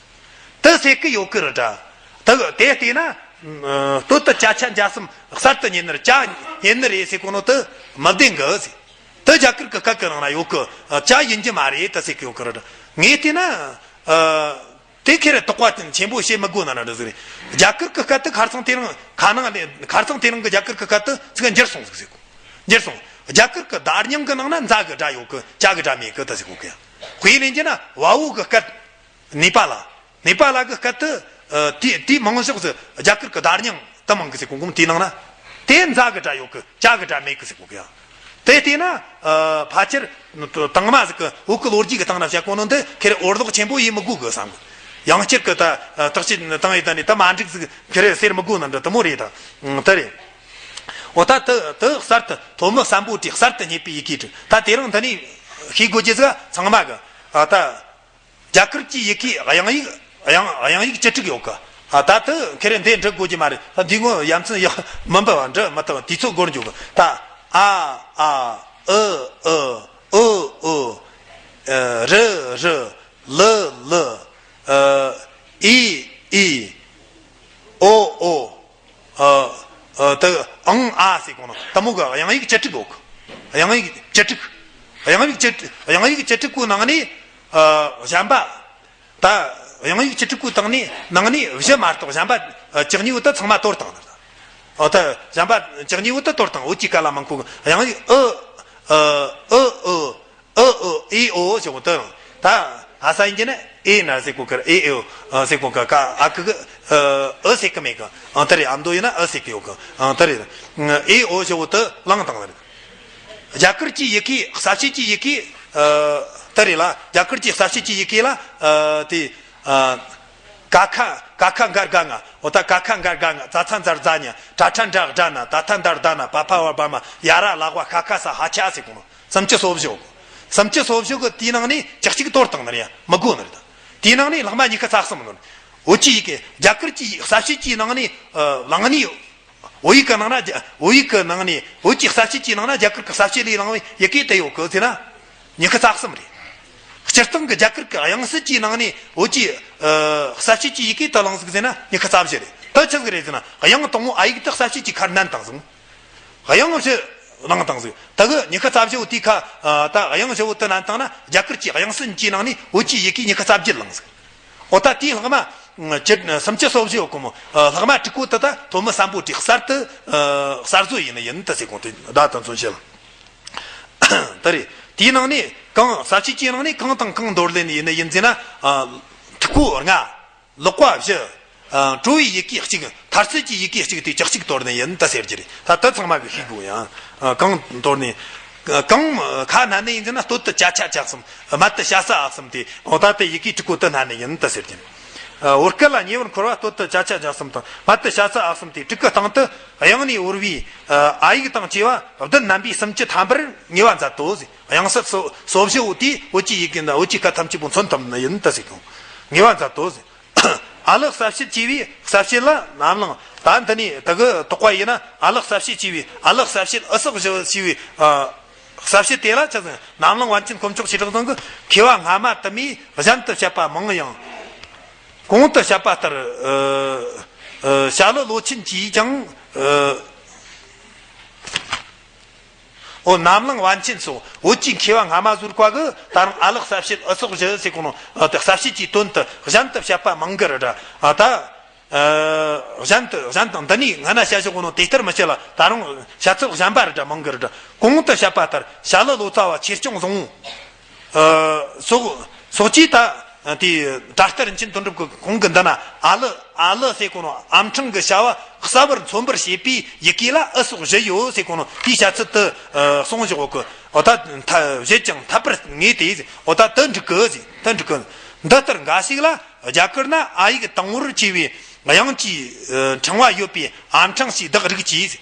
དེ་ཟེར་གི་ཡོད་གི་རེད་དྲ། དེ་དེ་བལྟས་ན། ཨ་སྟོད་དུ་ཇ་ཆ་འཇའ་གསུམ་གསར་དུ་རྙེད་ནི་རེད། ཇ་རྙེད་ནི་རེད་ཟེར་གོ་ནོ་དེ་མི་བདེན་གི་ཟེར། དེ་རྒྱ་གར་གི་སྐད་གི་ནང་ན་ཡོད་གི། ཨ་ཇ་ཡིན་རྒྱུ་མ་རེད་དེ་ཟེར་གི་ཡོད་གི་རེད་དྲ། ངས་བལྟས་ན། ཨ་དེ་ཁེ་རེ་དོགས་པ་ཆེན་པོ་བྱེད་མི་དགོས་ན་འདྲ་ཟིག་རེད། རྒྱ་གར་གི་སྐད་དེ་ཁ་སང་དེ་རིང་ཁ་ནང་ནས་ཁ་སང་དེ་རིང་གི་རྒྱ་གར་གི་སྐད་དེ་ཚིག་འགྱུར་སོང་ཟིག་ཟེར་གོ། འགྱུར་སོང་། རྒྱ་གར་གི་བརྡ་རྙིང་གི་ནང་ན་ཛ་གི་སྒྲ་ཡོད་གི། ཇ་གི་སྒྲ་མེད་གི་དེ་ཟེར་གོ་གི་ཡ། དཔེ་ལེན་རྒྱུ་ན་བལ་པོ་གི་སྐད། ནེ་པ་ལ། ནེ་པ་ལ་གི་སྐད་དེ། ཨ་དེ་དེ་མང་ཤོས་སུ་རྒྱ་གར་གི་བརྡ་རྙིང་དེ་མང་གི་ཟེར་གོ་གོ། དེའི་ནང་ན་དེ་ཛ་གི་སྒྲ་ཡོད་གི། ཇ་གི་སྒྲ་མེད་གི་ཟེར་གོ་གི་ཡ། དེ་བལྟས་ན་ཨ་ཕལ་ཆེར་དང་མ་ཟིག་གི་བོད་གི་ལོ་རྒྱུས་གི་སྟེང་ན་བཤད་གོ་ནོ་འདི་ཁེ་རེ་འོར་ལོག་ཆེན་པོ་ཡེད་མི་དགོས་གི་བསམ་གི། ཡང་བསྐྱར་གི་ད་ཨ་བརྟག་དཔྱད་བཏང་ཡེ་ད་ནི་ད་མ་འགྲིག་ཟིག་ཁེ་རེ་ཟེར་མི་དགོས་ན་འདྲ་དེ་མོ་རེད་ད། ཨང་དེ་རེད། འོ་ད་དེ་དེ་གསར་དུ་ཐོན་མི་སམ་བྷོ་ཊས་གསར་དུ་རྙེད་པའི་ཡི་གེ་དྲུག། ད་དེ་རིང་འདི་ནས་ཤེས་དགོས་རྒྱུ་ཟིག་ཚང་མ་གི། ཨ་ད། རྒྱ་གར་གྱི་ཡི་གེ་དབྱངས་ཡིག་དབྱངས་དབྱངས་ཡིག་བཅུ་དྲུག་ཡོད་གི། ཨ་ད་དེ་ཁེ་རེ་འདི་འབྲི་དགོས་ཀྱི་མ་རེད། ད་འདི་ངོ་ཡ་མཚན་ཡག་མི་འབུལ་བ་འབྲི་མི་ཐུབ། དུས་ཚོད་འགོར་འགྱོ་གི། ད་ཨ་ཨ། ཨི་ཨི། ཨོ་ཨོ། ཨ་རི་རི། ལི་ལི། ཨ་ཨི་ཨི། ཨོ་ཨོ། ཨ་ཨ་ད་ཨང་ཨ་ཟེར་གོ་ནོ་དེ་མོ་གི་དབྱངས་ཡིག་བཅུ་དྲུག་ཡོད་གི། དབྱངས་ཡིག་བཅུ་དྲུག། དབྱངས་ཡིག་བཅུ་དབྱངས་ཡིག་བཅུ་དྲུག་གི་ནང་ནས་ཨ་གཞན་པ། ད་དབྱངས་ཡིག་བཅུ་དྲུག་གི་སྟེང་ནས་ནང་ནས་བཞི་མ་གཏོགས་གཞན་པ་ཨ་བཅུ་གཉིས་པོ་དེ་ཚང་མ་དོར་བཏང་ནི་རེད། ཨོ་ད་གཞན་པ་བཅུ་གཉིས་པོ་དེ་དོར་བཏང་། བོད་ཀྱི་སྐད་ལ་མང་ཁུལ་གི་དབྱངས་ཡིག་ཨི་ཨ་ཨི་ཨི། ཨི་ཨོ་ཨི་ཨོ་ཞེས་པོ་དེ་རང་། ད་ཨ་ས་ཡིན་གྱི་ན་ཨེ་ན་ཟེར་གོ་གི། ཨེ་ཨེ་ཨོ་ཟེར་གོ་གི། ཀ་ཨ་ཀི་གི་ཨི་ཟེར་གི་མེད་གི། ཨང་དེ་རེད། ཨ་མདོ་ཡིན་ན་ཨི་ཟེར་གི་ཡོད་གི། ཨང་དེ་རེད། ཨེ་ཨོ་ཞེས་པོ་དེ་བླངས་བཏང་རེད། རྒྱ་གར་གྱི་ཡི་གེ་གསལ་བྱེད་ཀྱི་ཡི་གེ་ཨ་དེ་རེད་ལ། རྒྱ་གར་གྱི་གསལ་བྱེད་ཀྱི་ཡི་གེ་ལ་ཨ་དེ་ཨ་ཀ་ཁ་ཀ་ཁ་འགར་ག་ང་། འོ་ད་ཀ་ཁ་འགར་ག་ང་། ཙ་ཚ་འཛར་ཛ་ཉ། ཏྲ་ཏྲ་འདྲ་དྲ་ན། ད་ཐ་འདར་དྷ་ན། པ་ཕ་བ་བ་མ། ཡ་ར་ལ་བ། ཤ་ཁ་ས། ཧ་ཆ་ཟེར་གོ་ནོ། སུམ་ཅུ་སོ་བཞི་གོ། སུམ་ཅུ་སོ་བཞི་གི་དེའི་ནང་ནས་ཅིག་ཅིག་དོར་བཏང་ནི་རེད་ཡ། མི་དགོས་ནི་རེད་ད། དེའི་ནང་ནས་ལྷག་མ་ཉི་ཤུ་རྩ་གསུམ་ནི་རེད། བོད་ཀྱི་ཡི་གེ་རྒྱ་གར་གྱི་གསལ་བྱེད་ཀྱི་ནང་ནས་ཨ་བླངས་ནས། བོད་ཡིག་གི་ནང་ན་རྒྱ་བོད་ཡིག་གི་ནང་ནས་བོད་ཀྱི་གསལ་བྱེད་ཀྱི་ནང་ན་རྒྱ་གར་གྱི་གསལ་བྱེད་ལས་བླངས་པའི་ཡི་གེ་དེ་ཡོད་གི་ཟེར་ན། ཉི་ཤུ་རྩ་གསུམ་རེད། སྤྱིར་བཏང་གི་རྒྱ་གར་གྱི་དབྱངས་གསལ་གྱི་ནང་ནས་བོད་ཀྱི་ཨ་གསལ་བྱེད་ཀྱི་ཡི་གེ་དེ་བླངས་ཟིག་ཟེར་ན་ཉི་ཤུ་རྩ་བཞི་རེད། དེ་ཆི་ཟིག་རེད་ཟེར་ན། དབྱངས་དང་པོ་ཨ་ཡིག་དེ་གསལ་བྱེད་ཀྱི་ཁར་བསྣན་བཏང་ཟིག། དབྱངས་བཞི་བླངས་བཏང་ཟིག། དེ་གི་ཉི་ཤུ་རྩ་བཞི་བོ་དེའི་ཁ་ཨ་ད་དབྱངས་བཞི་བོ་དེ་བསྣན་བཏང་ན་རྒྱ་གར་གྱི་དབྱངས་གསལ་གྱི་ནང་ནས་བོད་ཀྱི་ཡི་གེ་ཉི་ཤུ་རྩ་བརྒྱད་བླངས་ཟིག། འོ་ད་དེའི་ལྷག་མ་ཅི་སུམ་ཅུ་སོ་བཞི་ཡོད་གི་མོ། ཨ་ལྷག་མ་དྲུག་པོ་དེ་ད་ཐོན་མི་སམ་བྷོ་ཊས་གསར་དུ་ཨ་གསར་བཟོ་ཡིན་ནི་ཡིན་ད་ཟེར་གོང་དེ་བརྡ་དང་མཚོན་བྱེད་ལ། དེ་རེད། དེའི་ནང་ནས་གང་གསལ་བྱེད་ཀྱི་ནང་ནས་གང་དང་གང་འདོར་ལེན་ཡིན་ནི་ཡིན་ཟེར་ན། ཨ་མཐུག་པོ་ལྔ། ལག་པ་བཞི། ཨ་གྲོ་བའི་ཡི་གེ་གཅིག། མཐར་ཚད་ཀྱི་ཡི་གེ་གཅིག་དེ་ཅི་གཅིག་དོར་ནི་ཡིན་ད་ཟེར་གྱི་རེད། ད་ད་ཚང་མ་གི་ཤེས་དགོས་ཡང་། ཨ་གང་དོར་ནི། གང་ཁ་བསྣན་ནི་ཡིན་ཟེར་ན། སྟོད་དུ་ཅ་ཆ་ཇ་གསུམ། སྨད་དུ་ཤ་ས་འ་གསུམ་དེ། འོ་ད་དེ་ཡི་གེ་དྲུག་པོ་དེ་བསྣན་ནི་ཡིན་ད་ཟེར་གྱི་རེད། ཨ་བོད་སྐད་ལ་ཉེ་བར་འཁོར་བ་སྟོད་དུ་ཅ་ཆ་ཇ་གསུམ་དང་སྨད་དུ་ཤ་ས་འ་གསུམ་དེ། དྲུག་གི་སྟེང་དུ་དབྱངས་ནས་བོར་བའི་ཨ་ཡིག་དང་བཅས་པ་བདུན་བསྣན་པས་སུམ་ཅུ་ཐམ་པར་ངེས་པ་མཛད་དོ་ཟེར། དབྱངས་གསལ་སོ་སོ་བཞི་བོ་དེས་བོད་ཀྱི་ཡི་གེ་འདི་བོད་ཀྱི་སྐད་ཐམས་ཅད་པོ་མཚོན་ཐུབ་ནི་ཡིན་ད་ཟེར་གི། ངེས་པ་མཛད་དོ་ཟེར། ཨ་ལགས་གསལ་བྱེད་ཅེས་པའི་གསལ་བྱེད་ལ་རྣམ་གླིང་། ད་འདི་ནས་དེ་གི་དོགས་པ་ཡིན་ན། ཨ་ལགས་གསལ་བྱེད་ཅེས་པའི། ཨ་ལགས་གསལ་བྱེད་ཨུ་སོགས་བཞི་ཞེས་པའི་ཨ་གསལ་བྱེད་དེ་ལ་ཆ་ཟིན། རྣམ་གླིང་པཎ་ཆེན་དཀོན་མཆོག་ཆོས་གྲགས་རྫོང་གིས། མཁས་པ་སྔ་མ་དུ་མས་གཞན་དུ་བཤད་པ་མང་ཡང་། གོང་དུ་བཤད་པ་ལྟར་ཨ་ཨ་ཤ་ལུ་ལོ་ཆེན་གྱིས་ཀྱང་། ཨ་འོ་རྣམ་གླིང་པཎ་ཆེན་སོགས་བོད་ཀྱི་མཁས་པ་སྔ་མ་ཟུར་བ་གིས་ད་རུང་ཨ་ལགས་གསལ་བྱེད་ཨུ་སོགས་བཞི་ཟེར་གོ་ནོ་དེ་གསལ་བྱེད་ཀྱི་དོན་དུ་གཞན་དུ་བཤད་པ་མང་གི་རེད་ད། ཨ་ད་ཨ་གཞན་དུ་གཞན་དང་འདི་ནས་སྔ་ན་བཤད་བཞག་གོ་ནོ་དེ་ལྟར་མི་བཤད་ལ། ད་རུང་བཤད་ཚུལ་གཞན་པ་རེད་ད་མང་གི་རེད་ད། གོང་དུ་བཤད་པ་ལྟར་ཤ་ལུ་ལོ་ཙཱ་བ་ཆོས་སྐྱོང་བཟང་པོ་ཨ་སོགས་སོགས་ཀྱིས་ད་དེའི་དྲ་སྟར་རིན་ཆེན་དོན་གྲུབ་ཀྱི་གོང་གི་འདི་ན། ཨ་ལུ་ཨ་ལུ་ཟེར་གོ་ནོ་ཨམ་ཕྲེང་གི་བྱ་བ་གསལ་བར་མཚོན་པར་བྱེད་པའི་ཡི་གེ་ལ་ཨུ་སོགས་བཞི་ཡོད་ཟེར་གོ་ནོ་དེའི་བཤད་ཚུལ་དེ་ཨ་གསུངས་བཞག་གོ་གི། འོ་ད་ཐ་བཞེད་ཀྱང་འཐད་པར་ངེས་ཏེ་ཟེར། འོ་ད་དེ་འགྲིག་གི་ཟེར། དེ་འགྲིག་གི། འདི་ལྟར་འགའ་ཞིག་ལ་རྒྱ་གར་ན་ཨ་ཡིག་དང་པོར་སྐྱེས་པའི་དབྱངས་ཀྱི་ཨ་ཕྲེང་བ་ཡོད་པའི་ཨམ་ཕྲེང་ཞེས་བཏགས་རིགས་ཀྱིས་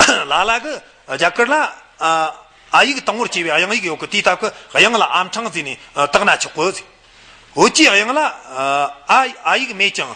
ཟེར། ལ་ལ་གིས་རྒྱ་གར་ལ་ཨ་ཨ་ཡིག་དང་པོར་སྐྱེས་པའི་དབྱངས་ཡིག་ཡོད་གི། དེའི་སྟབས་ཀྱིས་དབྱངས་ལ་ཨམ་ཕྲེང་ཟེར་ནས་ཨ་བཏགས་ན་ཆོག་གི་ཟེར། བོད་ཀྱི་དབྱངས་ལ་ཨ་ཨ་ཨ་ཡིག་མེད་ཀྱང་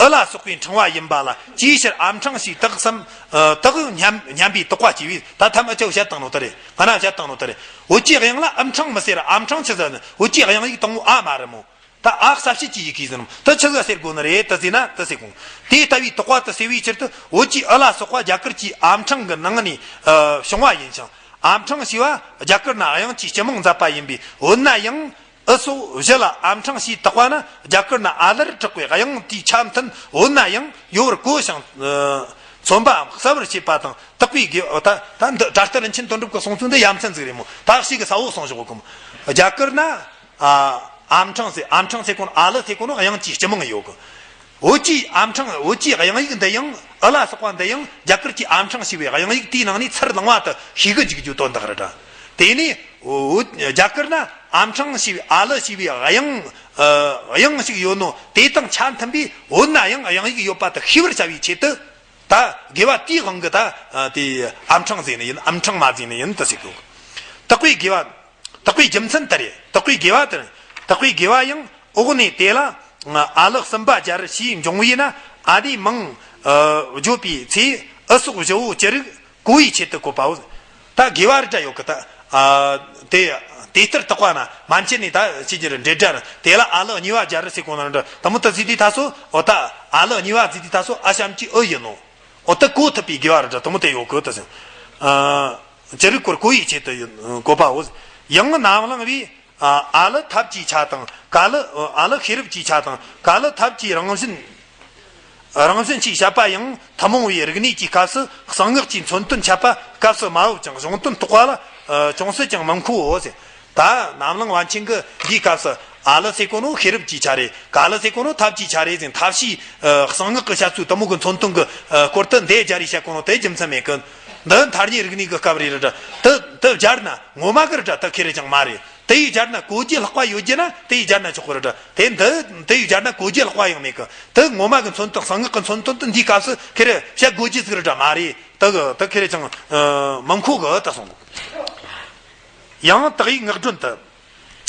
ཨུ་ལ་སོགས་པའི་ཕྲེང་བ་ཡིན་པ་ལ་ཅིའི་ཕྱིར་ཨམ་ཕྲེང་ཞེས་བཏགས་སམ། ཨ་བཏགས་སྙམ་སྙམ་པའི་དོགས་པ་སྐྱེ་བས། ད་ཐམ་ཨ་ཅག་བཤད་བཏང་ནོ་དེ་རེད། ང་རང་བཤད་བཏང་ནོ་དེ་རེད། བོད་ཀྱི་དབྱངས་ལ་ཨུ་ཕྲེང་མི་ཟེར། ཨམ་ཕྲེང་ཆི་ཟེར་ན། བོད་ཀྱི་དབྱངས་ཡིག་དང་པོ་ཨ་མ་རེད་མོ། ད་ཨ་གསལ་བྱེད་ཀྱི་ཡི་གེ་ཟེར་ནམ། ད་ཆི་ཟིག་ཟེར་དགོས་ནི་རེད་ད་ཟེར་ན་ད་ཟེར་གོང་། དེ་ལྟ་བུའི་དོགས་པ་དེ་སེལ་བའི་ཕྱིར་དུ་བོད་ཀྱི་ཨུ་ལ་སོགས་པ་རྒྱ་གར་གྱི་ཨམ་ཕྲེང་གི་ནང་ནས་ཨ་བྱུང་བ་ཡིན་ཞིང་། ཨམ་ཕྲེང་ཞེས་པ་རྒྱ་གར་ན་དབྱངས་ཀྱི་སྤྱི་མིང་མཛད་པ་ཡིན་པས། འོ་ན་ཡང་ཨུ་སོགས་བཞི་ལ་ཨམ་ཕྲེང་ཞེས་བཏགས་པ་ནི་རྒྱ་གར་ན་ཨ་ལར་གྲགས་པའི་དབྱངས་དེའི་ཆ་མཐུན་འོ་ན་ཡང་ཡོད་པར་གོ་ཞིང་། ཨ་མཚོན་པའམ་གསལ་བར་བྱེད་པ་དང་དག་པའི་དགེ་བ། ད་ད་འདི་དྲ་སྟར་རིན་ཆེན་དོན་གྲུབ་ཀྱི་གསུང་ཚུལ་འདི་ཡ་མཚན་ཟིག་རེད་མོ། ད་ཞིག་གི་ས་འོག་གསུངས་བཞག་གོ་གི་མོ། རྒྱ་གར་ན། ཨ་ཨམ་ཕྲེང་ཟེར། ཨམ་ཕྲེང་ཟེར་གོ་ནོ། ཨ་ལུ་ཟེར་གོ་ནོ་དབྱངས་ཀྱི་སྤྱི་མིང་ཡོད་གི། བོད་ཀྱི་ཨམ་ཕྲེང་། བོད་ཀྱི་དབྱངས་ཡིག་འདི་ཡང་ཨུ་ལ་སོགས་པ་འདི་ཡང་རྒྱ་གར་གྱི་ཨམ་ཕྲེང་ཞེས་པའི་དབྱངས་ཡིག་དེའི་ནང་ནས་ཚུར་བླངས་པ་དེ་ཤེས་གི་འཇུག་རྒྱུ་དོན་དག་རེད་དྲ། དེ་ནས་བོད་རྒྱ་གར་ན་ཨམ་ཕྲེང་ཞེས་པའི། ཨ་ལུ་ཞེས་པའི་དབྱངས་ཨ་དབྱངས་ཤིག་ཡོད་ནོ་དེ་དང་ཆ་མཐུན་པའི་འོ་ན་ཡང་དབྱངས་ཡིག་ཡོད་པ་དེ་ཤེས་པར་བྱ་བའི་ཆེད་དུ། ད་དགེ་བ་དེའི་དབང་གིས་ད་དེ་ཨམ་ཕྲེང་ཟེར་ནི་ཡིན། ཨམ་ཕྲེང་མ་ཟེར་ནི་ཡིན་ད་ཟེར་གོ། དག་པའི་དགེ་བ། དག་པའི་རྒྱུ་མཚན་དེ་རེད། དག་པའི་དགེ་བ་དེ་རེད། དག་པའི་དགེ་བ་ཡང་འོག་ནས་དེ་ལ་ཨ་ལགས་གསུམ་པ་སྦྱར་ཞེས་འབྱུང་བས་ན། ཨ་ནི་མིང་ཨ་བརྗོད་པའི་ཚེ་ཨུ་སོགས་བཞི་བོ་ཅི་རིགས་གོ་བའི་ཆེད་དུ་བཀོད་པའོ། ད་དགེ་བ་རེ་འདྲ་ཡོད་གི། ད་ཨ་དེ་དེ་ལྟར་བཏགས་པ་ན་མན་ཆད་ནས་ད་ཅི་ཅི་རེད། འབྲེལ་སྒྲ་རེད། དེ་ལ་ཨ་ལགས་གཉིས་པ་སྦྱར་ཟེར་གོ་ནོ་འདྲ། དེ་མོ་ད་ཟེར་དུས་ད་སོ། འོ་ད་ཨ་ལགས་གཉིས་པ་ཟེར་དུས་ད་སོ་ཨ་ཞབས་ཀྱུ་ཨུ་ཡིན་ནོ། འོ་ད་གོ་ཐུབ་པའི་དགེ་བ་རེ་འདྲ་དེ་མོ་དེ་ཡོད་གི་ད་ཟེར། ཨ་ཅི་རིགས་སྐོར་གོ་བའི་ཆེད་དུ་ཡིན་བཀོད་པའོ། ཡང་རྣམ་གླིང་བས། ཨ་ཨ་ལུ་ཐབས་ཀྱི་ཆ་དང་། ཀ་ལུ། ཨ་ལུ་ཤེས་རབ་ཀྱི་ཆ་དང་། ཀ་ལུ་ཐབས་ཀྱི་རང་བཞིན། རང་བཞིན་ཞེས་བཤད་པ་ཡང་ཐུན་མོང་བའི་རིག་གནས་ཀྱི་སྐབས་སུ་གསང་སྔགས་ཀྱི་མཚོན་དོན་འཆད་པ་སྐབས་སུ་མ་བབ་ཅིང་གཞུང་དོན་རྟོགས་པ་ལ་ཨ་ཅུང་ཟད་ཀྱང་མི་མཁོའོ་ཟེར། ད་རྣམ་གླིང་པཎ་ཆེན་གྱིས་འདིའི་སྐབས་སུ་ཨ་ལུ་ཟེར་གོ་ནོ་ཤེས་རབ་ཀྱི་ཆ་རེད། ཀ་ལུ་ཟེར་གོ་ནོ་ཐབས་ཀྱི་ཆ་རེད་ཟེར། ཐབས་ཤེས་ཨ་གསང་སྔགས་ཀྱི་བཤད་ཚུལ་དེ་མོ་གི་མཚོན་དོན་གྱི་ཨ་སྐོར་དུ་འདི་སྦྱར་རེ་བཤད་གོ་ནོ་དེ་རྒྱུ་མཚན་མེད་གི། འདི་ཐ་སྙད་རིག་གནས་ཀྱི་སྐབས་རེད་ར། དེ་དེ་སྦྱར་ན་ངོ་མ་གི་རེད་དྲ། དེ་ཁེ་རེ་ཅང་མ་རེད། དེ་ཡིས་སྦྱར་ན་གོ་རྒྱུ་ལྷག་པ་ཡོད་རྒྱུ་ན་དེ་ཡིས་སྦྱར་ན་ཆོག་གི་རེད་དྲ། དེ་འདི་དེ་ཡིས་སྦྱར་ན་གོ་རྒྱུ་ལྷག་པ་ཡང་མེད་གི། དེ་ངོ་མ་གི་མཚོན་དོན་གསང་སྔགས་ཀྱི་མཚོན་དོན་དེ་འདིའི་སྐབས་སུ་ཁེ་རེ་བཤད་དགོས་རྒྱུ་ཟིག་རེད་དྲ་མ་རེད། དེ་གི་དེ་ཁེ་རེ་ཅང་ཨ་མི་མཁོ་གི་ད་གསུངས། ཡང་དག་པའི་ངག་སྒྲོན་དུ།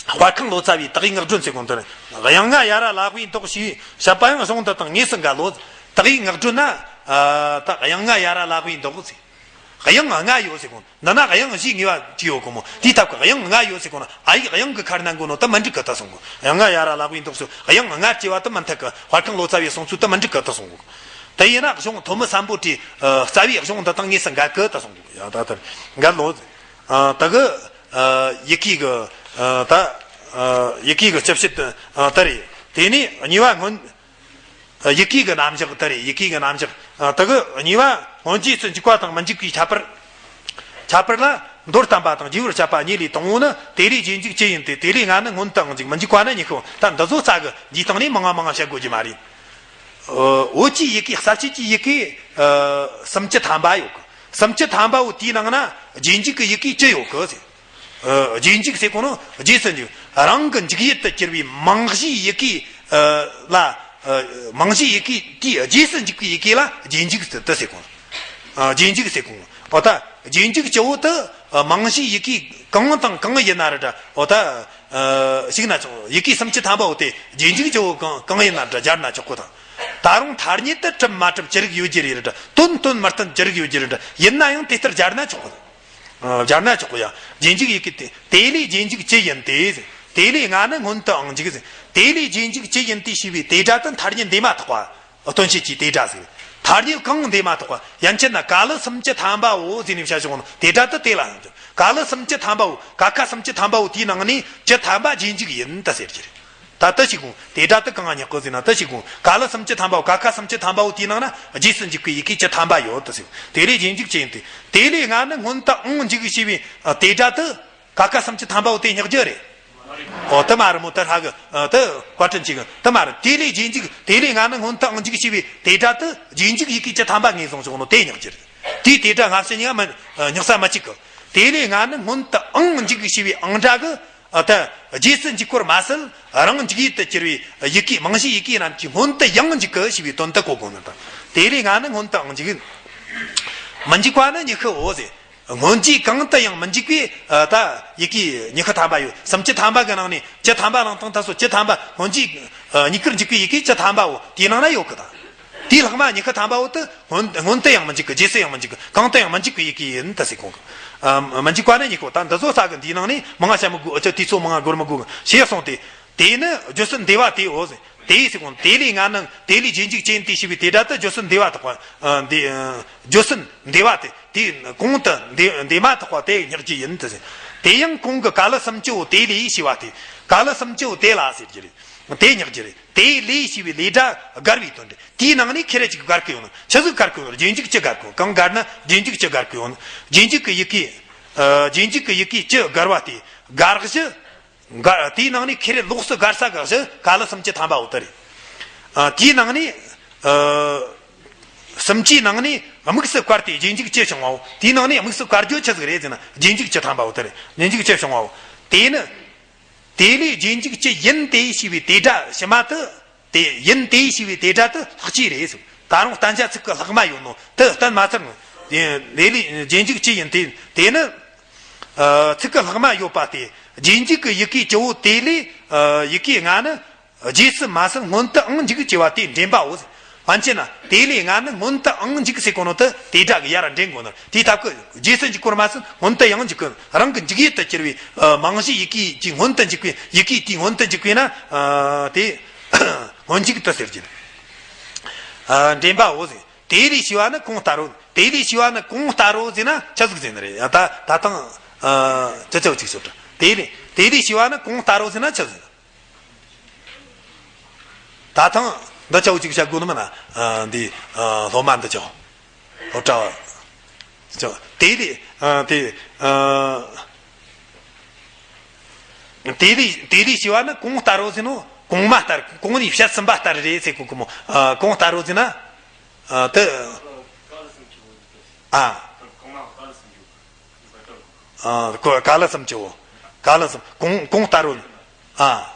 དཔལ་ཁང་ལོ་ཙཱ་བའི་དག་ཡིག་ངག་སྒྲོན་ཟེར་གོ་ནོ་དེ་རེད། དབྱངས་ལྔ་ཡ་ར་ལ་ཝའི་མདོག་ཞེས་བཤད་པ་ཡང་གཞུང་འདི་དང་དངོས་སུ་འགལ་ལོ། དག་ཡིག་ངག་སྒྲོན་ན། ཨ། ད་དབྱངས་ལྔ་ཡ་ར་ལ་ཝའི་མདོག་ཟེར། དབྱངས་ལྔ་ཡོད་ཟེར་གོ་ནོ། འདི་ན་དབྱངས་བཞིའི་ངེས་པ་ཅིག་ཡོད་གོ་མོ། དེའི་ཐབས་ཀྱི་དབྱངས་ལྔ་ཡོད་ཟེར་གོ་ནོ། ཨ་ཡིག་དབྱངས་ཀྱི་ཁར་ན་གོ་ནོ་དེ་མི་འགྲིག་གི་ད་གསུང་གོ། དབྱངས་ལྔ་ཡ་ར་ལ་ཝའི་མདོག་ཟེར། དབྱངས་ལྔ་སྐྱེ་བ་དེ་མི་འཐད་གི། དཔལ་ཁང་ལོ་ཙཱ་བའི་གསུང་ཚུལ་དེ་མི་འགྲིག་གི་ད་གསུང་གོ། དེ་ཡིན་ན་གཞུང་ཐོན་མི་སམ་བྷོ་ཊའི། ཨ། རྩ་བའི་གཞུང་འདི་དང་དངོས་སུ་འགལ་གི་ད་གསུང་གོ། ཡ་ད་ལྟར་འགལ་ལོ། ཨ། ད་གི། ཨ། ཡི་གེ་གི། ཨ། ད། ཨ། ཡི་གེ་གི་སྤྱི་བྱེད། ཨ། དེ་རེད། དེ་ནས་གཉིས་པ་སྔོན། ཡི་གེ་གི་རྣམ་གཞག་དེ་རེད། ཡི་གེ་གི་རྣམ་གཞག། ཨ། དེ་གི་གཉིས་པ་སྔོན་རྗེས་སུ་འཇུག་པ་དང་མི་འཇུག་པའི་ཁྱད་པར། ཁྱད་པར་ལ་མདོར་བསྟན་པ་དང་རྒྱས་པར་བཤད་པ་གཉིས་ལས། དང་པོ་ནི། དེ་ལས་རྗེས་འཇུག་ཅི་ཡིན་ཏེ། དེ་ལས་སྔ་ནི་སྔོན་དུའང་འཇུག་མི་འཇུག་པ་ནི་ཉི་ཤུ། ད་འདི་ཚོ་རྩ་གི་འདིའི་སྟེང་ནས་མང་ང་མང་ང་བཤད་དགོས་ཀྱི་མ་རེད། ཨ། འོད་ཀྱི་ཡི་གེ། གསལ་བྱེད་ཀྱི་ཡི་གེ། ཨ། སུམ་ཅུ་ཐམ་པ་ཡོད་གི། སུམ་ཅུ་ཐམ་པ་བོ་དེའི་ནང་ན་རྗེས་འཇུག་གི་ཡི་གེ་བཅུ་ཡོད་གི་ཟེར། ཨ། རྗེས་འཇུག་ཟེར་གོ་ནོ་རྗེས་སུ་འཇུག་རང་གི་འཇུག་ཡུལ་དུ་གྱུར་བའི་མིང་གཞིའི་ཡི་གེ། ཨ། ལ། ཨ། མིང་གཞིའི་ཡི་གེ་དེའི་རྗེས་སུ་འཇུག་པའི་ཡི་གེ་ལ་རྗེས་འཇུག་ཟེར་དེ་ཟེར་གོ་ནོ། ཨ། རྗེས་འཇུག་ཟེར་གོ་ནོ། འོ་ད་རྗེས་འཇུག་སྤྱི་བོ་དེ། ཨ། མིང་གཞིའི་ཡི་གེ་གང་དང་གང་ཡིན་ན་རེད་འདྲ། འོ་ད། ཨ། ཞིག་ན་ཆོག་ཡི་གེ་སུམ་ཅུ་ཐམ་པ་བོ་དེ་རྗེས་འཇུག་སྤྱི་བོ་གང་གང་ཡིན་ན་འདྲ་སྦྱར་ན་ཆོག་གོ་དང་། ད་རུང་ཐ་སྙད་དུ་གྲུབ་མ་གྲུབ་ཅི་རིགས་ཡོད་ཀྱི་རེད་འདྲ། དོན་དོན་མི་སྟོན་ཅི་རིགས་ཡོད་ཀྱི་རེད་འདྲ། ཡིན་ན་ཡང་དེ་ལྟར་སྦྱར་ན་ཆོག་གོ། ཨ། སྦྱར་ན་ཆོག་གོ་ཡ། རྗེས་འཇུག་ཡི་གེ་དེ། དེ་ལས་རྗེས་འཇུག་ཅི་ཡིན་ཏེ། དེ་ལས་སྔ་ནི་སྔོན་དུའང་འཇུག་ཟེར། དེ་ལས་རྗེས་འཇུག་ཅི་ཡིན་ཏེ་ཞེས་པའི་དེ་སྒྲ་དེ་ཐ་སྙད་འདས་མ་ཐག་པ། སྟོན་བྱེད་ཀྱི་དེ་སྒྲ་ཟེར། ཐ་སྙད་གང་འདས་མ་ཐག་པ། ཡན་ཆད་ན་ཀ་ལི་སུམ་ཅུ་ཐམ་པའོ་ཟེར་ནས་བཤད་བྱུང་ནོ། དེ་སྒྲ་དེ་དེ་ལ་ཡང་འཇུག་ཀ་ལི་སུམ་ཅུ་ཐམ་པའོ། ཀ་ཁ་སུམ་ཅུ་ཐམ་པའོ་དེའི་ནང་ནས་བཅུ་ཐམ་པ་རྗེས་འཇུག་ཡིན་ད་ཟེར་གྱི་རེད། ད་དེ་ཞིག་གོ། དེ་སྒྲ་དེ་གང་ང་ཉག་གི་ཟེར་ན་དེ་ཞིག་གོ། ཀ་ལི་སུམ་ཅུ་ཐམ་པའོ། ཀ་ཁ་སུམ་ཅུ་ཐམ་པའོ་དེའི་ནང་ན་རྗེས་སུ་འཇུག་པའི་ཡི་གེ་བཅུ་ཐམ་པ་ཡོད་ད་ཟེར། དེ་ལས་རྗེས་འཇུག་ཅི་ཡིན་ཏེ། དེ་ལས་སྔ་ནི་སྔོན་དུའང་འཇུག་ཞེས་པའི་དེ་སྒྲ་དེ། ཀ་ཁ་སུམ་ཅུ་ཐམ་པའོ་དེ་ཉག་གི་རེད། ཨོ་དེ་མ་རེད་མོ། དེ་ཧྲ་གི། ཨ། དེ་བཀའ་དྲིན་ཆེ་གི། དེ་མ་རེད། དེ་ལས་རྗེས་འཇུག་དེ་ལས་སྔ་ནི་སྔོན་དུའང་འཇུག་ཞེས་པའི་དེ་སྒྲ་དེ་རྗེས་འཇུག་ཡི་གེ་བཅུ་ཐམ་པ་ངོས་བཟུང་བྱུང་ནོ་དེ་ཉག་གི་རེད། དེའི་དེ་སྒྲ་སྔ་ཕྱི་གཉིས་ཀ་མི། ཨ། ཉག་ས་མི་གཅིག་གི། དེ་ལས་སྔ་ནི་སྔོན་དུའང་འཇུག་ཞེས་པའི་ཨང་སྒྲ་གི། ཨ། ད་རྗེས་སུ་འཇུག་པར་མ་ཟད་རང་འཇུག་ཡུལ་དུ་གྱུར་པའི་ཡི་གེ་མིང་གཞིའི་ཡི་གེ་རྣམས་ཀྱིས་སྔོན་དུ་ཡང་འཇུག་གི་ཞེས་པའི་དོན་དུ་གོ་དགོས་ནི་དང་། དེ་ལས་སྔ་ནི་སྔོན་དུའང་འཇུག་མི་འཇུག་པ་ནི་ཉི་ཤུའོ་ཟེར། སྔོན་རྗེས་གང་དུ་ཡང་མི་འཇུག་པའི། ཨ། ད་ཡི་གེ་ཉི་ཤུ་ཐམ་པ་ཡོད། སུམ་ཅུ་ཐམ་པ་གི་ནང་ནས་བཅུ་ཐམ་པ་བླངས་བཏང་ད་སོ། བཅུ་ཐམ་པ་སྔོན་རྗེས། ཨ། གཉིས་ཀར་འཇུག་པའི་ཡི་གེ་བཅུ་ཐམ་པའོ། དེའི་ནང་ན་ཡོད་གི་ད། དེའི་ལྷག་མ་ཉི་ཤུ་ཐམ་པའོ་དེ་སྔོན་སྔོན་དུ་ཡང་མི་འཇུག་གི། རྗེས་སུ་ཡང་མི་འཇུག་གི། གང་དུ་ཡང་མི་འཇུག་པའི་ཡི་གེ་ཡིན་ད་ཟེར་གོ་གི། ཨ། མི་འཇུག་པ་ནི་ཉི་ཤུ། ད་འདི་ཚོ་རྩ་གི་འདིའི་ནང་ནས་མང་ང་བཤད་མི་དགོས། ཨ། ཅི་དེ་ཚོ་མང་ང་སྒོར་མི་དགོས་གི་ཞེས་གསུངས་ཏེ། དེ་ནི་རྗེས་སུ་འདས་པ་དེའོ་ཟེར། དེ་ཟེར་གོ་ནོ། དེ་ལས་སྔ་ནི། དེ་ལས་རྗེས་འཇུག་ཅི་ཡིན་ཏེ་ཞེས་པའི་དེ་སྒྲ་དེ་རྗེས་སུ་འདས་པ་ཐག་པ། ཨ། འདས། ཨ། རྗེས་སུ་འདས་པ་དེ། དེ་གོང་དུ་འདས་འདས་མ་ཐག་པ་དེ་ཉག་གི་ཡིན་ད་ཟེར། དེ་ཡང་གོང་གི་ཀ་ལི་སུམ་ཅུའོ་དེ་ལས་ཞེས་པ་དེ། ཀ་ལི་སུམ་ཅུའོ་དེ་ལ་ཟེར་གྱི་རེད། དེ་ཉག་གི་རེད། དེ་ལས་ཞེས་པའི་ལས་སྒྲ་བསྒར་བའི་དོན་ཏེ། དེའི་ནང་ནས་ཁེ་རེ་ཅིག་བསྒར་གི་ཡོད་ནོ། ཆི་ཟིག་བསྒར་གི་ཡོད་ནོ། རྗེས་འཇུག་ཅི་བསྒར་གི་ཡོད། གང་བསྒར་ན་རྗེས་འཇུག་ཅི་བསྒར་གི་ཡོད་ནོ། རྗེས་འཇུག་གི་ཡི་གེ། ཨ། རྗེས་འཇུག་གི་ཡི་གེ་བཅུ་བསྒར་བ་སྟེ། བསྒར་གཞི། བསྒར། དེའི་ནང་ནས་ཁེ་རེ་ལོགས་སུ་བསྒར་ས་གི་གཞི་ཀ་ལི་སུམ་ཅུ་ཐམ་པའོ་དེ་རེད། ཨ། དེའི་ནང་ནས། ཨ། སུམ་ཅུའི་ནང་ནས་དམིགས་སུ་བཀར་ཏེ་རྗེས་འཇུག་བཅུ་བྱུང་བའོ། དེའི་ནང་ནས་དམིགས་སུ་བཀར་རྒྱུ་ཆི་ཟིག་རེད་ཟེར་ན་རྗེས་འཇུག་བཅུ་ཐམ་པའོ་དེ་རེད། རྗེས་འཇུག་བཅུ་བྱུང་བའོ། དེ་ནི། དེ་ལས་རྗེས་འཇུག་ཅི་ཡིན་ཏེ་ཞེས་པའི་དེ་སྒྲ་ཕྱི་མ་དེ། དེ་ཡིན་ཏེ་ཞེས་པའི་དེ་སྒྲ་དེ་ལྷག་བཅས་རེད་ཟེར། ད་རུང་བསྟན་བྱ་ཚིག་གི་ལྷག་མ་ཡོད་ནོ་དེ་བསྟན་མ་ཚར་ནོ། དེ་ལས་རྗེས་འཇུག་ཅི་ཡིན་ཏེ། དེ་ནི། ཨ། ཚིག་གི་ལྷག་མ་ཡོད་པ་སྟེ། རྗེས་འཇུག་གི་ཡི་གེ་བཅུ་བོ་དེ་ལས། ཨ། ཡི་གེ་ལྔ་ནི། རྗེས་སུ་མ་ཟད་སྔོན་དུའང་འཇུག་ཅེས་པ་དེ་འདྲེན་པའོ་ཟེར། ཕན་ཆད་ན་དེ་ལས་སྔ་ནི་སྔོན་དུའང་འཇུག་ཟེར་གོ་ནོ་དེ་དེ་སྒྲ་གི་ཡ་ར་འདྲེན་དགོས་ནོ། དེའི་སྟབས་ཀྱིས་རྗེས་སུ་འཇུག་པར་མ་ཟད་སྔོན་དུ་ཡང་འཇུག་གི། རང་གི་འཇུག་ཡུལ་དུ་གྱུར་པའི། ཨ། མིང་གཞིའི་ཡི་གེ་ཀྱི་སྔོན་དུ་འཇུག་པའི་ཡི་གེ་དེའི་སྔོན་དུ་འཇུག་པས་ན། ཨ། དེ་སྔོན་འཇུག་ཏུ་ཟེར་གྱི། ཨ། འདྲེན་པའོ་ཟེར། དེ་ལས་ཞེས་པ་ནི་གང་ལྟར་རོ། དེ་ལས་ཞེས་པ་ནི་གང་ལྟར་རོ་ཟེར་ན་ཆི་ཟིག་ཟེར་ནི་རེད། ཡ་ད་ད་ཐེངས། ཨ། ཅི་ཅི་ཅིག་ཞུ་དྲ། དེ་ལས་དེ་ལས་ཞེས་པ་ནི་གང་ལྟར་རོ་ཟེར་ན་ཆི་ཟིག་ད་ཐེངས་འདི་ཆ་བོ་ཅིག་བཤད་དགོས་ནི་མིན་ན། ཨ། འདི། ཨ། སློབ་མ་འདི་ཆ་བོ། སློབ་གྲྭ་བ། ཅོ། དེ་ལས། ཨ། དེ། ཨ། དེ་ལས་དེ་ལས་ཞེས་པ་ནི་གང་ལྟར་རོ་ཟེར་ནོ། གོང་མ་ལྟར། གོང་ནས་བཤད་ཟིན་པ་ལྟར་རེད་ཟེར་གོ་གི་མོ། ཨ། གང་ལྟར་རོ་ཟེར་ན། ཨ། དེ། ཨ། ཨ། ཀ་ལི་སུམ་ཅུ་བོ། ཀ་ལི་སུམ། གོང་གོང་ལྟར་རོ། ཨ།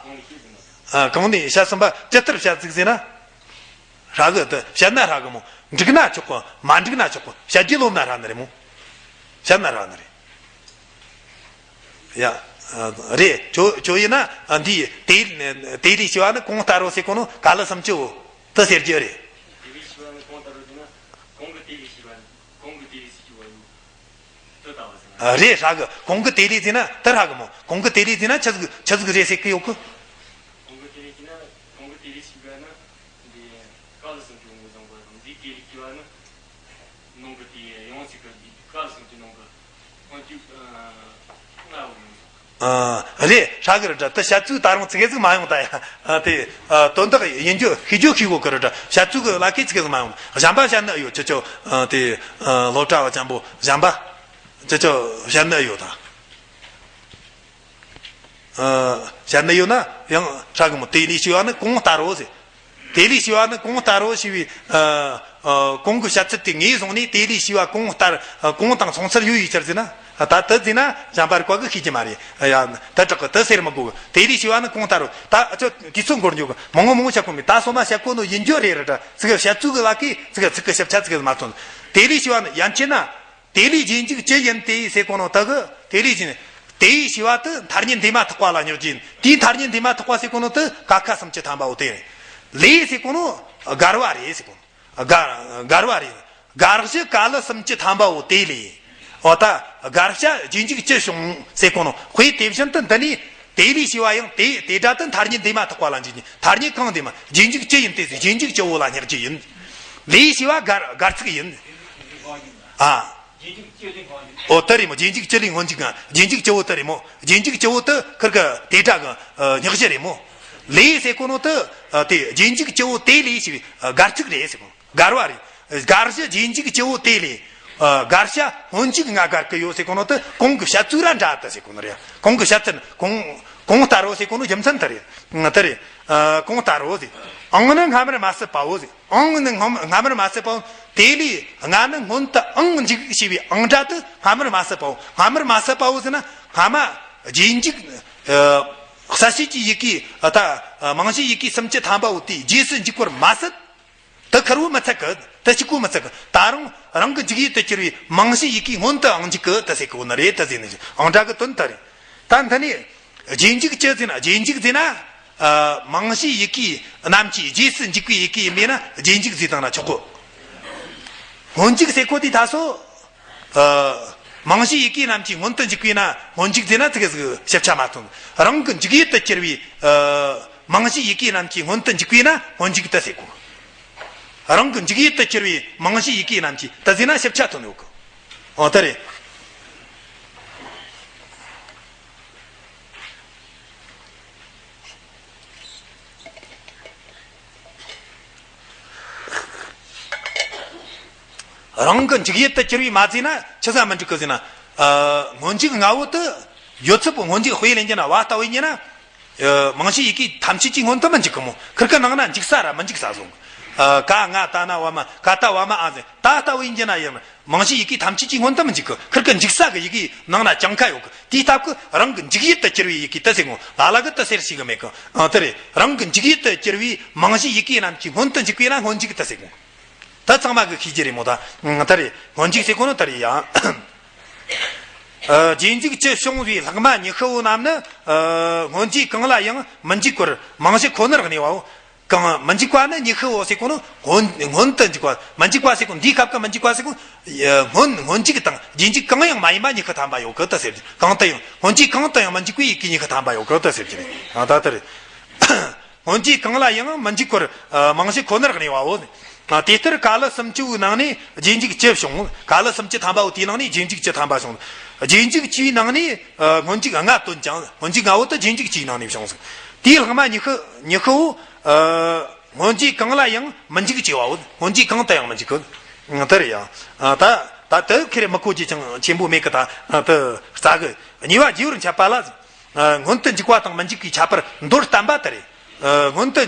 ཨ། གོང་ནས་བཤད་ཟིན་པ་ཇི་ལྟར་བཤད་ཟིག་ཟེར་ན། ཧྲ་གི་དེ་བཤད་ན་ཧྲ་གི་མོ། འགྲིག་ན་ཆོག་གི། མ་འགྲིག་ན་ཆོག་གི། བཤད་རྒྱུ་ལོབས་ན་ཧྲ་ནི་རེད་མོ། བཤད་ན་ཧྲ་ནི་རེད། ཡ། རེད། ཁྱོད་ཁྱོད་ཡིན་ན་འདི་དེ་དེ་ལས་ཤི་བ་ནི་གང་ལྟར་རོ་ཟེར་གོ་ནོ་ག་ལ་སུམ་ཅུ་བོ་དེ་ཟེར་རྒྱུ་རེད། དེ་ལས་ཤི་བ་ནི་གང་ལྟར་རོ་ཟེར་ན་གང་གི་དེ་ལས་ཤི་བ་ནི་གང་གི་དེ་ལས་ཤི་བ་ཡིན། དེ་ལྟ་བ་ཟེར་ན། རེད་ཧྲ་གི། གང་གི་དེ་ལས་ཟེར་ན་དེ་ཧྲ་གི་མོ། གང་གི་དེ་ལས་ཟེར་ན་ཆི་ཟིག་ཆི་ཟིག་རེད་ཟེར་གི་ཡོད་གི། གང་གི་དེ་ལས་ཟེར་ན་གང་གི་དེ་ལས་ཤི་བ་ནི་འདི་ག་ལ་སུམ་ཅུ་ངོ་བཟང་པོ་དང་འདི་དེ་ལས་ཤི་བ་ནི། ནང་གི་དེ་ཡང་ཚིག་གི་དེ་ག་ལ་སུམ་ཅུ་ནང་གི་ཁོང་ཅིག་ལྔ་བོ་ཡིན། ཨ། རེད་ཧྲ་གི་རེད་དྲ། དེ་བཤད་ཚུལ་ད་རུང་ཙི་གེ་ཟིག་མ་ཡོང་ད་ཡ། ཨ། དེ་ཨ་དོན་དག་ཡིན་རྒྱུ་ཤེས་རྒྱུ་ཤེས་གོ་གི་རེད་དྲ། བཤད་ཚུལ་གི་ལ་ཁའི་ཙི་གེ་ཟིག་མ་ཡོང་། གཞན་པ་བཤད་ནི་ཨེ་ཡོད། ཅི་ཅོ། ཨ། དེ་ཨ་སློབ་གྲྭ་བ་ཅན་པོ་གཞན་པ་ཅི་ཅོ་བཤད་ནི་ཨེ་ཡོད་ད། ཨ། བཤད་ནི་ཡོད་ན་ཡང་ཧྲ་གི་མོ། དེ་ལས་ཤི་བ་ནི་གང་ལྟར་རོ་ཟེར། དེ་ལས་ཤི་བ་ནི་གང་ལྟར་རོ་ཞེས་པའི་ཨ་ཨ་གོང་གི་བཤད་ཚུལ་དེ་ངོས་བཟུང་ནས་དེ་ལས་ཤི་བ་གང་ལྟར་ཨ་གང་དང་མཚུངས་ཚུལ་ཡོད་ཡིན་ཕྱིར་ཟེར་ན། ད་དེ་ཟེར་ན་གཞན་པར་བཀག་གི་ཤེས་ཀྱི་མ་རེད། ཡ་དེ་དྲག་གི་དེ་ཟེར་མི་དགོས་གི། དེ་ལས་ཤི་བ་ནི་གང་ལྟར་རོ། ད་ཨ་ཅོ་དུས་ཚོད་འགོར་འགྱོ་གི། མང་པོ་མང་པོ་བཤད་གོ་མེད། ད་སོ་མ་བཤད་གོ་ནོ་ཡིན་རྒྱུ་རེད་རེད་དྲ། ཚིག་གི་བཤད་ཚུལ་གི་ལ་ཁའི་ཚིག་གི་ཚིག་གི་ཞིབ་ཆ་ཚིག་གི་མ་ཐོན། དེ་ལས་ཤི་བ་ནི་ཡན་ཆད་ན། དེ་ལས་རྗེས་འཇུག་ཅི་ཡིན་ཏེ་ཟེར་གོ་ནོ་དག་གི། དེ་ལས་ཀྱི་དེ་ཡི་ཤི་བ་དེ་མཐར་གཉིད་འདས་མ་ཐག་པ་ལ་སྙོག་རྒྱུ་ཡིན། དེའི་མཐར་གཉིད་འདས་མ་ཐག་པ་ཟེར་གོ་ནོ་དེ་ཀ་ཁ་སུམ་ཅུ་ཐམ་པའོ་དེ་རེད། ལས་ཟེར་གོ་ནོ་དགར་བ་རེད་ཟེར་གོ་ནོ། དགར་དགར་བ་རེད། དགར་བྱ་ཀ་ལ་སུམ་ཅུ་ཐམ་པའོ་དེ་ལས། འོ་ད་དགར་བྱ་རྗེས་འཇུག་ཅི་བྱུང་ཟེར་གོ་ནོ། དཔེ་དེ་བཞིན་དུ་འདི་ནི། དེ་ལས་ཤི་བ་ཡང་དེ་དེ་སྒྲ་དེ་མཐར་གཉིད་འདས་མ་ཐག་པ་ལ་འཇུག་ནི། མཐར་གཉིད་གང་འདས་མ། རྗེས་འཇུག་ཅི་ཡིན་ཏེ་ཟེར། རྗེས་འཇུག་ཅི་བོ་ལ་སྙོག་རྒྱུ་ཡིན། ལས་ཤི་བ་དགར་དགར་ཚིག་ཡིན། ཨ། འོ་དེ་རེད་མོ། རྗེས་འཇུག་ཅི་ལས་སྔོན་འཇུག་ག་རྗེས་འཇུག་ཅི་བོ་དེ་རེད་མོ། རྗེས་འཇུག་ཅི་བོ་དེ་ཁིར་གི་དེ་སྒྲ་གི་ཨ་སྙོག་གཞི་རེད་མོ། ལས་ཟེར་གོ་ནོ་དེ་ཨ་དེ་རྗེས་འཇུག་ཅི་བོ་དེ་ལས་ཞེས་པའི་ཨ་དགར་ཚིག་རེད་ཟེར་གོ། དགར་བ་རེད། དགར་བྱ་རྗེས་འཇུག་ཅི་བོ་དེ་ལས། ཨ་དགར་བྱ་སྔོན་འཇུག་ང་དགར་གི་ཡོད་ཟེར་གོ་ནོ་དེ་གོང་གི་བཤད་ཚུལ་ར་འདྲ་དེ་ཟེར་གོ་ནོ་རེད། གོང་གི་བཤད་ཚུལ་གོང་གོང་ལྟར་རོ་ཟེར་གོ་ནོ་རྒྱུ་མཚན་དེ་རེད། དེ་རེད། ཨ་གོང་ལྟར་རོ་ཟེར། ཨང་ནི་སྔ་མར་མ་ཟད་པའོ་ཟེར། ཨང་ནི་སྔ་སྔ་མར་མ་ཟད་པའོ། དེ་ལས་ང་ནི་སྔོན་དུ་ཨང་འཇུག་ཞེས་པའི་ཨང་སྒྲ་དེ་སྔ་མར་མ་ཟད་པའོ། སྔ་མར་མ་ཟད་པའོ་ཟེར་ན་སྔ་མ་རྗེས་འཇུག་ཨ་གསལ་བྱེད་ཀྱི་ཡི་གེ་ཨ་ད་ཨ་རྨང་གཞིའི་ཡི་གེ་སུམ་ཅུ་ཐམ་པའོ་དེ་རྗེས་སུ་འཇུག་པར་མ་ཟད། དེ་ཁེར་བོ་མི་ཚད་གི། དེ་གཅིག་པོ་མི་ཚད་གི། ད་རུང་རང་གི་འཇུག་ཡུལ་དུ་གྱུར་པའི་རྨང་གཞིའི་ཡི་གེ་སྔོན་དུ་ཨང་འཇུག་གི་དེ་ཟེར་གི་བོ་ནི་རེད། དེ་ཟེར་ནི་ཨང་སྒྲ་གི་དོན་དེ་རེད། ད་འདི་ནས་རྗེས་འཇུག་ཅི་ཟེར་ན། རྗེས་འཇུག་ཟེར་ན། ཨ་རྨང་གཞིའི་ཡི་གེ་རྣམས་ཀྱི་རྗེས་སུ་འཇུག་པའི་ཡི་གེ་ཡིན་པས་ན་རྗེས་འཇུག་ཟེར་བཏང་ན་ཆོག་གོ། སྔོན་འཇུག་ཟེར་གོ་དེ་ད་སོ། ཨ་རྨང་གཞིའི་ཡི་གེ་རྣམས་ཀྱི་སྔོན་དུ་འཇུག་པས་ན་སྔོན་འཇུག་ཟེར་ན་ཙི་གེ་ཟིག་ཞིབ་ཆ་མ་ཐོན། རང་གི་འཇུག་ཡུལ་དུ་གྱུར་པའི་ཨ་རྨང་གཞིའི་ཡི་གེ་རྣམས་ཀྱི་སྔོན་དུ་འཇུག་པས་ན་སྔོན་འཇུག་དེ་ཟེར་གོ། རང་གི་འཇུག་ཡུལ་དུ་གྱུར་པའི་རྨང་གཞིའི་ཡི་གེ་རྣམས་ཀྱི་དེ་ཟེར་ན་ཞིབ་ཆ་ཐོན་ཡོད་གི། འོ་དེ་རེད། རང་གི་འཇུག་ཡུལ་དུ་གྱུར་པའི་མ་ཟེར་ན་ཆི་ཟིག་མི་འགྲིག་གི་ཟེར་ན། ཨ་སྔོན་འཇུག་ལྔ་བོ་དེ་ཡོད་ཚད་པོ་སྔོན་འཇུག་དཔེ་ལེན་རྒྱུ་ན་བ་ལྟ་བུ་ཡིན་རྒྱུ་ན། ཨ་རྨང་གཞིའི་ཡི་གེ་ཐམས་ཅད་ཀྱི་སྔོན་དུ་མི་འཇུག་གི་མོ། ཁིར་ཀ་ནང་ན་འཇུག་ས་ར་མི་འཇུག་ས་བཟུང་། ཨ་ཀ་ང་ད་ན་བ་མ་ཀ་ད་བ་མ་ཨ་ཟེར། ད་ལྟ་བུ་ཡིན་རྒྱུ་ན་ཡང་རྨང་གཞིའི་ཡི་གེ་ཐམས་ཅད་ཀྱི་སྔོན་དུ་མི་འཇུག་གི། ཁིར་ཀ་འཇུག་ས་གི་ཡི་གེ་ནང་ན་གྱངས་ཁ་ཡོད་གི། དེའི་སྟབས་ཀྱིས་རང་གི་འཇུག་ཡུལ་དུ་གྱུར་པའི་ཡི་གེ་དེ་ཟེར་གོ། ལ་ལ་གི་དེ་ཟེར་ཞིག་གི་མེད་གི། ཨ་དེ་རེད། རང་གི་འཇུག་ཡུལ་དུ་གྱུར་པའི་རྨང་གཞིའི་ཡི་གེ་རྣམས་ཀྱི་སྔོན་དུ་འཇུག་པས་ན་སྔོན་འཇུག་དེ་ཟེར་གོ། ད་ཚང་མ་གི་ཤེས་ཀྱི་རེད་མོ། ད་ཨ་དེ་རེད། སྔོན་འཇུག་ཟེར་གོ་ནོ་དེ་རེད་ཡ། ཨ་རྗེས་འཇུག་ཅི་བྱུང་བའི་ལྷག་མ་ཉི་ཤུ་བོ་རྣམས་ནི། ཨ་སྔོན་འཇུག་གང་ལ་ཡང་མི་འཇུག་པར་རྨང་གཞི་ཁོ་ནར་གནས་པའོ། གང་མི་འཇུག་པ་ནི་ཉི་ཤུ་བོ་ཟེར་གོ་ནོ། སྔོན་སྔོན་དུ་འཇུག་པ། མི་འཇུག་པ་ཟེར་གོ། འདིའི་སྐབས་ཀྱི་མི་འཇུག་པ་ཟེར་གོ། ཨ་སྔོན་སྔོན་འཇུག་དང་རྗེས་འཇུག་གང་ཡང་མ་ཡིན་པ་ཉི་ཤུ་ཐམ་པ་ཡོད་གི་དེ་ཟེར། གང་དུ་ཡང་སྔོན་འཇུག་གང་དུ་ཡང་མི་འཇུག་པའི་ཡི་གེ་ཉི་ཤུ་ཐམ་པ་ཡོད་གི་དེ་ཟེར་གྱི་རེད། ཨ་ད་དེ་རེད། སྔོན་འཇུག་གང་ལ་ཡང་མི་འཇུག་པར་ཨ་རྨང་གཞི་ཁོ་ནར་གནས་པའོ། ཨ་དེ་ལྟར་ཀ་ལ་སུམ་ཅུ་བོའི་ནང་ནས་རྗེས་འཇུག་ཅི་བྱུང་། ཀ་ལ་སུམ་ཅུ་ཐམ་པ་བོ་དེའི་ནང་ནས་རྗེས་འཇུག་ཅི་ཐམ་པ་བྱུང་། རྗེས་འཇུག་བཅུའི་ནང་ནས་ཨ་སྔོན་འཇུག་ལྔ་བཏོན་ཀྱང་སྔོན་འཇུག་ལྔ་བོ་དེ་རྗེས་འཇུག་བཅུའི་ནང་ནས་བྱུང་ཟིག། དེའི་ལྷག་མ་ཉི་ཤུ་ཉི་ཤུ་བོ་ཨ་སྔོན་འཇུག་གང་ལ་ཡང་མི་འཇུག་ཅེས་པའོ། སྔོན་འཇུག་གང་དུ་ཡང་མི་འཇུག་གི། དེ་རེད་ཡ། ཨ་ད་ད་དེ་ཁེ་རེ་མི་གོ་རྒྱུ་ཅང་ཆེན་པོ་མེད་གི། ད་ཨ་དེ་རྩ་གི་གཉིས་པ་རྒྱས་པར་འཆད་པ་ལ། ཨ་སྔོན་དུ་འཇུག་པ་དང་མི་འཇུག་པའི་ཁྱད་པར་མདོར་བསྟན་པ་དེ་རེད། ཨ་སྔོན་དུ་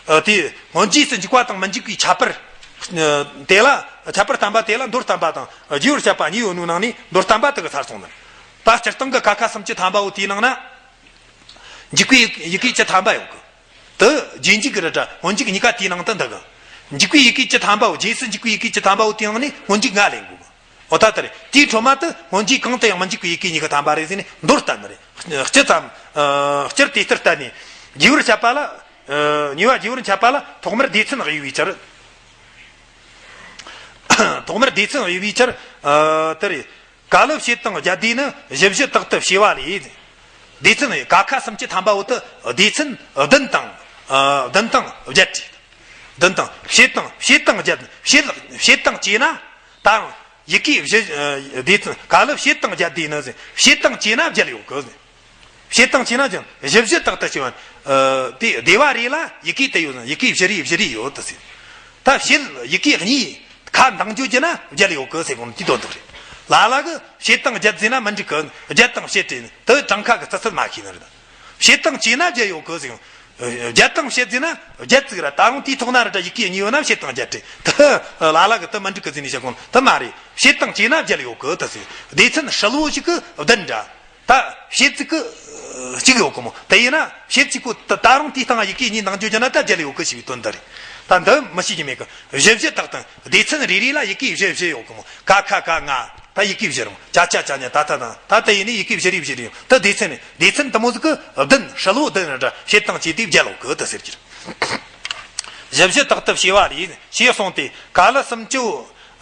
ཨ་དེ་སྔོན་རྗེས་སུ་འཇུག་པ་དང་མི་འཇུག་པའི་ཁྱད་པར་ཨ་དེ་ལ་ཁྱད་པར་བསྟན་པ་དེ་ལ་མདོར་བསྟན་པ་དང་རྒྱས་པར་འཆད་པ་གཉིས་ཡོད་ནོའི་ནང་ནས་མདོར་བསྟན་པ་དེ་གི་ཚར་སོང་ནི། ད་སྤྱིར་བཏང་གི་ཀ་ཁ་སུམ་ཅུ་ཐམ་པ་བོ་དེའི་ནང་ན་འཇུག་པའི་ཡི་གེ་བཅུ་ཐམ་པ་ཡོད་གི། དེ་རྗེས་འཇུག་གི་རེད་དྲ་སྔོན་འཇུག་གཉིས་ཀ་དེའི་ནང་དུ་འདུ་གི། འཇུག་པའི་ཡི་གེ་བཅུ་ཐམ་པ་བོ། རྗེས་སུ་འཇུག་པའི་ཡི་གེ་བཅུ་ཐམ་པ་བོ་དེའི་ནང་ནས་སྔོན་འཇུག་ལྔ་ལེན་དགོས་གི། འོ་ད་ལྟར་དེའི་འཕྲོ་མ་དུ་སྔོན་གྱི་གང་དུ་ཡང་མི་འཇུག་པའི་ཡི་གེ་གཉིས་ཀ་ཐམ་པ་རེད་ཟེར་ནས་མདོར་བསྟན་ནི་རེད། སྤྱི་ཙམ། ཨ། སྤྱིར་དེ་ལྟར་བསྟན་ནས། རྒྱས་པར་འཆད་པ་ལ། ཨ། གཉིས་པ་རྒྱས་པར་འཆད་པ་ལ་ཐོག་མར་སྡེ་ཚན་དབྱེ་བའི་ཕྱིར། ཐོག་མར་སྡེ་ཚན་དབྱེ་བའི་ཕྱིར། ཨ། དེ་རེད། ཀ་ལི་བྱེད་དང་རྒྱ་སྡེ་ནི་བཞི་བཞི་རྟག་ཏུ་ཕྱེ་བ་ལས། སྡེ་ཚན་ཀ་ཁ་སུམ་ཅུ་ཐམ་པ་བོ་དུ་སྡེ་ཚན་བདུན་དང་། ཨ། བདུན་དང་བརྒྱད་བྲིས། བདུན་དང་བྱེད་དང་བྱེད་དང་རྒྱ། བྱེད་བྱེད་དང་བཅས་ན་ད་ཡི་གེ་བཞི། ཨ། སྡེ་ཚན་ཀ་ལི་བྱེད་དང་རྒྱ་སྡེ་ནི་ཟེར། བྱེད་དང་བཅས་ན་བརྒྱད་ཡོད་གི་ཟེར། བྱེད་དང་བཅས་ན་ཀྱང་བཞི་བཞི་རྟག་ཏུ་ཕྱེ་བ། ཨ། དེ་སྡེ་བ་རེ་ལ་ཡི་གེ་དེ་ཡོད་ཟེར། ཡི་གེ་བཞི་རེ་བཞི་རེ་ཡོད་དུ་ཟེར། ད་བྱེད་ཡི་གེ་གཉིས་ཁ་འདང་བརྗོད་བགྱིས་ན་བརྒྱད་ཡོད་གི་ཟེར་གོ་ནོ་དེའི་དོན་དག་རེད། ལ་ལ་གི་བྱེད་དང་རྒྱ་ཟེར་ན་མི་འགྲིག་གི། རྒྱ་དང་བྱེད་དེ་དུ་གྲངས་ཁ་གི་ཙི་ཙི་མ་ཤེས་ནི་རེད། བྱེད་དང་བཅས་ན་བརྒྱད་ཡོད་གི་ཟེར། རྒྱ་དང་བྱེད་ཟེར་ན་བརྒྱད་ཙིག་ར། ད་རུང་དེའི་ཐོག་ན་ར་ད་ཡི་གེ་གཉིས་ཡོད་ན་བྱེད་དང་རྒྱ་སྟེ། དུ་ལ་ལ་གི་དུ་མི་འགྲིག་གི་ཟེར་ནས་བཤད་གོ་ནོ་དུ་མ་རེད། བྱེད་དང་བཅས་ན་བརྒྱད་ཡོད་གི་དུ་ཟེར། སྡེ་ཚན་ཧྲིལ་བོ་ཞིག་གི་བདུན་འདྲ། ད་བྱེད་ཅིག་གི་གཅིག་ཡོད་གི་མོ། དེ་ཡིན་ན་བྱེད་ཅིག་གོ་ད་ད་རུང་དེའི་སྟེང་ཡི་གེ་གཉིས་འདང་བརྗོད་བགྱིས་ན་ད་བརྒྱད་ཡོད་གི་ཞེས་པའི་དོན་དེ་རེད། ད་འདི་མི་ཤེས་ཀྱི་མེད་གི། བཞི་བཞི་རྟག་ཏུ་སྡེ་ཚན་རེ་རེ་ལ་ཡི་གེ་བཞི་བཞི་ཡོད་གི་མོ། ཀ་ཁ་ག་ང་ད་ཡི་གེ་བཞི་རུང་ཅ་ཆ་ཅ་ཉ་ད་ད་དང་ད་དེ་ཡིན་ནི་ཡི་གེ་བཞི་རེ་བཞི་རེ་ཡོད། ད་སྡེ་ཚན་སྡེ་ཚན་དུ་མོ་ཟིག་གི་བདུན་ཧྲིལ་བོ་བདུན་ར་བྱེད་དང་བཅས་ཏེ་བརྒྱད་ཡོད་གི་དུ་ཟེར་གྱི་རེད། བཞི་བཞི་རྟག་ཏུ་ཕྱེ་བ་རེད་ཞེས་གསུངས་ཏེ། ཀ་ལི་སུམ་ཅུ།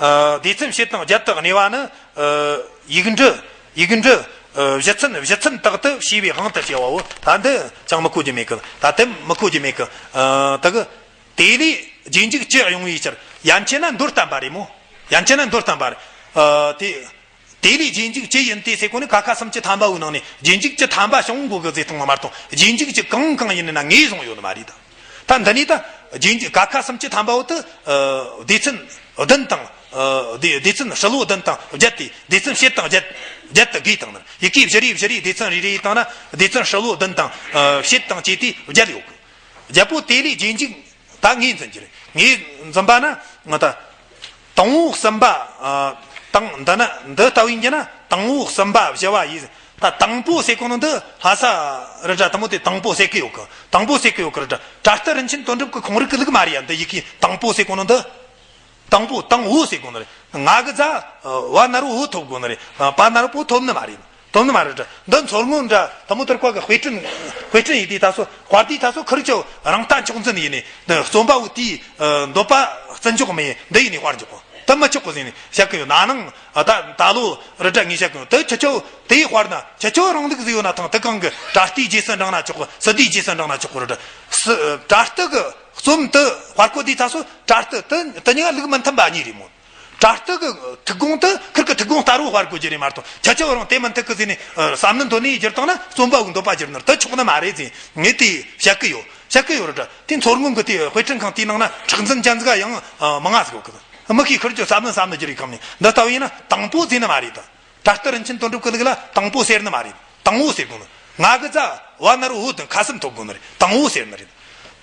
ཨ། སྡེ་ཚན་བྱེད་དང་རྒྱ་དག་གནས་པ་ནི། ཨ། ཡིག་འབྲུ། ཡིག་འབྲུ། ཨ། བཞི་ཚན་བཞི་ཚན་དག་ཏུ་ཕྱེ་བའི་དབང་དུ་བྱས་པའོ། ད་འདི་ཅང་མི་གོ་རྒྱུ་མེད་གི། ད་དེ་མི་གོ་རྒྱུ་མེད་གི། ཨ། ད་གི་དེ་ལས་རྗེས་འཇུག་ཅི་ཡོང་བའི་ཕྱིར། ཡན་ཆད་ན་མདོར་བསྟན་པ་རེད་མོ། ཡན་ཆད་ན་མདོར་བསྟན་པ་རེད། ཨ། དེ། དེ་ལས་རྗེས་འཇུག་ཅི་ཡིན་ཏེ་ཟེར་གོ་ནི། ཀ་ཁ་སུམ་ཅུ་ཐམ་པ་བོའི་ནང་ནས་རྗེས་འཇུག་ཅི་ཐམ་པ་བྱུང་དགོས་གི་ཟེར་སྟངས་ལ་མ་གཏོགས། རྗེས་འཇུག་ཅི་གང་གང་ཡིན་ན་ངེས་བཟུང་ཡོད་ནི་མ་རེད་ད། ད་འདི་ནས་ད་རྗེས་འཇུག་ཀ་ཁ་སུམ་ཅུ་ཐམ་པ་བོ་དུ། ཨ། སྡེ་ཚན་བདུན་དང་། ཨ། སྡེ་སྡེ་ཚན་ཧྲིལ་བོ་བདུན་དང་བརྒྱད་དེ། སྡེ་ཚན་བྱེད་དང་རྒྱ་རྒྱ་དག་བགོས་བཏང་ན། ཡི་གེ་བཞི་རེ་བཞི་རེ་སྡེ་ཚན་རེ་རེ་བཏང་ན་སྡེ་ཚན་ཧྲིལ་བོ་བདུན་དང་། ཨ། བྱེད་དང་བཅས་ཏེ་བརྒྱད་ཡོད་གི། བརྒྱད་པོ་དེ་ལས་རྗེས་འཇུག་ད་ངོས་འཛིན་གྱི་རེད། ངོས་འཛིན་པ་ན་ང་ད་དང་པོ་གསུམ་པ། ཨ། དང་འདི་ན་འདི་ལྟ་བུ་ཡིན་གྱི་ན་དང་པོ་གསུམ་པ་བཞི་བ་ཡིན། ད་དང་པོ་ཟེར་གོ་ནོ་འདི་ལྷ་ས་རི་འདྲ་དང་མོ་དེ་དང་པོ་ཟེར་གི་ཡོད་གི། དང་པོ་ཟེར་གི་ཡོད་གི་རི་འདྲ། དྲ་ལྟར་རིན་ཆེན་དོན་གྲུབ་ཀྱི་ཁོང་རིག་གི་ལུགས་མ་རེད་ཡ། འདི་ཡི་གེ་དང་པོ་ཟེར་གོ་ནོ་འདི། དང་པོ་དང་པོ་ཟེར་གོ་ནོ་རེད། ང་གི་ཛ། བ་ན་རོ་བོ་ཐོབ་གོ་ནོ་རེད། པ་ན་རོ་པོ་ཐོབ་ནི་མ་རེད། དོན་ནི་མ་རེད་དྲ། འདི་མཚོ་སྔོན་འདྲ་དུ་མོ་དུར་ཀ་གི་དཔེ་སྐྲུན། དཔེ་སྐྲུན་ཡིག་དེ་ད་སོ་དཔར་དེ་ད་སོ་ཁུར་ཆོ་རང་ལྟ་མཆོག་འཛིན་ཡིན་ནི། འདི་རྩོམ་པ་བོ་དེའི་འདོད་པ་བརྩི་འཇོག་མེད་འདི་ཡིན་ནི་དཔར་འཇོག་གོ། དུ་མི་ཆོག་གོ་ཟིན་ནི་བཤད་གི་ཡོད་ན་ནང་ད་ད་ལོ་རི་དྲ་ངས་བཤད་གི་ཡོད། དུ་ཁྱེད་ཆོ་དེའི་དཔར་ན་ཁྱེད་ཆོ་རང་ལུགས་ཟིག་ཡོད་ན་ཐང་། དུ་གང་གི་དྲ་ལྟའི་རྗེས་སུ་འབྲང་ན་ཆོག་གོ། སི་ཏའི་རྗེས་སུ་འབྲང་ན་ཆོག་གོ། རི་དྲ་སི་དྲ་ལྟ་གི་རྩོམ་དུ་དཔར་གོ་དེ་ད་སོ་དྲ་ལྟ་དུ་དུ་ཉི་ག་ལུགས་མི་མཐུན་པ་གཉིས་རེད་མོ། དྲ་ལྟ་གི་ཐུགས་དགོངས་དེ་ཁུར་གི་ཐུགས་དགོངས་ལྟར་རོ་དཔར་དགོས་རྒྱུ་རེད་མ་གཏོགས། ཁྱེད་ཆོ་རང་དེ་མི་འཐད་གི་ཟེར་ནས་བསམ་བློ་འདོན་ནས་བསྒྱུར་བཏང་ན་རྩོམ་པ་བོའི་འདོད་པ་བསྒྱུར་ནོ་དེ་ཆོག་ནི་མ་རེད་ཟེར། ངས་དེ་བཤད་གི་ཡོད། བཤད་གི་ཡོད་རེད་དྲ། དེ་མཚོ་སྔོན་གི་དེ་དཔེ་སྐྲུན་ཁང་དེའི་ནང་ན་ཁྲག་འཛིན་ཅན་ཟིག་ཡང་མང་ང་ཟིག་ཡོད་གི། མི་ཤེས་ཁུར་ཆོ་བསམ་བློ་བསམ་བློ་བསྒྱུར་ཡི་ཁམས་ནས་འདི་ལྟ་བུ་ཡིན་ན་དང་པོ་ཟེར་ནི་མ་རེད་ད། དྲ་ལྟར་རིན་ཆེན་དོན་གྲུབ་ཀྱི་ལུགས་ལ་དང་པོ་ཟེར་ནི་མ་རེད། དང་པོ་ཟེར་དགོས་ནི། ང་གི་ཛ་བ་ན་རོ་བོ་དང་ཁ་གསུམ་ཐོབ་དགོས་ནི་རེད། དང་པོ་ཟེར་ནི་རེད།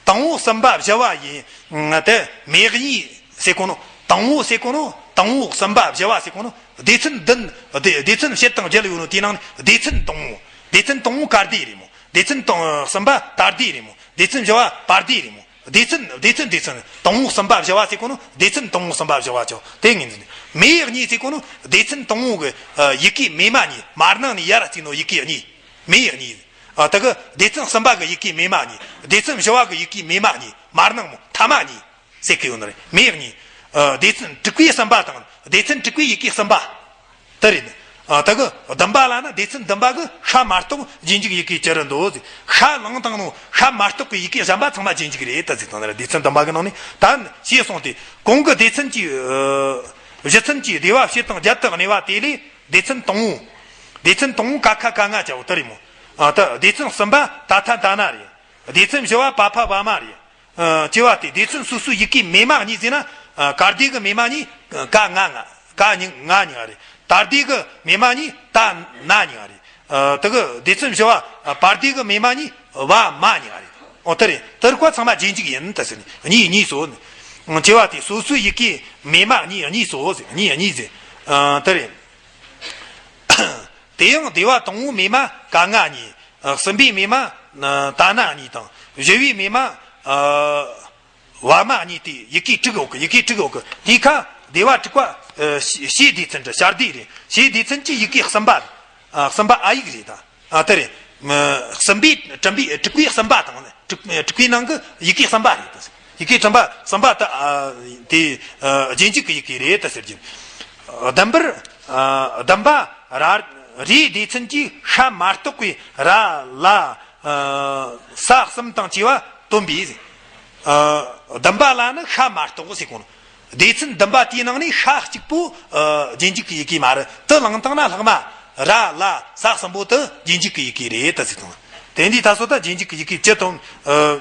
དང་པོ་གསུམ་པ་བཞི་བ་ཡིན། དེ་མེ་གཉིས་ཟེར་གོ་ནོ། དང་པོ་ཟེར་གོ་ནོ། དང་པོ་གསུམ་པ་བཞི་བ་ཟེར་གོ་ནོ། སྡེ་ཚན་བདུན། སྡེ་སྡེ་ཚན་བྱེད་དང་རྒྱལ་ཡོད་ནོ་དེའི་ནང་ནས་སྡེ་ཚན་དང་པོ། སྡེ་ཚན་དང་པོ་ཀ་སྡེ་རེད་མོ། སྡེ་ཚན་དང་གསུམ་པ་ད་སྡེ་རེད་མོ། སྡེ་ཚན་བཞི་བ་པ་སྡེ་རེད་མོ། སྡེ་ཚན་སྡེ་ཚན་སྡེ་ཚན་དང་པོ་གསུམ་པ་བཞི་བ་ཟེར་གོ་ནོ། སྡེ་ཚན་དང་པོ་གསུམ་པ་བཞི་བ་ཆོག་དེ་ངོས་འཛིན། མེ་ཡི་གཉིས་ཟེར་གོ་ནོ། སྡེ་ཚན་དང་པོ་གི་ཡི་གེ་མེ་མ་གཉིས། མར་ནང་ནས་ཡར་བརྩིས་ནོ་ཡི་གེ་གཉིས། མེ་ཡི་གཉིས། ད་གི་སྡེ་ཚན་གསུམ་པ་གི་ཡི་གེ་མེ་མ་གཉིས། སྡེ་ཚན་བཞི་བ་གི་ཡི་གེ་མེ་མ་གཉིས། མར་ནང་མོ་ཐ་མ་གཉིས་ཟེར་གི་ཡོད་ནི་རེད། མེ་ཡི་གཉིས། སྡེ་ཚན་དྲུག་པའི་གསུམ་པ་དང་སྡེ་ཚན་དྲུག་པའི་ཡི་གེ་གསུམ་པ། དེ་རེད། ཨ། ད་གི་བདུན་པ་ལ་ན་སྡེ་ཚན་བདུན་པ་གི་ཤ་མ་གཏོགས་རྗེས་འཇུག་ཡི་གེ་ཅི་རུ་འདུག་ཟེར། ཤ་བླངས་བཏང་ནོ་ཤ་མ་གཏོགས་པའི་ཡི་གེ་གཞན་པ་ཚང་མ་རྗེས་འཇུག་རེད་ད་ཟེར་བཏང་ནི་རེད། སྡེ་ཚན་བདུན་པ་གི་ནང་ནས་ད་ཞེས་གསུངས་ཏེ། གོང་གི་སྡེ་ཚན་གྱི། ཨ། བཞི་ཚན་གྱི་སྡེ་བ་བྱེད་དང་རྒྱལ་དུ་གནས་པ་དེ་ལས་སྡེ་ཚན་དང་པོ། སྡེ་ཚན་དང་པོ་ཀ་ཁ་ག་ང་ཅ་བོ་དེ་རེད་མོ། ཨ། ད་སྡེ་ཚན་གསུམ་པ་ད་ཐ་ད་ན་རེད། སྡེ་ཚན་བཞི་བ་པ་ཕ་བ་མ་རེད། ཨ། བཅུ་བ་དེ་སྡེ་ཚན་སོ་སོའི་ཡི་གེ་མེ་མ་གཉིས་ཟེར་ན། ཨ། ཀ་སྡེ་གི་མེ་མ་གཉིས། ཀ་ང་ང་། ཀ་གཉིས་ང་གཉིས་ཀ་རེད། ད་སྡེ་གི་མེ་མ་གཉིས་ད་ན་གཉིས་ཀ་རེད། ཨ། དེ་གི་སྡེ་ཚན་བཞི་བ་པ་སྡེ་གི་མེ་མ་གཉིས་བ་མ་གཉིས་ཀ་རེད། འོ་དེ་རེད། དེ་རིགས་པ་ཚང་མ་རྗེས་འཇུག་ཡིན་ད་ཟེར་ནས་གཉིས་གཉིས་སོ། བཅུ་བ་དེ་སོ་སོའི་ཡི་གེ་མེ་མ་གཉིས་གཉིས་སོ་ཟེར། གཉིས་གཉིས་ཟེར། ཨ། དེ་རེད། དེ་ཡང་སྡེ་བ་དང་པོ་མེ་མ་ཀ་ང་གཉིས། ཨ། གསུམ་པའི་མེ་མ་ད་ན་གཉིས་དང་། བཞི་བའི་མེ་མ། ཨ། བ་མ་གཉིས་ཏེ་ཡི་གེ་དྲུག་ཡོད་གི། ཡི་གེ་དྲུག་ཡོད་གི། དེའི་ཁ་སྡེ་བ་དྲུག་པ་ ཨ། ཞེས་ཞེས་སྡེ་ཚན་དུ་བྱ་སྡེ་རེད། ཞེས་སྡེ་ཚན་གྱི་ཡི་གེ་གསུམ་པ། ཨ། གསུམ་པ་ཨ་ཡིག་རེད་ད། ཨ། དེ་རེད། ཨ། གསུམ་པའི་དྲུག་པའི་དྲུག་པའི་གསུམ་པ་དང་ནི་དྲུག་དྲུག་པའི་ནང་གི་ཡི་གེ་གསུམ་པ་རེད་ད། ཡི་གེ་གསུམ་པ་གསུམ་པ་དེ། ཨ། དེ། ཨ། རྗེས་འཇུག་གི་ཡི་གེ་རེད་ད་ཟེར་རྒྱུ། ཨ། བདུན་པར། ཨ། བདུན་པ་ར་རེའི་སྡེ་ཚན་གྱི་ཤ་མ་གཏོགས་པའི་ར་ལ། ཨ། ས་གསུམ་དང་བཅས་པ་སྟོན་པའི། ཨ། བདུན་པ་ལ་ནི་ཤ་མ་གཏོགས་ཟེར་གོ་ནོ། སྡེ་ཚན་བདུན་པ་དེའི་ནང་ནས་ཤ་གཅིག་པོ། ཨ། རྗེས་འཇུག་གི་ཡི་གེ་མ་རེད། དེ་བླངས་བཏང་ན་ལྷག་མ་ར་ལ་ས་གསུམ་པོ་དེ་རྗེས་འཇུག་གི་ཡི་གེ་རེད་ད་ཟེར་དང་། དེ་འདི་ད་སོ་ད་རྗེས་འཇུག་གི་ཡི་གེ་བཅུ་དང་། ཨ།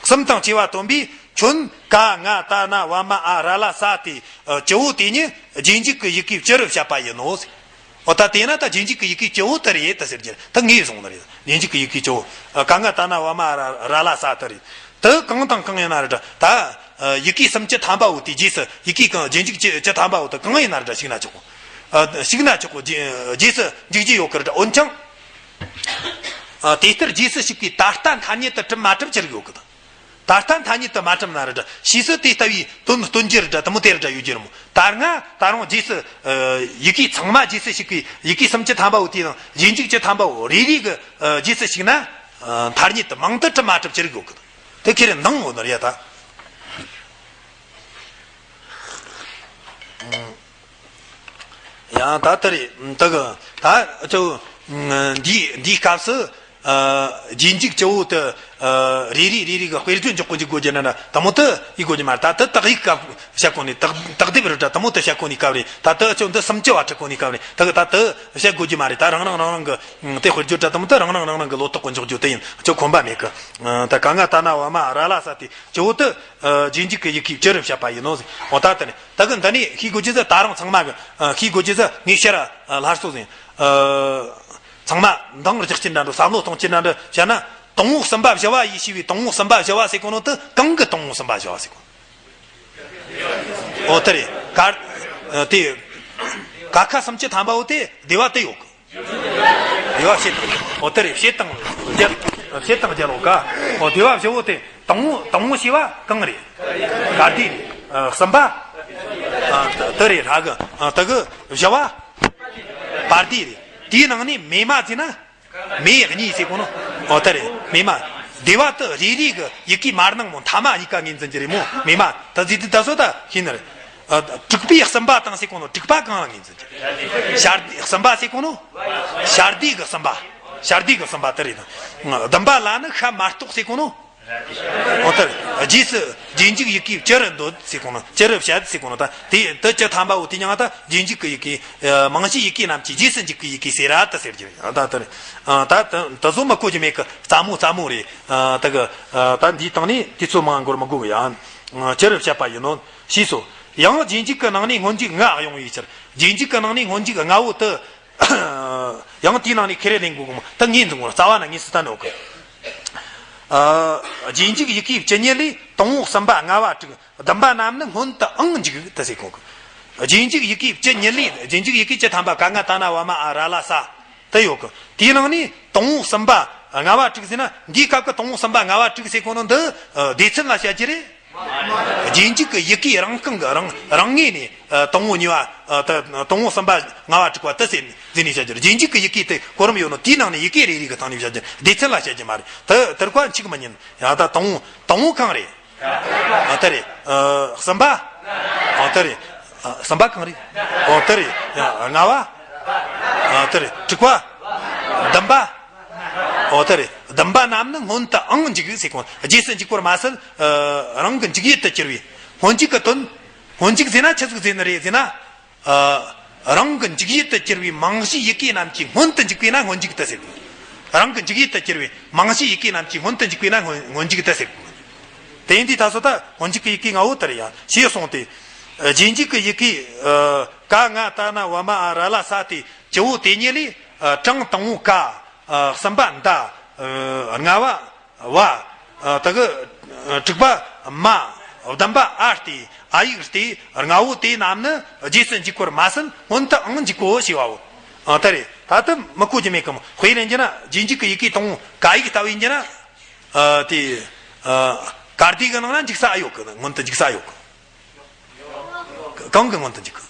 གསུམ་དང་བཅས་པ་སྟོན་པའི་ཁྱོན་ཀ་ང་ད་ན་བ་མ་ཨ་ར་ལ་ས་སྟེ། ཨ། བཅུ་བོ་དེ་ཉིད་རྗེས་འཇུག་གི་ཡི་གེ་བཅུ་རུ་བཤད་པ་ཡིན་ནོ། འོ་ད་དེས་ན་ད་རྗེས་འཇུག་གི་ཡི་གེ་བཅུ་བོ་དེ་རེད་ད་ཟེར་རྒྱུ་ད་ངས་བཟུང་ནི་རེད། རྗེས་འཇུག་གི་ཡི་གེ་བཅུ་བོ། ཨ། ཀ་ང་ད་ན་བ་མ་ཨ་ར་ལ་ས་དེ་རེད། དེ་གང་དང་གང་ཡིན་ན་རེད་ད། ད། ཨ། ཡི་གེ་སུམ་ཅུ་ཐམ་པ་བོ་དེ་རྗེས་སུ་ཡི་གེ་གང་རྗེས་འཇུག་བཅུ་བཅུ་ཐམ་པ་བོ་དེ་གང་ཡིན་ན་རེད་ད་ཞུགས་ན་ཆོག་གོ། ཨ། ཞུགས་ན་ཆོག་གོ། རྗེས་རྗེས་སུ་འཇུག་རྒྱུ་ཡོད་གི་རེད་ད། འོན་ཀྱང་། ཨ། དེ་ལྟར་རྗེས་སུ་ཞུགས་པའི་ད་ལྟ་ཐ་སྙད་དུ་གྲུབ་མ་གྲུབ་ཅི་རིགས་ཡོད་གི་ད། ད་ལྟ་ཐ་སྙད་དུ་མ་གྲུབ་ན་རེད་ད། ཕྱིས་སུ་དེ་ལྟ་བུའི་དོན་སྟོན་རྒྱུ་རེད་ད། དེ་མོ་དེ་རེད་ད་ཡོད་རྒྱུ་རེད་མོ། ད་སྔ་ད་རུང་རྗེས་སུ། ཨ། ཡི་གེ་ཚང་མ་རྗེས་སུ་ཞུགས་པའི་ཡི་གེ་སུམ་ཅུ་ཐམ་པ་བོ་དེ་དང་རྗེས་འཇུག་བཅུ་ཐམ་པ་བོ་རེ་རེ་གི། ཨ། རྗེས་སུ་ཞུགས་ན། ཨ། ཐ་སྙད་དུ་མང་དུ་གྲུབ་མ་གྲུབ་ཅི་རིགས་ཡོད་གི་ད། དེ་ཁྱེད་རང་འདང་ངོ་ནོར་ཡ་ད། ཡང་ད་ལྟ་རེད་ད་གི་ད་ཅོ། འདིའི་འདིའི་སྐབས་སུ། ཨ། རྗེས་འཇུག་བཅུ་བོ་དེ། ཨ། རེ་རེ་རེ་རེ་གི་དཔེར་བརྗོད་འཇོག་གོ་འཇུག་དགོས་རྒྱུ་ན་ད་དེ་མོ་དེ་ཡིན་དགོས་རྒྱུ་མ་རེད། ད་དེ་དག་ཡིག་སྐབས་བཤད་གོ་ནི་དག་དག་དེབ་རེད་ད། དེ་མོ་དེ་བཤད་གོ་ནི་སྐབས་རེད། ད་དེ་ཅོ་འདི་སུམ་ཅུ་བ་ཁྲིད་གོ་ནི་སྐབས་རེད། ད་གི་ད་དེ་བཤད་དགོས་རྒྱུ་མ་རེད། ད་རང་རང་རང་རང་གི་དེ་དཔེར་བརྗོད་ད་དེ་མོ་དེ་རང་རང་རང་རང་གི་ལོ་ཏོག་གི་འཇོག་རྒྱུ་དེ་ཡིན་ཅོ་ཁོམ་པ་མེད་གི། ཨ། ད་ཀ་ང་ད་ན་བ་མ་ཨ་ར་ལ་ས་སྟེ། བཅུ་བོ་དེ། ཨ། རྗེས་འཇུག་གི་ཡི་གེ་བཅུ་རུ་བཤད་པ་ཡིན་ནོ། འོ་ད་དེ་ནི་ད་གི་འདི་ནས་ཤེས་དགོས་རྒྱུ་ཟིག་ད་རུང་ཚང་མ་གི། ཨ། ཤེས་དགོས་རྒྱུ་ཟིག་ངས་ཕྱིར། ཨ། སླར་གསོ་ཟིན། ཨ། ཚང་མ་འདང་རྒྱག་རྒྱུ་འདྲ་འགྲོ་བསམ་བློ་གཏོང་རྒྱུ་འདྲ་འགྲོ་བྱས་ན། དང་པོ་གསུམ་པ་བཞི་བ་ཡིས་ཞེས་པའི་དང་པོ་གསུམ་པ་བཞི་བ་ཟེར་གོ་ནོ་དེ་གང་གི་དང་པོ་གསུམ་པ་བཞི་བ་ཟེར་གོ། འོ་དེ་རེད། ཀ། ཨ། དེ། ཀ་ཁ་སུམ་ཅུ་ཐམ་པ་བོ་དེ་སྡེ་བ་དེ་ཡོད་གི། སྡེ་བ་བྱེད་དང་། འོ་དེ་རེད། བྱེད་དང་རྒྱལ། བྱེད་དང་རྒྱལ་ལོ་ཀ། འོ་སྡེ་བ་བཞི་བོ་དེ་དང་པོ་དང་པོ་ཞེས་པ་གང་རེད། ཀ་སྡེ་རེད། ཨ། གསུམ་པ། ཨ། དེ་རེད་ར་གི། ཨ། དེ་གི་བཞི་བ་བར་སྡེ་རེད། དེའི་ནང་ནས་མེ་མ་ཟེར་ན། མེ་གཉིས་ཟེར་གོ་ནོ། འོ་དེ་རེད། མེ་མ། སྡེ་བ་དེ་རེ་རེ་གི་ཡི་གེ་མར་ནང་མོ་མཐའ་མ་གཉིས་ཀ་ངོས་འཛིན་གྱི་རེད་མོ། མེ་མ་དེ་ཟེར་དུས་ད་སོ་ད་ཤེས་ནི་རེད། ཨ། དྲུག་པའི་གསུམ་པ་དང་ཟེར་གོ་ནོ་དྲུག་པ་གང་ལ་ངོས་འཛིན་གྱི། བྱ་སྡེ་གསུམ་པ་ཟེར་གོ་ནོ། བྱ་སྡེ་གི་གསུམ་པ། བྱ་སྡེ་གི་གསུམ་པ་དེ་རེད་དང་། བདུན་པ་ལ་ནི་ཤ་མ་གཏོགས་ཟེར་གོ་ནོ། འོ་དེ་རེད། རྗེས་སུ་རྗེས་འཇུག་ཡི་གེ་བཅུ་རུ་འདོད་ཟེར་གོ་ནོ། བཅུ་རུ་བཤད་ཟེར་གོ་ནོ། ད་དེ་དེ་བཅུ་ཐམ་པ་བོ་དེ་ཡང་ད་རྗེས་འཇུག་གི་ཡི་གེ། ཨ། མང་གཞིའི་ཡི་གེ་རྣམས་ཀྱི་རྗེས་སུ་འཇུག་པའི་ཡི་གེ་ཟེར་ར་ད་ཟེར་རྒྱུ་རེད། ཨ། ད་དེ་རེད། ཨ། ད་དེ་དེ་ཚོ་མི་གོ་རྒྱུ་མེད་གི། རྩ་མོ་རྩ་མོ་རེད། ཨ། ད་གི། ཨ། ད་འདིའི་སྟེང་ནས་དུས་ཚོད་མང་འགོར་མི་དགོས་གི། ཡང་བཅུ་རུ་བཤད་པ་ཡིན་ནོ། ཞེས་སོ། ཡང་རྗེས་འཇུག་གི་ནང་ནས་སྔོན་འཇུག་ལྔ་ཡོང་བའི་ཕྱིར། རྗེས་འཇུག་གི་ནང་ནས་སྔོན་འཇུག་ལྔ་བོ་དེ། ཡང་དེའི་ནང་ནས་ཁེ་རེ་ལེན་དགོས་གི་མོ། ད་ངས་འཛིན་དགོས། རྩ་བ་ན་ངས་སུ་ད་ནོ་གི། ཨ། རྗེས་འཇུག་ཡི་གེ་བཅུ་གཉིས་ལས་དང་པོ་གསུམ་པ་ལྔ་བ་དྲུག་བདུན་པ་རྣམས་ནི་སྔོན་དུའང་འཇུག་ད་ཟེར་གོ་གི། རྗེས་འཇུག་ཡི་གེ་བཅུ་གཉིས་ལས་རྗེས་འཇུག་ཡི་གེ་བཅུ་ཐམ་པ་ཀ་ང་ད་ན་བ་མ་ཨ་ར་ལ་ས་དེ་ཡོད་གི། དེའི་ནང་ནས་དང་པོ་གསུམ་པ་ལྔ་བ་དྲུག་ཟེར་ན། འདིའི་སྐབས་ཀྱི་དང་པོ་གསུམ་པ་ལྔ་བ་དྲུག་ཟེར་གོ་ནོ་འདི། ཨ། སྡེ་ཚན་ལ་བཤད་རྒྱུ་རེད། རྗེས་འཇུག་གི་ཡི་གེ་རང་རྐང་གི་རང་རང་ངོས་ནས། ཨ། དང་པོ་གཉིས་པ། ཨ། ད་དང་པོ་གསུམ་པ་ལྔ་བ་དྲུག་པ་དེ་ཟེར་ཟེར་ནས་བཤད་རྒྱུ་རེད། རྗེས་འཇུག་གི་ཡི་གེ་དེ་གོ་རིམ་ཡོད་ནོ། དེའི་ནང་ནས་ཡི་གེ་རེ་རེ་གི་སྟེང་ནས་བཤད་རྒྱུ། སྡེ་ཚན་ལ་བཤད་རྒྱུ་མ་རེད། དེ་དེར་ཀ་འཆུག་མི་ཉན། ཡང་ད་དང་པོ་དང་པོ་གང་རེད། ཨ། དེ་རེད། ཨ། གསུམ་པ། ཨ། དེ་རེད། ཨ། གསུམ་པ་གང་རེད། ཨོ་དེ་རེད། ཡ། ལྔ་བ། ཨ། དེ་རེད། དྲུག་པ། བདུན་པ། ཨོ་དེ་རེད། བདུན་པ་རྣམས་ནི་སྔོན་དུའང་འཇུག་ཟེར་གོ། རྗེས་སུ་འཇུག་པར་མ་ཟད། ཨ། རང་གི་འཇུག་ཡུལ་དུ་གྱུར་པའི་སྔོན་འཇུག་གི་དོན། སྔོན་འཇུག་ཟེར་ན་ཆི་ཟིག་ཟེར་ནི་རེད་ཟེར་ན། ཨ། རང་གི་འཇུག་ཡུལ་དུ་གྱུར་པའི་མང་གཞིའི་ཡི་གེ་རྣམས་ཀྱི་སྔོན་དུ་འཇུག་པས་ན་སྔོན་འཇུག་ཏུ་ཟེར། རང་གི་འཇུག་ཡུལ་དུ་གྱུར་པའི་མང་གཞིའི་ཡི་གེ་རྣམས་ཀྱི་སྔོན་དུ་འཇུག་པས་ན་སྔོན་སྔོན་འཇུག་ཏུ་ཟེར། དེ་ཡིན་དུས་ད་སོ་ད་སྔོན་འཇུག་གི་ཡི་གེ་ལྔ་བོ་དེ་རེད་ཡ། ཞེས་གསུངས་ཏེ། རྗེས་འཇུག་གི་ཡི་གེ། ཨ། ཀ་ང་ད་ན་བ་མ་ཨ་ར་ལ་ས་སྟེ་བཅུ་བོ་དེ་ཉིད་ལས། ཨ། གྲངས་དང་པོ་ཀ། ཨ། གསུམ་པ་ད། ཨ། ལྔ་བ། བ། ཨ། དེ་གི། ཨ། དྲུག་པ་མ། བདུན་པ་ཨ་སྟེ་ཨ་ཡིག་སྟེ་ལྔ་བོ་དེ་རྣམས་ནི་རྗེས་སུ་འཇུག་པར་མ་ཟད་སྔོན་དུའང་འཇུག་གོ་ཞེས་པའོ། ཨ། དེ་རེད། ད་དེ་མི་གོ་རྒྱུ་མེད་གི་མོ། དཔེ་ལེན་རྒྱུ་ན་རྗེས་འཇུག་གི་ཡི་གེ་དང་པོ་ཀ་ཡིག་ལྟ་བུ་ཡིན་རྒྱུ་ན། ཨ། དེ། ཨ། ཀ་སྡེ་གི་ནང་ན་འཇུག་ས་ཨ་ཡོད་གི། སྔོན་དུ་འཇུག་ས་ཡོད་གི། གང་གི་སྔོན་དུ་འཇུག་གི།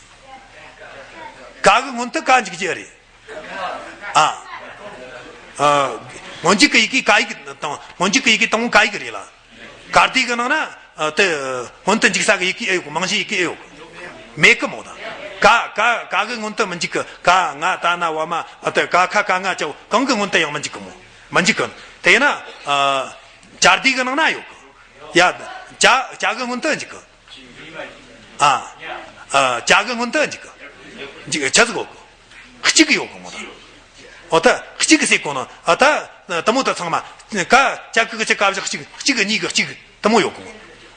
ག་གི་སྔོན་དུ་ག་འཇུག་རྒྱུ་རེད། ཨ། ཨ། སྔོན་འཇུག་གི་ཡི་གེ་ག་ཡིག་དང་སྔོན་འཇུག་གི་ཡི་གེ་དང་པོ་ག་ཡིག་རེད་ལ། ག་སྡེ་གི་ནང་ན་ཨ་དེ་སྔོན་དུ་འཇུག་ས་གི་ཡི་གེ་ཨེ་ཡོད་གི། རྨང་གཞིའི་ཡི་གེ་ཨེ་ཡོད་གི། མེད་གི་མོ་ད། ག་ག་ག་གི་སྔོན་དུ་མི་འཇུག་གི། ག་ང་ད་ན་བ་མ་ཨ་དེ་ག་ཁ་ག་ང་ཅའོ་གང་གི་སྔོན་དུ་ཡང་མི་འཇུག་གི་མོ། མི་འཇུག་གི། དེ་ཡིན་ན་ཨ་ཅ་སྡེ་གི་ནང་ན་ཡོད་གི། ཡ། ཅ་ཅ་གི་སྔོན་དུ་འཇུག་གི། ཨ། ཨ། ཅ་གི་སྔོན་དུ་འཇུག་གི། འཇུག་ཆ་ཟིག་གོ་གི། གཅིག་གི་ཡོད་གི་མོ་ད། འོ་ད་གཅིག་གི་ཟེར་གོ་ནོ། ཨ་ད་དེ་མོ་ད་ཚང་མ། ཀ་ཅ་གི་གི་ཅི་ཀ་བཞག་གཅིག་གཅིག་གི་གཉིས་གི་གཅིག་དེ་མོ་ཡོད་གི་མོ།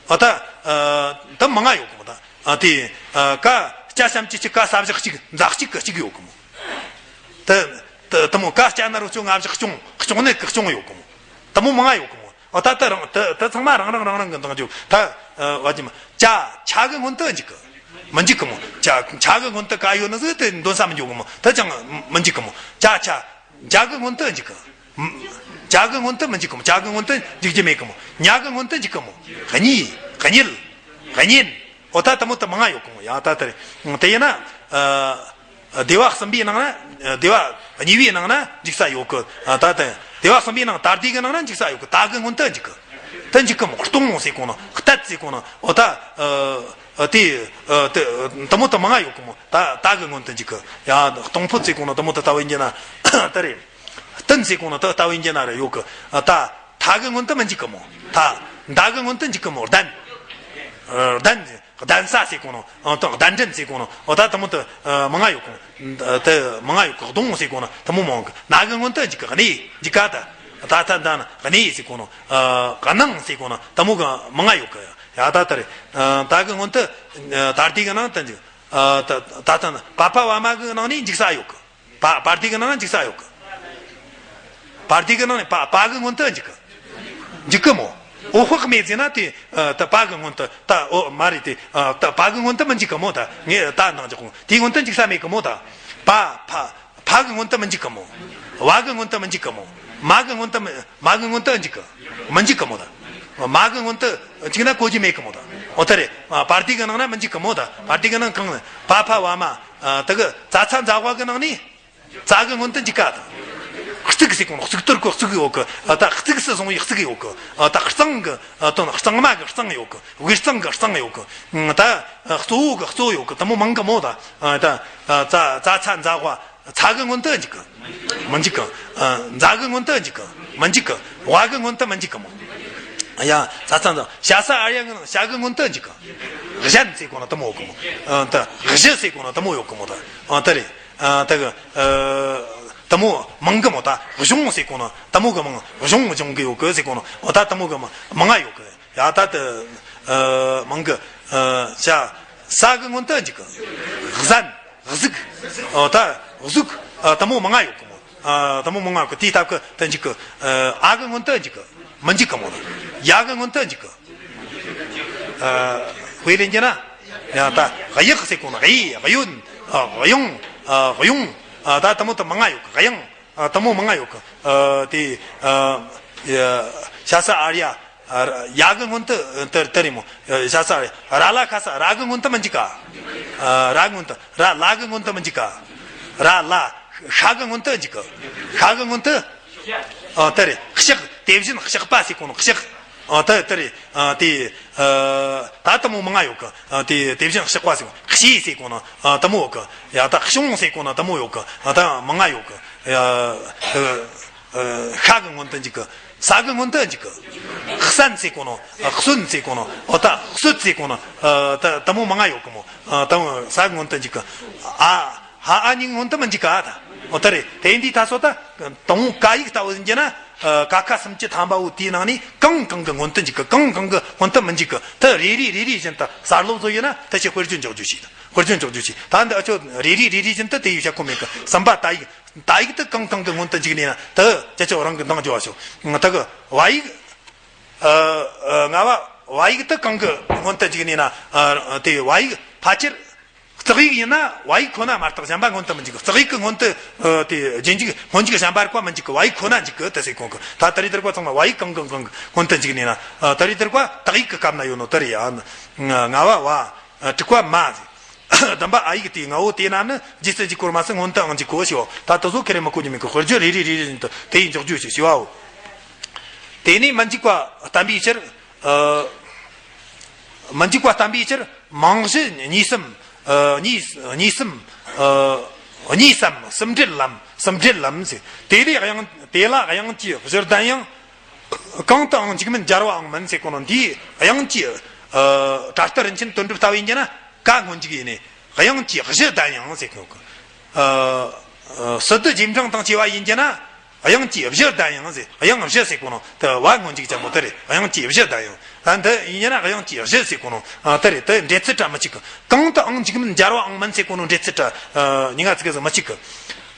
འོ་ད་ཨ་དེ་མང་ང་ཡོད་གི་མོ་ད། ཨ་དེ་ཨ་ཀ་ཅ་ཞབས་ཀྱུ་ཅི་ཀ་ས་བཞག་གཅིག་ཛ་གཅིག་གི་གཅིག་ཡོད་གི་མོ། ད་དེ་དེ་མོ་ཀ་ཅ་ན་རོ་ཅོ་ང་བཞག་ཅོང་ཅོང་ནི་གི་ཅོང་ཡོད་གི་མོ། དེ་མོ་མང་ང་ཡོད་གི་མོ། འོ་ད་ད་རང་ད་ད་ཚང་མ་རང་རང་རང་རང་གི་འདང་རྒྱུ་ད། ཨ་བ་ཅི་མ་ཅ་ཆ་གི་སྔོན་དུ་འཇུག་གི། མི་འཇུག་གི་མོ། ཅ་ཆ་གི་སྔོན་དུ་ག་ཡོད་ན་ཟིག་དེ་འདོན་ས་མི་འཇུག་གི་མོ། ད་ཅང་མི་འཇུག་གི་མོ། ཅ་ཆ་ཇ་གི་སྔོན་དུ་འཇུག་གི། ཇ་གི་སྔོན་དུ་མི་འཇུག་གི་མོ། ཇ་གི་སྔོན་དུ་འཇུག་རྒྱུ་མེད་གི་མོ། ཉ་གི་སྔོན་དུ་འཇུག་གི་མོ། གཉིས། གཉིད། གཉེན། འོ་ད་དེ་མོ་ད་མང་ང་ཡོད་གི་མོ། ཡ་ད་དེ་རེད། དེ་ཡིན་ན་ཨ། སྡེ་བ་གསུམ་པའི་ནང་ན། སྡེ་བ་གཉིས་པའི་ནང་ན་འཇུག་ས་ཡོད་གི། ཨ་ད་ལྟ་སྡེ་བ་གསུམ་པའི་ནང་ད་སྡེ་གི་ནང་ན་འཇུག་ས་ཡོད་གི། ད་གི་སྔོན་དུ་འཇུག་གི། ད་འཇུག་གི་མོ། གཏོང་ཟེར་གོ་ནོ། གཏད་ཟེར་གོ་ནོ། འོ་ད་ཨ་དེ་ཨ་དེ་དེ་མོ་ད་མང་ང་ཡོད་གི་མོ། ད་ད་གི་སྔོན་དུ་འཇུག་གི། ཡ་གཏོང་ཕོད་ཟེར་གོ་ནོ་དེ་མོ་ད་ལྟ་བུ་ཡིན་རྒྱུ་ན་དེ་རེད། བསྟུན་ཟེར་གོ་ནོ་ད་ལྟ་བུ་ཡིན་རྒྱུ་ན་རེ་ཡོད་གི། ད་ད་གི་སྔོན་དུ་མི་འཇུག་གི་མོ། ད་ད་གི་སྔོན་དུ་འཇུག་གི་མོ། ལྡན། ལྡན། གདན་ས་ཟེར་གོ་ནོ། ཨ་ད་གདན་འདྲེན་ཟེར་གོ་ནོ། འོ་ད་དེ་མོ་ད་ཨ་མང་ང་ཡོད་གི། དེ་མང་ང་ཡོད་གི། གདོང་ཟེར་གོ་ནོ་དེ་མོ་མང་གི། ན་གི་སྔོན་དུ་འཇུག་གི། གནས། འཇུག་ག་ད། ད་ད་ད་ན་གནས་ཟེར་གོ་ནོ། ཨ་གནང་ཟེར་གོ་ནོ་དེ་མོ་གི་མང་ང་ཡོད་གི། ཡ་ད་ད་རེད། ཨ་ད་གི་སྔོན་དུ་ཨ་ད་སྡེ་གི་ནང་དུ་འཇུག། ཨ་ད་ད་ད་ན་པ་ཕ་བ་མ་གི་ནང་ནས་འཇུག་ས་ཡོད་གི། པ་པ་སྡེ་གི་ནང་ན་འཇུག་ས་ཡོད་གི། པ་སྡེ་གི་ནང་ནས་པ་པ་གི་སྔོན་དུ་འཇུག་གི། འཇུག་གི་མོ། འོ་དཔག་མེད་ཟེར་ན་དེ་ཨ་ད་པ་གི་སྔོན་དུ་ད། འོ་མ་རེད། དེ་ཨ་ད་པ་གི་སྔོན་དུ་མི་འཇུག་གི་མོ། ད་ངས་ད་འདང་རྒྱག་གོ། དེའི་སྔོན་དུ་འཇུག་ས་མེད་གི་མོ། ད་པ་ཕ་ཕ་གི་སྔོན་དུ་མི་འཇུག་གི་མོ། བ་གི་སྔོན་དུ་མི་འཇུག་གི་མོ། མ་གི་སྔོན་དུ་མི་མ་གི་སྔོན་དུ་འཇུག་གི། མི་འཇུག་གི་མོ། ད་མ་གི་སྔོན་དུ་འཇུག་ན་གོ་རྒྱུ་མེད་གི་མོ། ད་འོ་ད་རེད། པ་སྡེ་གི་ནང་ན་མི་འཇུག་གི་མོ། ད་པ་སྡེ་གི་ནང་གང་ན་པ་ཕ་བ་མ་ཨ་ད་གི་ཙ་ཚ་ཛ་ཝ་གི་ནང་ནས། ཙ་གི་སྔོན་དུ་འཇུག་ག་ད། གཙུག་ཟེར་གོ་ནོ། གཙུག་ཏོར་གི་གཙུག་ཡོད་གི། ཨ་ད་གཙུག་སུ་སོང་བའི་གཙུག་ཡོད་གི། ཨ་ད་གཙང་གི་ཨ་དོན་གཙང་མ་གི་གཙང་ཡོད་གི། དབུས་གཙང་གི་གཙང་ཡོད་གི། ཨ་ད་གཙོ་བོ་གི་གཙོ་ཡོད་གི། དེ་མོ་མང་གི་མོ། ད་ཨ་ད་ཙ་ཙ་ཚ་ཛ་ཝ། ཚ་གི་སྔོན་དུ་འཇུག་གི། མི་འཇུག་གི། ཨ་ཛ་གི་སྔོན་དུ་འཇུག་གི། མི་འཇུག་གི། ཝ་གི་སྔོན་དུ་མི་འཇུག་གི་མོ། ཡ་ཙ་ཚ་ཛ། ཞ་ས་ཨ་ཡ་གི་ནང་ཞ་གི་སྔོན་དུ་འཇུག་གི། གཞན་ཟེར་གོ་ནོ་དེ་མོ་ཡོད་གི་མོ། ཨ་ད་གཞི་ཟེར་གོ་ནོ་དེ་མོ་ཡོད་གི་མོ། ད་ཨ་ད་རེད། ཨ་ད་གི་ཨ་དེ་མོ་མང་གི་མོ། ད་གཞུང་ཟེར་གོ་ནོ་དེ་མོ་གི་མང་། གཞུང་སྦྱོང་གི་ཡོད་གི་ཟེར་གོ་ནོ། འོ་ད་དེ་མོ་གི་མང་ང་ཡོད་གི། ཡ་ད་དེ་ཨ་མང་གི། ཨ་ཞ་ས་གི་སྔོན་དུ་འཇུག་གི། གཟན། གཟུགས། ཨ་ད་གཟུགས། ཨ་དེ་མོ་མང་ང་ཡོད་གི་མོ། ཨ་དེ་མོ་མང་ང་ཡོད་གི། དེའི་སྟབས་གི་དེ་འཇུག་གི། ཨ་ཨ་གི་སྔོན་དུ་འཇུག་གི། མི་འཇུག་གི་མོ། ཡ་གི་སྔོན་དུ་འཇུག་གི། ཨ་དཔེ་ལེན་རྒྱུ་ན། ཡ་ད་གཡག་ཟེར་གོ་ནོ། གཡས། གཡོན། ཨ་གཡོང་། ཨ་གཡོང་། ཨ་ད་དེ་མོ་དེ་མང་ང་ཡོད་གི། གཡང་། ཨ་དེ་མོ་མང་ང་ཡོད་གི། ཨ་དེ་ཨ་ཡ་ཞ་ས་ཨ་ར་ཡ། ཨ་ཡ་གི་སྔོན་དུ་དེ་དེ་རེད་མོ། ཨ་ཞ་ས་ཨ་ར་ཡ། ར་ལ་ཁ་ས། ར་གི་སྔོན་དུ་མི་འཇུག་ག། ཨ་ར་གི་སྔོན་དུ། ར་ལ་གི་སྔོན་དུ་མི་འཇུག་ག། ར་ལ། ཤ་གི་སྔོན་དུ་འཇུག་གི། ཤ་གི་སྔོན་དུ། ཨ་དེ་རེད། གཤག། དེ་བཞིན་གཤག་པ་ཟེར་གོ་ནོ། གཤག། ཨ་དེ་དེ་རེད། ཨ་དེ་ཨ་ད་དེ་མོ་མང་ང་ཡོད་གི། ཨ་དེ་དེ་བཞིན་གཤག་པ་ཟེར་གོ། གཤེ་ཟེར་གོ་ནོ། ཨ་དེ་མོ་ཡོད་གི། ཡ་ད་གཤོང་ཟེར་གོ་ནོ་དེ་མོ་ཡོད་གི། ཨ་ད་མང་ང་ཡོད་གི། ཡ་ཨ་ཤ་གི་སྔོན་དུ་འཇུག་གི། ས་གི་སྔོན་དུ་འཇུག་གི། གསན་ཟེར་གོ་ནོ། ཨ་གསོན་ཟེར་གོ་ནོ། འོ་ད་གསོད་ཟེར་གོ་ནོ། ཨ་ད་དེ་མོ་མང་ང་ཡོད་གི་མོ། ཨ་ད་ས་གི་སྔོན་དུ་འཇུག་གི། ཨ། ཧ་ཨ་གཉིས་སྔོན་དུ་མི་འཇུག་ག་ད། འོ་ད་རེད། དེ་འདི་ད་སོ་ད། དང་པོ་ཀ་ཡིག་ལྟ་བུ་ཡིན་རྒྱུ་ན། ཨ་ཀ་ཁ་སུམ་ཅུ་ཐམ་པ་བོ་དེའི་ནང་ནས་གང་གང་གི་སྔོན་དུ་འཇུག་གི། གང་གང་གི་སྔོན་དུ་མི་འཇུག་གི། ད་རེ་རེ་རེ་རེ་བཞིན་དུ་གསར་སློབ་ཚོ་ཡིན་ན་ད་ཅི་དཔེར་བརྗོད་འཇོག་རྒྱུ་ཞིག་དང་། དཔེར་བརྗོད་འཇོག་རྒྱུ་ཞིག། ད་འདི་ཨ་ཆོ་རེ་རེ་རེ་རེ་བཞིན་དུ་དེ་ཡོད་བྱ་ཁོ་མེད་གི། གསུམ་པ་ད་ཡིག། ད་ཡིག་ད་གང་གང་གི་སྔོན་དུ་འཇུག་ནས་ན་ད་ཅི་ཆོ་རང་གི་འདང་རྒྱོབ་བ་ཤོག། ད་གི་བ་ཡིག། ཨ་ཨ་ང་བ་བ་ཡིག་ད་གང་གི་སྔོན་དུ་འཇུག་ནས་ན། ཨ་དེ་བ་ཡིག་ཕལ་ཆེར། ཙག་ཡིག་ཡིན་ན་བ་ཡིག་ཁོ་ན་མ་གཏོགས་གཞན་པ་སྔོན་དུ་མི་འཇུག། ཙག་ཡིག་གི་སྔོན་དུ་ཨ་དེ་རྗེས་འཇུག་སྔོན་འཇུག་གཞན་པ་རིག་པ་མི་འཇུག་གི། བ་ཡིག་ཁོ་ན་འཇུག་གི་དེ་ཟེར་གོ་གི། ད་ད་རེས་དེར་གོ་ཚང་མ་བ་ཡིག་གང་གི་གང་གི་སྔོན་དུ་འཇུག་ནས་ན། ཨ་ད་རེས་དེར་གོ་ཙག་ཡིག་གི་སྐབས་ན་ཡོད་ནོ་དེ་རེད་ཡ། ང་བ་བ། ཨ་དྲུག་པ་མ་ཟེར། བདུན་པ་ཨ་ཡིག་དེའི་ལྔ་བོ་དེ་རྣམས་ནི་རྗེས་སུ་འཇུག་གོ་མ་ཟད་སྔོན་དུའང་འཇུག་གོ་ཞེས་པའོ། ད་དེ་ཚོ་ཁེ་རེ་མི་གོ་རྒྱུ་མེད་གི། དཔེར་བརྗོད་རེ་རེ་རེ་རེ་བཞིན་དུ་དེ་ཡིས་འཇོག་རྒྱུ་ཞེས་ཞུ་བའོ། དེ་ནས་མི་འཇུག་པ་བསྟན་པའི་ཕྱིར། ཨ། མི་འཇུག་པ་བསྟན་པའི་ཕྱིར། མིང་གཞི་གཉིས་གསུམ། ཨ། གཉིས་གཉིས་གསུམ། ཨ། གཉིས་གསུམ་གསུམ་འབྲེལ་ལམ། གསུམ་འབྲེལ་ལམ་ཟེར། དེ་ལས་དབྱངས། དེ་ལ་དབྱངས་ཀྱི་གཞི་ལྡན་ཡང་། གང་དུའང་འཇུག་མིན་སྦྱར་བའང་མིན་ཟེར་གོ་ནོ། འདིའི་དབྱངས་ཀྱི། ཨ། སྒྲ་སྟར་རིན་ཆེན་དོན་གྲུབ་ལྟ་བུ་ཡིན་གྱི་ན། ཀ་སྔོན་འཇུག་ཡིན་ནས་དབྱངས་ཀྱི་གཞི་ལྡན་ཡང་ཟེར་གོ་གི། ཨ། ཨ། སི་ཏུ་རྗེས་འབྲང་དང་བཅས་པ་ཡིན་གྱི་ན། དབྱངས་ཀྱི་གཞི་ལྡན་ཡང་ཟེར། དབྱངས་གཞི་ཟེར་གོ་ནོ་དེ་བ་སྔོན་འཇུག་ཅན་པོ་དེ་རེད། དབྱངས་ཀྱི་གཞི་ལྡན་ཡང་། ཨ། འདི་ཡིན་ན་དབྱངས་ཀྱི་གཞི་ཟེར་གོ་ནོ། ཨ། དེ་རེད། དེ་འགྲེལ་ཚུལ་ར་མི་གཅིག་གི། གང་དུའང་འཇུག་མིན་སྦྱར་བའང་མིན་ཟེར་གོ་ནོ་འགྲེལ་ཚུལ་ར། ཨ། ཉིན་ང་ཚིག་གི་མི་གཅིག་གི།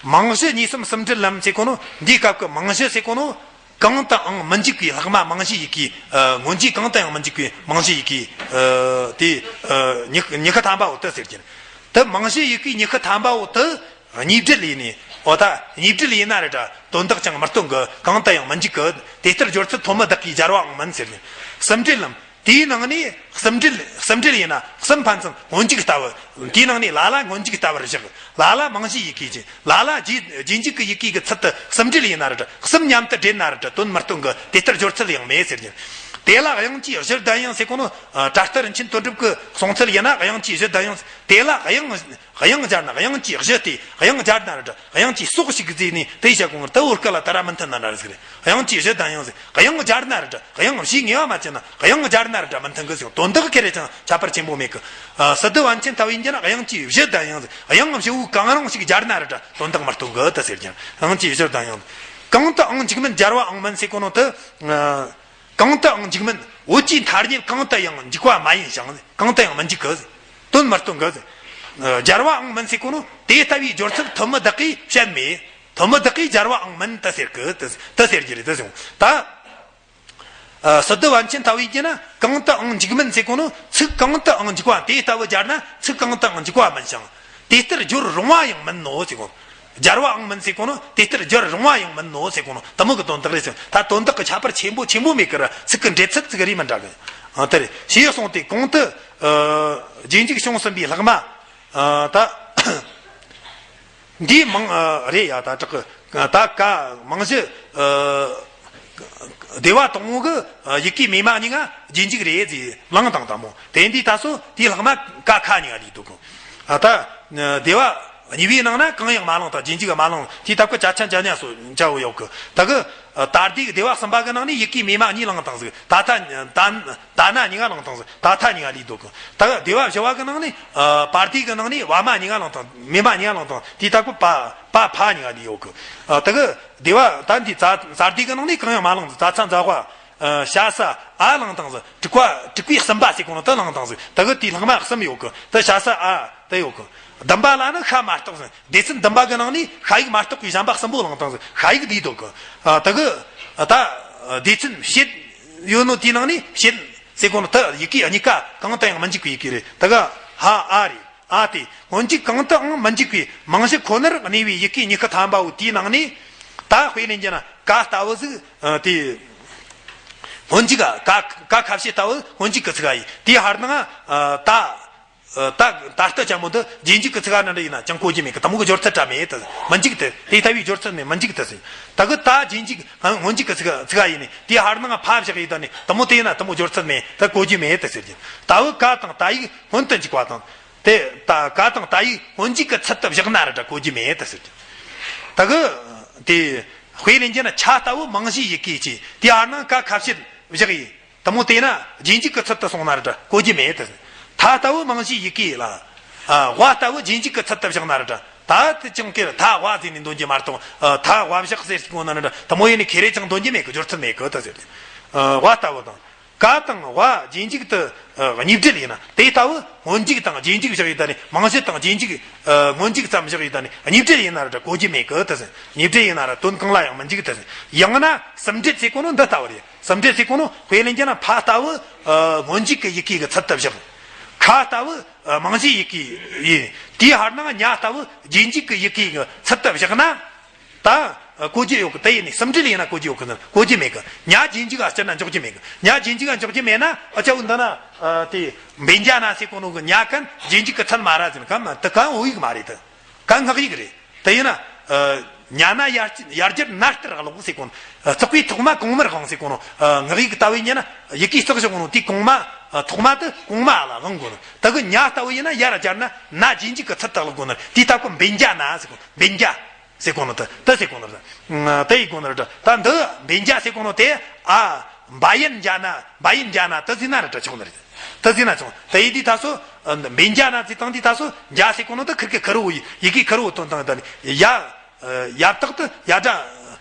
མིང་གཞི་གཉིས་གསུམ་གསུམ་འབྲེལ་ལམ་ཟེར་གོ་ནོ། འདིའི་སྐབས་ཀྱི་མིང་གཞི་ཟེར་གོ་ནོ། གང་དུའང་མི་འཇུག་པའི་ལྷག་མ་མིང་གཞི་ཡི་གེ། ཨ། སྔོན་འཇུག་གང་དུའང་མི་འཇུག་པའི་མིང་གཞི་ཡི་གེ། ཨ། དེ། ཨ། ཉི་ཉི་ཤུ་ཐམ་པའོ་དེ་ཟེར་གྱི། དེ་མིང་གཞི་ཡི་གེ་ཉི་ཤུ་ཐམ་པའོ་དེ། གཉིས་འབྲེལ་ཡིན་ནི། འོ་ད་གཉིས་འབྲེལ་ཡིན་ན་རེད་དྲ། དོན་དག་ཅང་མི་སྟོན་གི། གང་དུ་ཡང་མི་འཇུག་གི། དེ་ལྟར་སྦྱོར་ཚུལ་ཐོན་མི་བདག་གིས་སྦྱར་བའང་མིན་ཟེར་ནས། གསུམ་འབྲེལ་ལམ། དེའི་ནང་ནས་གསུམ་འབྲེལ། གསུམ་འབྲེལ་ཡིན་ན་གསུམ་ཕན་ཚུན་སྔོན་འཇུག་ལྟ་བུ། དེའི་ནང་ནས་ལ་ལ་སྔོན་འཇུག་ལྟ་བུར་བཞག། ལ་ལ་མིང་གཞི་ཡི་གེ་ཅན། ལ་ལ་རྗེས་རྗེས་འཇུག་གི་ཡི་གེ་གི་ཚུལ་དུ་གསུམ་འབྲེལ་ཡིན་ན་རེད་དྲ། གསུམ་མཉམ་དུ་འདྲེས་ན་རེད་དྲ། དོན་མི་སྟོན་གི། དེ་ལྟར་སྦྱོར་ཚུལ་ཡང་མེད་ཟེར་གྱི། དེ་ལ་དབྱངས་ཀྱི་གཞི་ལྡན་ཡང་ཟེར་གོ་ནོ། ཨ། སྒྲ་སྟར་རིན་ཆེན་དོན་གྲུབ་ཀྱི་གསུང་ཚུལ་ཡིན་ན། དབྱངས་ཀྱི་གཞི་ལྡན་ཡང་། དེ་ལ་དབྱངས། དབྱངས་སྦྱར་ན་དབྱངས་ཀྱི་གཞི་སྟེ། དབྱངས་སྦྱར་ན་རེད་དྲ། དབྱངས་ཀྱི་སྲོག་ཞིག་གི་རྫས་ནི་དེ་བྱ་གོང་ལྟ་བུ་སྐད་ལ་དར་ར་མི་མཐུན་ན་འདྲ་ཟིག་རེད། དབྱངས་ཀྱི་གཞི་ལྡན་ཡང་ཟེར། དབྱངས་སྦྱར་ན་རེད་དྲ། དབྱངས་བཞིའི་ངེས་པ་མ་བཅད་ན་དབྱངས་སྦྱར་ན་རེད་དྲ་མི་མཐུན་གི་ཟེར། དོན་དག་ཁེ་རེ་ཅང་ཁྱད་པར་ཆེན་པོ་མེད་གི། ཨ། སི་ཏུ་པཎ་ཆེན་ལྟ་བུ་ཡིན་གྱི་ན། དབྱངས་ཀྱི་གཞི་ལྡན་ཡང་ཟེར། དབྱངས་བཞི་བོ་གང་རུང་ཞིག་སྦྱར་ན་རེད་དྲ། དོན་དག་མི་སྟོན་གི་དེ་ཟེར་གྱི། དབྱངས་ཀྱི་གཞི་ལྡན་ཡང་། གང་དུའང་འཇུག་མིན་སྦྱར་བའང་མིན་ཟེར་གོ་ནོ་དེ། ཨ། གང་དུའང་འཇུག་མིན། འོད་ཀྱི་མཐའ་རྙེད་གང་དུ་ཡང་འཇུག་པ་མ་ཡིན་ཞིང་། གང་དུ་ཡང་མི་འཇུག་གི། དོན་མི་སྟོན་གི། ཨ། སྦྱར་བའང་མིན་ཟེར་གོ་ནོ། དེ་ལྟ་བུའི་སྦྱོར་ཚུལ་ཐོན་མི་བདག་གིས་བཤད་མེད། ཐོན་མི་བདག་གིས་སྦྱར་བའང་མིན་དུ་ཟེར་གི། དུ་དུ་ཟེར་གྱི་རེད། དུ་ཟེར་ད། ཨ། སི་ཏུ་པཎ་ཆེན་ལྟ་བུ་ཡིན་གྱི་ན། གང་དུའང་འཇུག་མིན་ཟེར་གོ་ནོ། ཚིག་གང་དུའང་འཇུག་པ་དེ་ལྟ་བུ་སྦྱར་ན་ཚིག་གང་དུའང་འཇུག་པ་མིན་ཞིང་། དེ་ལྟར་སྦྱོར་རུང་བ་ཡང་མིན་ནོ་ཟེར་གོ། སྦྱར་བའང་མིན་ཟེར་གོ་ནོ། དེ་ལྟར་སྦྱོར་རུང་བ་ཡང་མིན་ནོ་ཟེར་གོ་ནོ། དེ་མོ་གི་དོན་དག་རེད་ཟེར། ད་དོན་དག་གི་ཁྱད་པར་ཆེན་པོ་ཆེན་པོ་མེད་ཀི་ར། ཚིག་གི་འགྲེལ་ཚུལ་ཚིག་རེ་མི་འདྲ་གི། ཨ། དེ་རེད། ཞེས་གསུངས་ཏེ། གོང་དུ། ཨ། རྗེས་འཇུག་བྱུང་ཟིན་པའི་ལྷག་མ། ཨ། ད། འདིའི་མིང་། ཨ། རེད་ཡ། ད་དྲག་གི། ད་ཀ་མིང་གཞི། ཨ། སྡེ་པ་དང་པོ་གི། ཨ། ཡི་གེ་མེ་མ་གཉིས་ཀ་རྗེས་འཇུག་རེད་ཟེར་བླངས་བཏང་དང་མོ། དེ་འདི་ད་སོ་དེའི་ལྷག་མ་ཀ་ཁ་གཉིས་ཀ་ལས་འདུག་གི། ཨ། ད་སྡེ་པ་གཉིས་པའི་ནང་ན་གང་ཡང་མ་བླངས་དང་། རྗེས་འཇུག་མ་བླངས། དེའི་སྟབས་ཀྱིས་ཅ་ཆ་ཇ་ཉ་སོ་ཅ་བོ་ཡོད་གི། ད་གི། ཨ། ད་ལྟའི་སྡེ་པ་གསུམ་པ་གི་ནང་ནས་ཡི་གེ་མེ་མ་གཉིས་བླངས་བཏང་ཟིག། ད་ད་ད་ད་ན་གཉིས་ཀ་བླངས་བཏང་ཟིག། ད་ཐ་གཉིས་ཀ་ལས་འདུག་གི། ད་གི་སྡེ་པ་བཞི་པ་གི་ནང་ནས། ཨ། པར་ཏི་གི་ནང་ནས་བ་མ་གཉིས་ཀ་བླངས་བཏང་། མེ་མ་གཉིས་ཀ་བླངས་བཏང་། དེའི་སྟབས་ཀྱིས་པ་པ་ཕ་གཉིས་ཀ་ལས་ཡོད་གི། ཨ། ད་གི་སྡེ་པ་ད་འདི་ཙ་ཙར་ཏི་གི་ནང་ནས་གང་ཡང་མ་བླངས་ཟིག། ཙ་ཚ་ཛ་ཝ། ཨ། ཤ་ས་ཨ་བླངས་བཏང་ཟིག། དྲུག་པ་དྲུག་པའི་གསུམ་པ་ཟེར་གོ་ནོ་དེ་བླངས་བཏང་ཟིག། ད་གི་དེའི་ལྷག་མ་གསུམ་ཡོད་གི། དེ་ཤ་ས་ཨ་དེ་ཡོད་གི། བདུན་པ་ལ་ནི་ཤ་མ་གཏོགས་ཟིག། སྡེ་ཚན་བདུན་པ་གི་ནང་ནས་ཤ་ཡིག་མ་གཏོགས་པའི་གཞན་པ་གསུམ་པོ་བླངས་བཏང་ཟིག། ཤ་ཡིག་དེ་འདུག་གི། ཨ། ད་གི། ཨ། ད་སྡེ་ཚན་བྱེད་ཡོད་ནོ་དེའི་ནང་ནས་བྱེད་ཟེར་གོ་ནོ་དེ་ཡི་གེ་གཉིས་ཀ་གང་དུ་ཡང་མི་འཇུག་པའི་ཡི་གེ་རེད། ད་གི་ཧ་ཨ་རེད། ཨ་དེ་སྔོན་འཇུག་གང་དུའང་མི་འཇུག་པའི་མིང་གཞི་ཁོ་ནར་གནས་པའི་ཡི་གེ་ཉི་ཤུ་ཐམ་པའོ། དེའི་ནང་ནས་ད་དཔེ་ལེན་རྒྱུ་ན་ཀ་ལྟ་བུ་ཟིག། ཨ། དེ་སྔོན་འཇུག་ཀ་ཀ་ཁ་བྱེད་ལྟ་བུ་སྔོན་འཇུག་གི་ཚིག་ཡིན། དེའི་ཧར་ནང་། ཨ། ད་ད་ད་ལྟ་ཅན་པོ་འདི་རྗེས་འཇུག་གི་ཚིག་ནང་འདྲ་ཡིན་ན་ཅང་གོ་རྒྱུ་མེད་གི། དེ་མོ་གི་སྦྱོར་ཚུལ་འདྲ་མེད། དེ་མི་འཇུག་དེ། དེ་ལྟ་བུའི་སྦྱོར་ཚུལ་ནི་མི་འཇུག་དེ་ཟེར། ད་གི་ད་རྗེས་འཇུག་སྔོན་འཇུག་གི་ཚིག་ཚིག་ཡིན་ནི་དེའི་ཧར་ནང་ཕ་བཞག་ཡིན་ད་ནི་དེ་མོ་དེ་ཡིན་ན་དེ་མོ་སྦྱོར་ཚུལ་མེད། དེ་གོ་རྒྱུ་མེད་དེ་ཟེར་རྒྱུ། ལྟ་བུ་ཀ་དང་ད་ཡིག་སྔོན་དུ་འཇུག་པ་དང་། དེ་ད་ཀ་དང་ད་ཡིག་སྔོན་འཇུག་གི་ཚུལ་དུ་བཞག་ན་ར་འདྲ་གོ་རྒྱུ་མེད་དེ་ཟེར་རྒྱུ། ད་གི་དེ་དཔེ་ལེན་རྒྱུ་ན་ཆ་ལྟ་བུ་མིང་གཞིའི་ཡི་གེ་ཅིག། དེའི་ཧར་ནང་ཀ་ཁ་བྱེད་བཞག་ཡིན། དེ་མོ་དེ་ན་རྗེས་འཇུག་གི་ཚུལ་དུ་སོང་ན་ར་འདྲ་གོ་རྒྱུ་མེད་དེ། ད་ལྟ་བུ་མིང་གཞིའི་ཡི་གེ་ལ། ཨ། ཝ་ལྟ་བུ་རྗེས་འཇུག་གི་ཚུལ་དུ་བཞག་ན་ར་འདྲ། ད་དེ་ཅང་ཀེར་ད་ཝ་ཟེར་ནས་འདོན་རྒྱུ་མ་གཏོགས། ཨ། ད་ཝ་བཞག་ཟེར་གོ་ན་ར་འདྲ། དེ་མོ་ཡིན་ནི་ཁེ་རེ་ཅང་འདོན་རྒྱུ་མེད་གི། སྦྱོར་ཚུལ་མེད་གི་དེ་ཟེར། ཨ། ཝ་ལྟ་བུ་དང་། ཀ་དང་ཝ་རྗེས་འཇུག་ཏུ། ཨ། གཉིས་འབྲེལ་ཡིན་ན། དེ་ལྟ་བུ་སྔོན་འཇུག་དང་རྗེས་འཇུག་བཞག་ཡོད་ད་ནི། མིང་གཞི་དང་རྗེས་འཇུག་ཨ། སྔོན་འཇུག་ཙམ་བཞག་ཡོད་ད་ནི་གཉིས་འབྲེལ་ཡིན་ན་ར་འདྲ་གོ་རྒྱུ་མེད་གི་དེ་ཟེར། གཉིས་འབྲེལ་ཡིན་ན་ར་དོན་གང་ལ་ཡང་མི་འཇུག་དེ་ཟེར། ཡང་ན་གསུམ་འབྲེལ་ཟེར་གོ་ནོ་འདི་ལྟ་བུ་རེད། གསུམ་འབྲེལ་ཟེར་གོ་ནོ་དཔེ་ལེན་རྒྱུ་ན་ཕ་ལྟ་བུ། ཨ། སྔོན་འཇུག་གི་ཡི་གེ་གི་ཚུལ་དུ་བཞག། ཁ་ལྟ་བུ། ཨ། མིང་གཞིའི་ཡི་གེ་ཡིན། དེའི་ཧར་ནང་ཉ་ལྟ་བུ་རྗེས་འཇུག་གི་ཡི་གེ་གི་ཚུལ་དུ་བཞག་ན། ད་ གོ་རྒྱུ་ཡོད་གི། དེ་ཡིན་ནི་སུམ་སྒྲིལ་ཡིན་ན་གོ་རྒྱུ་ཡོད་གི་ཟེར། གོ་རྒྱུ་མེད་གི། ཉ་རྗེས་འཇུག་ག་སྤྱིར་ན་འཇོག་རྒྱུ་མེད་གི། ཉ་རྗེས་འཇུག་ག་འཇོག་རྒྱུ་མེད་ན། ཨ་ཅག་འདི་ན་དེ་འབེན་རྒྱ་ན་ཟེར་གོ་ནོ་གི་ཉ་གན་རྗེས་འཇུག་གི་ཚད་མ་ར་ཟེར་ན། གན་དེ་གན་བོད་ཡིག་མ་རེད། དེ་གན་སྔགས་ཡིག་རེད། དེ་ཡིན་ན། ཉ་ན་ཡར་ཡར་རྒྱུད་ན་ལྟར་ཀློག་ཟེར་གོ་ནོ། ཙོག་པའི་ཐོག་མ་གོང་མར་བསྒང་ཟེར་གོ་ནོ། སྔགས་ཡིག་ལྟ་བུ་ཡིན་ན་ཡི་གེ་བརྩེགས་བཞག་གོ་ནོ། དེའི་གོང་མ་ཐོག་མ་དེ་གོང་མ་ལ་བསྒང་དགོས་ནོ། དེ་གི་ཉ་ལྟ་བུ་ཡིན་ན་ཡར་སྦྱར་ན་ན་རྗེས་འཇུག་གི་ཚད་དུ་ཀློག་དགོས་ནོ། དེའི་སྟབས་གི་འབེན་རྒྱ་ན་ཟེར་གོ། འབེན་རྒྱ་ཟེར་གོ་ནོ། དེ་དེ་ཟེར་གོ་ནོ། དེ་ཡིན་གོ་ནོ་རེད། ད་འདི་འབེན་རྒྱ་ཟེར་གོ་ནོ་དེ། ཨ། བ་ཡན་རྒྱ་ན། བ་ཡན་རྒྱ་ན་དེ་ཟེར་ན་རེད། ཆོག་ནི་རེད། དེ་ཟེར་ན་ཆོག། དེ་ཡིན་དུས་ད་སོ། འབེན་རྒྱ་ན་ཟེར་སྟངས་དེ་ད་སོ། རྒྱ་ཟེར་གོ་ནོ་དེ་ཁེར་གི་ཁེར་བོ་ཡི་གེ་ཁེར་བོ་དོན་དང་དེ་ནི་ཡ། ཡ་བཏགས་དེ་ཡ་སྒྲ།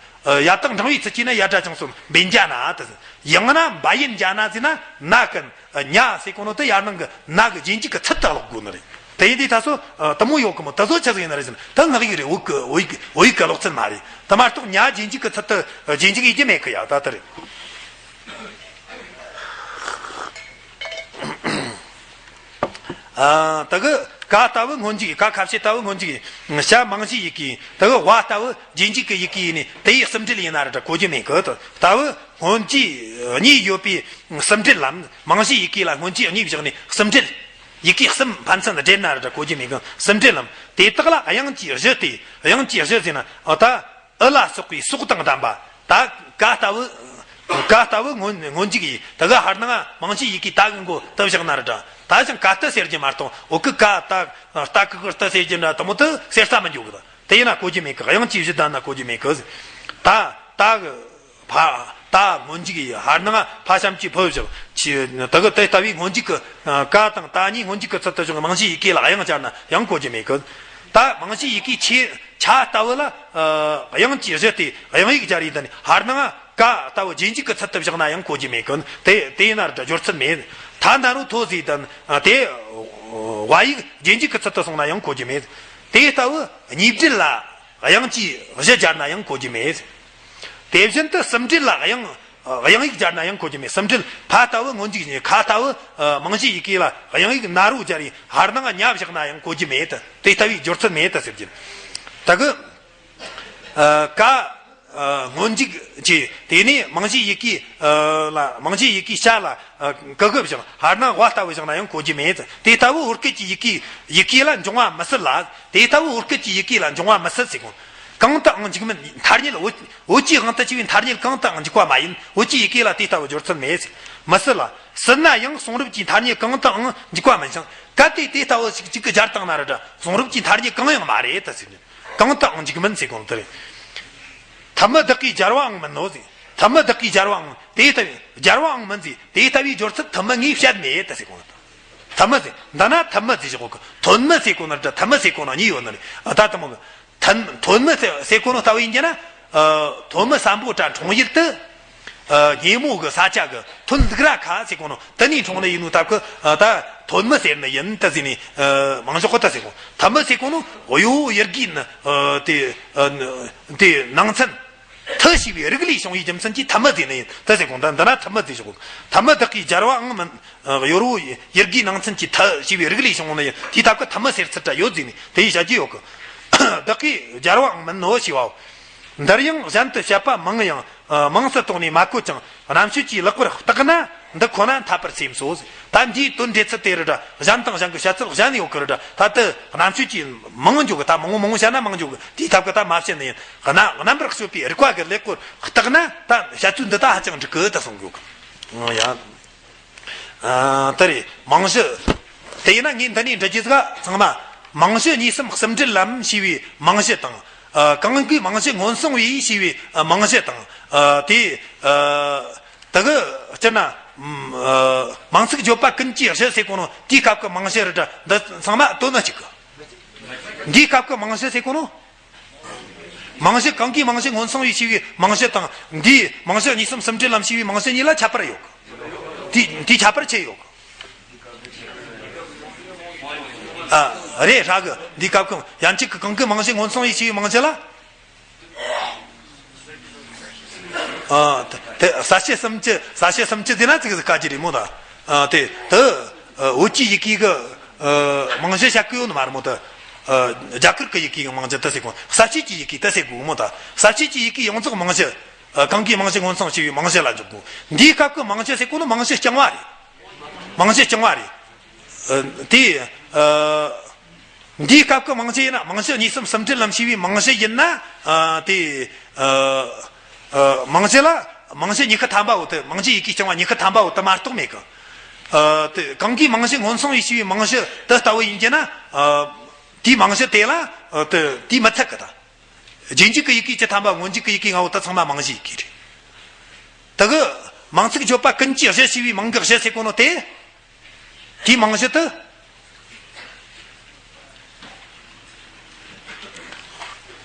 ཡ་བཏགས་འབྲིང་བའི་ཚུལ་གྱིས་ན་ཡ་སྒྲ་ཅན་སོ། འབེན་རྒྱ་ན་དེ་ཟེར། ཡང་ན་བ་ཡན་རྒྱ་ན་ཟེར་ན་ན་གན། ཉ་ཟེར་གོ་ནོ་དེ་ཡར་ནང་གི་ན་གི་རྗེས་འཇུག་གི་ཚད་དུ་ཀློག་དགོས་ནི་རེད། དེ་ཡིན་དུས་ད་སོ། དེ་མོ་ཡོད་གི་མོ། དེ་ཚོ་ཆི་ཟིག་ཡིན་ནི་རེད་ཟེར་ན། དེ་སྔགས་ཡིག་རེད། བོད་གི་བོད་ཡིག་བོད་ཡིག་གི་ཀློག་ཚུལ་མ་རེད། དེ་མ་གཏོགས་ཉ་རྗེས་འཇུག་གི་ཚད་དུ་རྗེས་འཇུག་ཡེད་རྒྱུ་མེད་གི། ཡ་ད་དེ་རེད། ཨ། དེ་གི་ཀ་ལྟ་བུ་སྔོན་འཇུག་ཡིན། ཀ་ཁ་ཤས་ལྟ་བུ་སྔོན་འཇུག་ཡིན། ཤ་མང་གཞིའི་ཡི་གེ་ཡིན། དེ་གི་བ་ལྟ་བུ་རྗེས་འཇུག་གི་ཡི་གེ་ཡིན་ནི། དེ་ཡི་སུམ་སྒྲིལ་ཡིན་ན་རེད། གོ་རྒྱུ་མེད་གི། དེ་ལྟ་བུ་སྔོན་གྱི་གཉིས་ཡོད་པའི་སུམ་སྒྲིལ་ལམ། མང་གཞིའི་ཡི་གེ་ལ་སྔོན་གྱི་གཉིས་བཞག་ནས་སུམ་སྒྲིལ། ཡི་གེ་གསུམ་ཕན་ཚུན་སྦྲེལ་ན་རེད། གོ་རྒྱུ་མེད་གི། སུམ་སྒྲིལ་ལམ། དེ་དག་ལ་དབྱངས་ཀྱི་གཞུ་སྟེ། དབྱངས་ཀྱི་གཞུ་ཟེར་ན། ཨ། ད་ཨུ་ལ་སོགས་པའི་སོགས་དང་ལྡན་པ། ད་ཀ་ལྟ་བུ། ཀ་ལྟ་བུ་སྔོན་སྔོན་འཇུག་ཡིན། དེ་གི་ཧར་ནང་མང་གཞིའི་ཡི་གེ་ད་གི་མགོ་ཏུ་བཞག་ན་རེད། ད་ཅང་ཀ་ཏུ་ཟེར་རྒྱུ་མ་གཏོགས། འོ་གི་ཀ་ཏ་ཏ་གི་གི་ཏུ་ཟེར་རྒྱུ་འདྲ་དེ་མོ་དེ་ཟེར་ས་མི་འཇུག་གི། དེ་ཡིན་ན་གོ་རྒྱུ་མེད་གི། དབྱངས་ཀྱི་གཞུ་ལྡན་ན་གོ་རྒྱུ་མེད་གི། ད་ད་གི་ཕ་ད་སྔོན་འཇུག་ཡིན། ཧར་ནང་ཕ་ཞབས་ཀྱུ་ཕུ་བཞག། ཆི་དེ་གི་དེ་ལྟ་བུའི་སྔོན་འཇུག་གི་ཀ་དང་ཏ་གཉིས་སྔོན་འཇུག་གི་ཚུལ་དུ་བཞག། མང་གཞིའི་ཡི་གེ་ལ་དབྱངས་སྦྱར་ན་ཡང་གོ་རྒྱུ་མེད་གི། ད་མང་གཞིའི་ཡི་གེ་ཆེ་ཆ་ལྟ་བུ་ལ། ཨ། དབྱངས་ཀྱི་གཞུ་སྟེ་དབྱངས་ཡིག་སྦྱར་ཡིན། ད་ནི་ཧར་ནང་ཀ་ལྟ་བུ་རྗེས་འཇུག་གི་ཚུལ་དུ་བཞག་ན་ཡང་གོ་རྒྱུ་མེད་གི། དེ་དེ་ཡིན་ན་རེད། སྦྱོར་ཚུལ་མེད། ཐ་ན་རོ་ཐོ་ཟེར། ད་ནི་དེ་བ་ཡིག་རྗེས་འཇུག་གི་ཚུལ་དུ་སོང་ན་ཡང་གོ་རྒྱུ་མེད། དེ་ལྟ་བུ་གཉིས་སྒྲིལ་ལ་དབྱངས་ཀྱི་གཞུ་སྦྱར་ན་ཡང་གོ་རྒྱུ་མེད། དེ་བཞིན་དུ་གསུམ་སྒྲིལ་ལ་དབྱངས་དབྱངས་ཡིག་སྦྱར་ན་ཡང་གོ་རྒྱུ་མེད། གསུམ་སྒྲིལ་ཕ་ལྟ་བུ་སྔོན་འཇུག་ཡིན། ཁ་ལྟ་བུ་མང་གཞིའི་ཡི་གེ་ལ་དབྱངས་ཡིག་ན་རོ་སྦྱར་ཡིན། ཧར་ནང་ཉ་བཞག་ན་ཡང་གོ་རྒྱུ་མེད། དེ་ལྟ་བུའི་སྦྱོར་ཚུལ་མེད་ཟེར་རྒྱུ། ད་གི། ཨ། ཀ་ཨ། སྔོན་འཇུག་བྱས། དེ་ནས་མང་གཞིའི་ཡི་གེ། ཨ། ལ་མང་གཞིའི་ཡི་གེ་ཤ་ལ། ཨ། གི་གུ་བཞག། ཧར་ནང་བ་ལྟ་བུ་བཞག་ན་ཡང་གོ་རྒྱུ་མེད། དེ་ལྟ་བུ་བོད་སྐད་ཀྱི་ཡི་གེ་ཡི་གེ་ལ་འབྱུང་བ་མི་སྲིད་ལ། དེ་ལྟ་བུ་བོད་སྐད་ཀྱི་ཡི་གེ་ལ་འབྱུང་བ་མི་སྲིད་ཟེར་གོ། གང་དུའང་འཇུག་མིན། ཐ་སྙད་བོད་བོད་ཀྱི་དབང་དུ་བྱས་པའི་ཐ་སྙད་གང་དུའང་འཇུག་པ་མ་ཡིན། བོད་ཀྱི་ཡི་གེ་ལ་དེ་ལྟ་བུ་སྦྱོར་ཚུལ་མེད་ཟེར། མི་སྲིད་ལ། སྲིད་ན་ཡང་གསུང་རབ་ཀྱི་ཐ་སྙད་གང་དུའང་འཇུག་པ་མིན་ཞིང་། གལ་ཏེ་དེ་ལྟ་བུ་ཞིག་གཅིག་གིས་སྦྱར་བཏང་ན་རེད། གསུང་རབ་ཀྱི་ཐ་སྙད་གང་ཡང་མ་རེད་ད་ཟེར། གང་དུའང་འཇུག་མིན་ཟེར་གོ་ནོ་དེ་རེད། ཐུ་མི་བདག་གིས་སྦྱར་བའང་མིན་ནོ་ཟེར། ཐུ་མི་བདག་གིས་སྦྱར་བའང་། དེ་ལྟ་བུའི་སྦྱར་བའང་མིན་ཟེར། དེ་ལྟ་བུའི་སྦྱོར་ཚུལ་ཐུ་མི་ངས་བཤད་མེད་ད་ཟེར་གོ་ནོ། ཐུ་མི་ཟེར། འདི་ན་ཐུ་མི་ཟེར་བཞག་གོ་གི། ཐོན་མི་ཟེར་གོ་ནོ་རེད། ཐུ་མི་ཟེར་གོ་ནོ་གཉིས་ཡོད་ནི་རེད། ཨ། ད་དེ་མོ་གི། ཐོན་ཐོན་མི་ཟེར་ཟེར་གོ་ནོ་ལྟ་བུ་ཡིན་རྒྱུ་ན། ཨ། ཐོན་མི་སམ་བྷོ་ཊ་འཁྲུངས་ཡུལ་དུ། ཨ། སྙེ་མོ་གི་ས་ཆ་གི་ཐོན་ལུག་ར་ཁ་ཟེར་གོ་ནོ་དེ་ནས་འཁྲུངས་ནི་ཡིན་ནོ་སྟབས་གི། ཨ། ད་ཐོན་མི་ཟེར་ནི་ཡིན་ད་ཟེར་ནས། ཨ། མང་ཤོས་གི་ད་ཟེར་གོ། ཐུ་མི་ཟེར་གོ་ནོ་གཡོ་བོ་ཡི་གེ་ནི། ཨ། དེ། ཨ། དེ་ནང་ཚན། ཐུ་ཞེས་པའི་རིགས་ལས་བྱུང་བའི་རྒྱུ་མཚན་གྱིས་ཐུ་མི་ཟེར་ནི་ཡིན་ད་ཟེར་གོ། ད་འདི་ན་ཐུ་མི་ཟེར་བཞག་གོ། ཐུ་མི་བདག་གིས་སྦྱར་བའང་མིན། གཡོ་བོ་ཡི་གེའི་ནང་ཚན་གྱི་ཐུ་ཞེས་པའི་རིགས་ལས་བྱུང་བ་ནི་ཡིན། དེའི་སྟབས་ཀྱིས་ཐུ་མི་ཟེར་ཚུལ་ར་ཡོད་ཟེར་ནས་དེ་ཡི་བཤད་རྒྱུ་ཡོད་གི། བདག་གིས་སྦྱར་བའང་མིན་ནོ་ཞེས་པའོ། འདིར་ཡང་གཞན་དུ་བཤད་པ་མང་ཡང་། ཨ། མངས་སུ་བཏོན་ནས་མ་བཀོད་ཀྱང་རྣམ་དཔྱོད་ཀྱིས་ལེགས་པར་བརྟགས་ན་འདི་ཁོ་ན་འཐད་པར་སེམས་སོ། ད་འདིའི་དོན་འགྲེལ་ཚུལ་དེ་རེད་ད་ར། གཞན་དང་གཞན་གྱི་བཤད་ཚུལ་གཞན་ཡོད་གི་རེད་ད་ར། ད་དེ་རྣམ་དཔྱོད་ཀྱིས་མང་འཇོག་གི། ད་མང་བོ་མང་བོ་བཤད་ན་མང་འཇོག་གི། དེའི་སྟབས་ཀྱིས་ད་མ་བཤད་ནི་ཡིན། རྣམ་རྣམ་པར་དཔྱོད་པའི་རིག་པ་གིས་ལེགས་པར་བརྟགས་ན་ད་བཤད་ཚུལ་འདི་ད་ཧ་ཅང་འགྲིག་གི་ད་གསུང་གི་ཡོད་གི། ཡ། ཨ། དེ་རེད། མང་གཞི། དེ་ཡིན་ན་ངས་འདི་ནས་འབྲི་རྒྱུ་ཟིག་ཚང་མ། མང་གཞི་གཉིས་གསུམ་གསུམ་སྒྲིལ་ལམ་ཞེས་པའི་མང་གཞི་དང་། ཨ། གང་གི་མང་གཞི་སྔོན་སོང་བའི་ཞེས་པའི། ཨ། མང་གཞི་དང་། ཨ། དེ། ཨ། དེ་གི་སྤྱིར་ན། ཨ། མང་ཚིག་བརྗོད་པ་ཀུན་གྱི་གཞི་ཟེར་གོ་ནོ་དེའི་སྐབས་ཀྱི་མང་གཞི་རེད་ད་ར། འདི་ཚང་མ་དོན་ནི་གཅིག་གི། འདིའི་སྐབས་ཀྱི་མང་གཞི་ཟེར་གོ་ནོ། མང་གཞི་གང་གི་མང་གཞི་སྔོན་སོང་བའི་ཞེས་པའི་མང་གཞི་དང་། འདིའི་མང་གཞི་གཉིས་གསུམ་གསུམ་སྒྲིལ་ལམ་ཞེས་པའི་མང་གཞི་གཉིས་ལ་ཁྱད་པར་ཡོད་གི། དེ་དེའི་ཁྱད་པར་ཆེ་ཡོད་གི། ཨ། རེད་ཧྲ་གི། འདིའི་སྐབས་ཀྱི་ཡན་ཆད་ཀྱི་གང་གི་མང་གཞི་སྔོན་སོང་བའི་ཞེས་པའི་མང་གཞི་ལ། ཨ། དེ་ས་བཅད་སུམ་ཅུ། ས་བཅད་སུམ་ཅུ་ཟེར་ན་ཙིག་ཟིག་དཀའ་རྒྱུ་རེད་མོ་ད། ཨ། དེ་དེ། ཨ། བོད་ཀྱི་ཡི་གེ་གི། ཨ། མང་གཞི་བཤད་གི་ཡོད་ནི་མ་རེད་མོ་ད། ཨ། རྒྱ་གར་གྱི་ཡི་གེ་གི་རྨང་གཞི་དེ་ཟེར་གོ། གསལ་བྱེད་ཀྱི་ཡི་གེ་དེ་ཟེར་གོ་མོ། ད་གསལ་བྱེད་ཀྱི་ཡི་གེ་ཡོངས་རྫོགས་རྨང་གཞི། ཨ། གང་གིས་རྨང་གཞི་མངོན་སུམ་བྱས་པའི་རྨང་གཞི་ལ་འཇོག་གོ། འདིའི་སྐབས་ཀྱི་རྨང་གཞི་ཟེར་གོ་ནི་རྨང་གཞི་རྐྱང་བ་རེད། རྨང་གཞི་རྐྱང་བ་རེད། ཨ། དེ། ཨ། འདིའི་སྐབས་ཀྱི་རྨང་གཞི་ཡིན་ན། རྨང་གཞི་གཉིས་གསུམ་གསུམ་འབྲེལ་ལམ་ཞེས་པའི་རྨང་གཞི་ཡིན་ན། ཨ། དེ། ཨ། ཨ། རྨང་གཞི་ལ། རྨང་གཞི་ཉི་ཤུ་ཐམ་པ་བོ་དེ། རྨང་གཞི་ཡི་གེ་རྐྱང་བ་ཉི་ཤུ་ཐམ་པ་བོ་དེ་མ་གཏོགས་མེད་གི། ཨ། དེ་གང་གིས་རྨང་གཞི་མངོན་སུམ་ཡིན་ཞེས་པའི་རྨང་གཞི་དེ་ལྟ་བུ་ཡིན་གྱི་ན། ཨ། དེའི་རྨང་གཞི་དེ་ལ། ཨ། དེ་དེ་མི་ཚད་གི་ད། རྗེས་འཇུག་གི་ཡི་གེ་བཅུ་ཐམ་པ། སྔོན་འཇུག་གི་ཡི་གེ་ལྔ་བོ་དེ་ཚང་མ་རྨང་གཞི་ཡི་གེ་རེད། དེ་གི་མིང་ཚིག་བརྗོད་པ་ཀུན་གྱི་གཞི་ཞེས་པའི་མིང་གི་གཞི་ཟེར་གོ་ནོ་དེ། དེའི་རྨང་གཞི་དེ།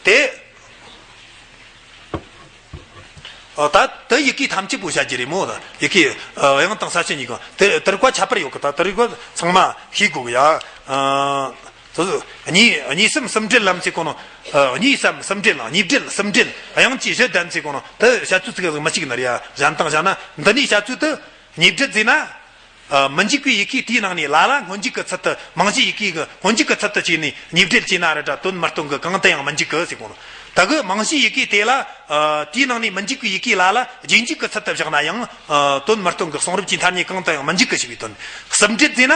དེ། ཨ། ད་དེ་ཡི་གེ་ཐམས་ཅད་པོ་བཤད་རྒྱུ་རེད་མོ། ད་ཡི་གེ། ཨ། དབྱངས་དང་གསལ་བྱེད་གཉིས་ཀ་དེ་དེ་རིགས་པ་ཁྱད་པར་ཡོད་གི། ད་དེ་རིགས་པ་ཚང་མ་ཤེས་དགོས་གི་ཡ། ཨ། སོ་སོ། གཉིས་གཉིས་གསུམ་གསུམ་འབྲེལ་ལམ་ཟེར་གོ་ནོ། ཨ། གཉིས་གསུམ་གསུམ་འབྲེལ། གཉིས་འབྲེལ་གསུམ་འབྲེལ། དབྱངས་ཀྱི་གཞི་ལྡན་ཟེར་གོ་ནོ་དེ་བཤད་ཚུལ་ཚིག་གི་མི་གཅིག་ནི་རེད་ཡ། གཞན་དང་གཞན་ན། འདི་ནས་བཤད་ཚུལ་དེ། གཉིས་འབྲེལ་ཟེར་ན། ཨ། མི་འཇུག་པའི་ཡི་གེ་དེའི་ནང་ནས་ལ་ལ་སྔོན་འཇུག་གི་ཚུལ་དུ། རྨང་གཞིའི་ཡི་གེ་གི་སྔོན་འཇུག་གི་ཚུལ་དུ་བྱས་ནས་གཉིས་འབྲེལ་བྱས་ན་ར་འདྲ། དོན་མི་སྟོན་གི། གང་དུ་ཡང་མི་འཇུག་གི་ཟེར་གོ་ནོ། ད་གི་རྨང་གཞིའི་ཡི་གེ་དེ་ལ། ཨ། དེའི་ནང་ནས་མི་འཇུག་པའི་ཡི་གེ་ལ་ལ་རྗེས་འཇུག་གི་ཚུལ་དུ་བཞག་ན་ཡང་། ཨ། དོན་མི་སྟོན་གི། གསུང་རབ་ཀྱི་མཐའ་གཉིས་གང་དུ་ཡང་མི་འཇུག་གི་ཞེས་པའི་དོན། གསུམ་འབྲེལ་ཟེར་ན།